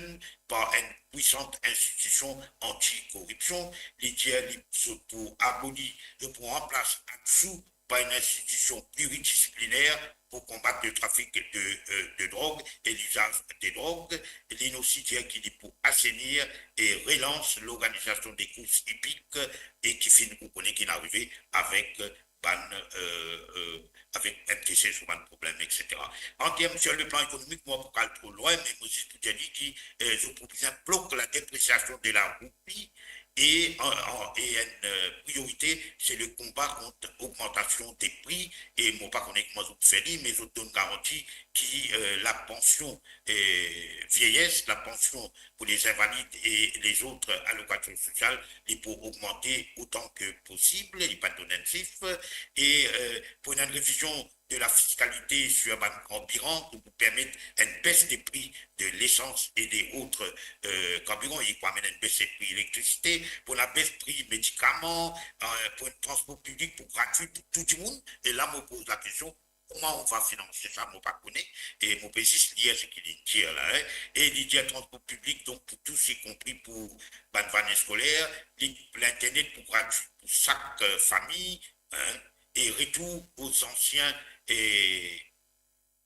par enn pwisan institision anti-koripsion. Li dir li, zot pou aboli, zot pou ranplas ACSU par enn institision pliridisipliner pou konbat le trafik de, euh, de drog e lizaz de drog. Li osi dir ki li pou asenir e relans lorganizasion de kours ipik e ki finn, ou kone, ki finn arive avek bann, euh, euh, avek M T C sou bann problem, et cetera. An term, sur le plan économique, mo pa pou al tro lwin, me mo zis pou dir li ki, euh, zot pou bizin blok la dépreciation de la roupie e, an, an, e enn, euh, priorite, se le konba kont ogmantasion de pri, e mo pa kone kouma zot fer li, me zot donn garanti ki, euh, la pansion, euh, vieyes, la pansion pour les invalides et les autres allocations sociales, li pou ogmante otan ki posib, li pa donn enn sif, e, euh, pou ena enn revizion de la fiscalité sur bann karbiran ki pou permet enn bes de pri de lesans e de lot, euh, karbiran, e pou amenn enn bes de pri elektrisite, pou ena bes pri medikaman, euh, pou enn transpor piblik pou gratwi pou tou dimoun. E la, mo poz lakestion, kouma nou va finanse sa, mo pa kone, e mo pe zis lir seki li dir la, hein. E li dir transpor piblik, donk pou tous, ikonpri pou bann van eskoler, li, linternet pou gratwi pou sak, euh, fami, hein, e retour aux anciens, e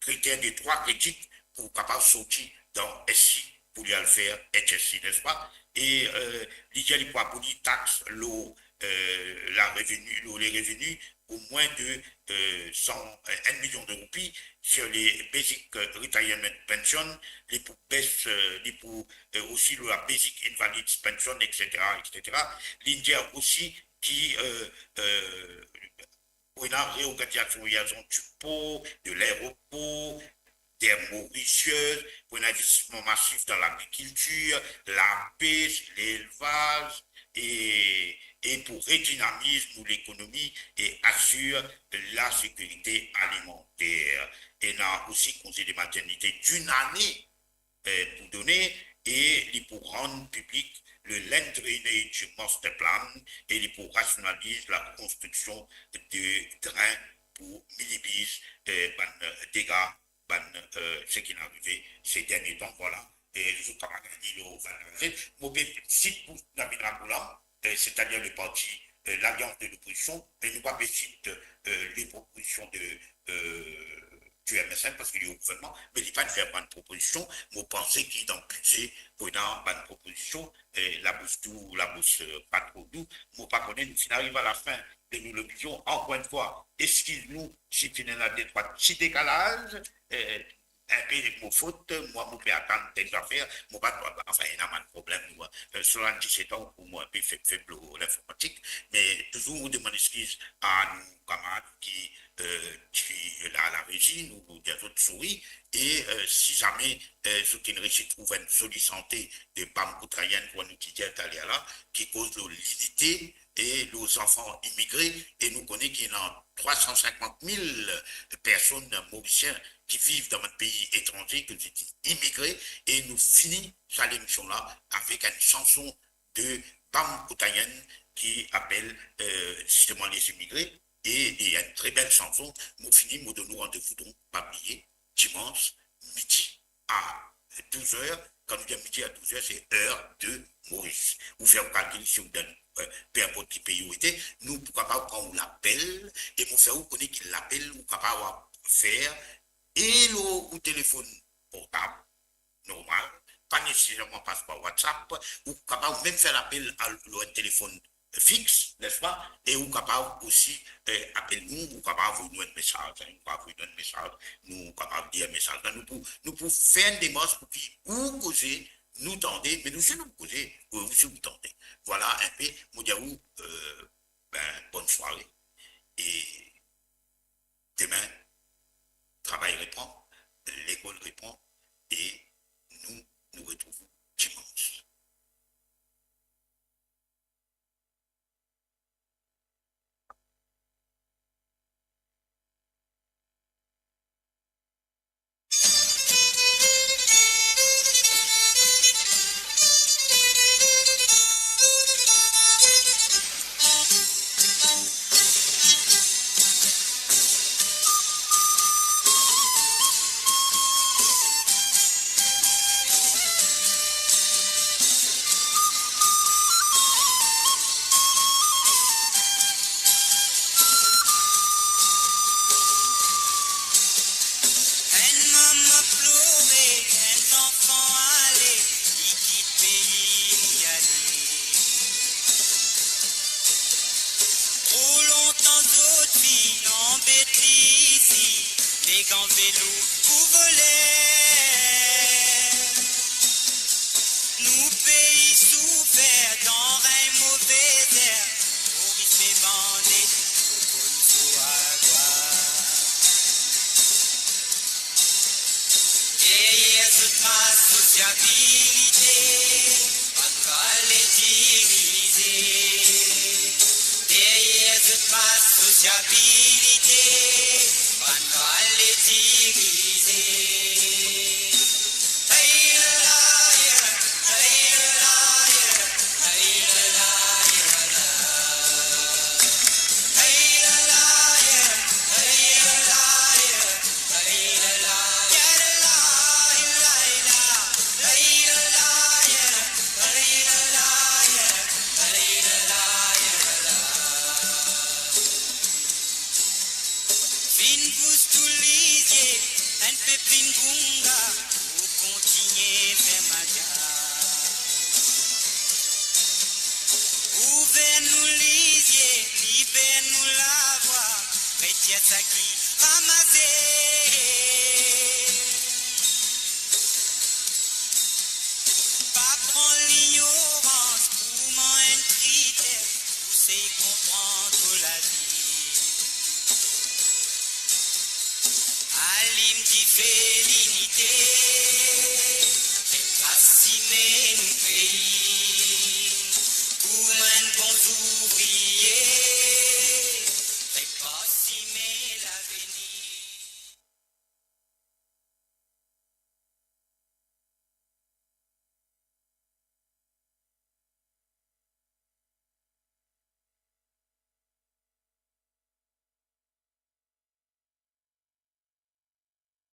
kriter de trwa kredit pou kapav sorti dan S C pou li al fer H S C, nespa? E, euh, li dir li pou aboli tax lor, euh, la reveni, lor le reveni omwin de, euh, san, euh, enn milion de roupi sur le basic, euh, retirement pension, li pou bes, euh, li pou, euh, osi lor la basic invalid pension, et cetera, et cetera. Li dir osi ki, euh, euh, pou ena reorganizasion, reorganizasion du port, de l'aéroport, Terre Mauritius, pou enn investisman masif dan lagrikiltir, lapes, lelvaz, e, e pou redinamiz nou lekonomi e asir la sekirite alimanter. Ena osi konze de maternite d'une année, euh, pou done, e li pou rann piblik le Land Drainage Master Plan, e li pou rasionaliz la konstriksion de dren pou minimiz, euh, bann dega, bann, euh, seki finn arive se dernie tan, vwala. E zot kapav gagn li lor Van Larzet. Mo pe sit pou Navin Ramgoolam, euh, c'est-à-dire le parti, euh, l'Alliance de l'opposition, e nou pa pe sit, euh, le proposision de, euh, du M S M, parski li o gouvernman, me li pa finn fer bann proposision. Mo panse ki dan bize pou ena bann proposision, e labous dou, labous, euh, pa tro dou. Mo pa kone, nou finn ariv a lafin de nou lemision. Ankor enn fwa, eskiz nou si finn ena detrwa ti dekalaz, euh, inpe mo fot, mwa mo pe atann tel zafer, mo pa, anfin, ena bann problem, mwa. Euh, soasann-diset an, pou mwa, inpe feb, feb lor linformatik, me touzour mo demann eskiz a nou kamarad ki, euh, ki la, la rezi, nou, nou dir zot souri, e, euh, si zame, euh, zot inn resi trouv enn soli sante de bam kout rayin, kouma nou ti dir taler la, ki koz lor linite e lor zanfan imigre, e nou kone ki ena trwa san sinkant mil personn morisien ki viv dan bann pei etranze, ki zot imigre, e nou fini sa lemision la avek enn sanson de bam kout rayin ki apel, euh, zisteman Les Immigrés, e, e enn tre bel sanson. Mo fini, mo donn ou randevou, donk, pa bliye, dimans midi a douz er. Kan nou dir midi a douz er, se er de Moris. Ou fer ou kalkil si ou dan, euh, pe inport ki pei ou ete, nou pou kapav pran ou lapel, e mo fer ou kone ki lapel ou kapav fer e lor ou telefonn portab, normal, pa neseserman pas par WhatsApp, ou kapav mem fer lapel a, lor enn telefonn fix, nespa? E ou kapav osi, eh, apel nou, ou kapav avoy nou enn mesaz, hein, ou kapav avoy nou enn mesaz, nou kapav lir mesaz la, nou pou, nou pou fer enn demars pou ki ou koze, nou tande, me nou si nou koze, ou si ou tande. Vwala inpe, mo dir ou, eh, ben, bonn sware. E demin, travay repran, lekol repran, e nou, nou retrouv ou dimans. Met li isi, legan velour pou voler. Nou pei soufer dan enn move zer, touris pe bande, nou konn so agwa. Deryer zot mas sosyabilite, bann vale dirize. Deryer zot mas sosyabilite, bann vale dirize. Hey la la, yeah, hey la la, yeah, hey la la, yeah, la. Hey la la, yeah, hey la la, yeah. Finn bous tou lizie, enn pe pli gounga, pou kontinie fer maga. Ouver nou lizie, liber nou lavwa, retir saki ramase. Pa pran lignorans kouma enn kriter, pou sey konpran to lavi. Alim dife linite, fer pas sime nou pei, kouma enn bon zouvrie, fer pas sime lavenir.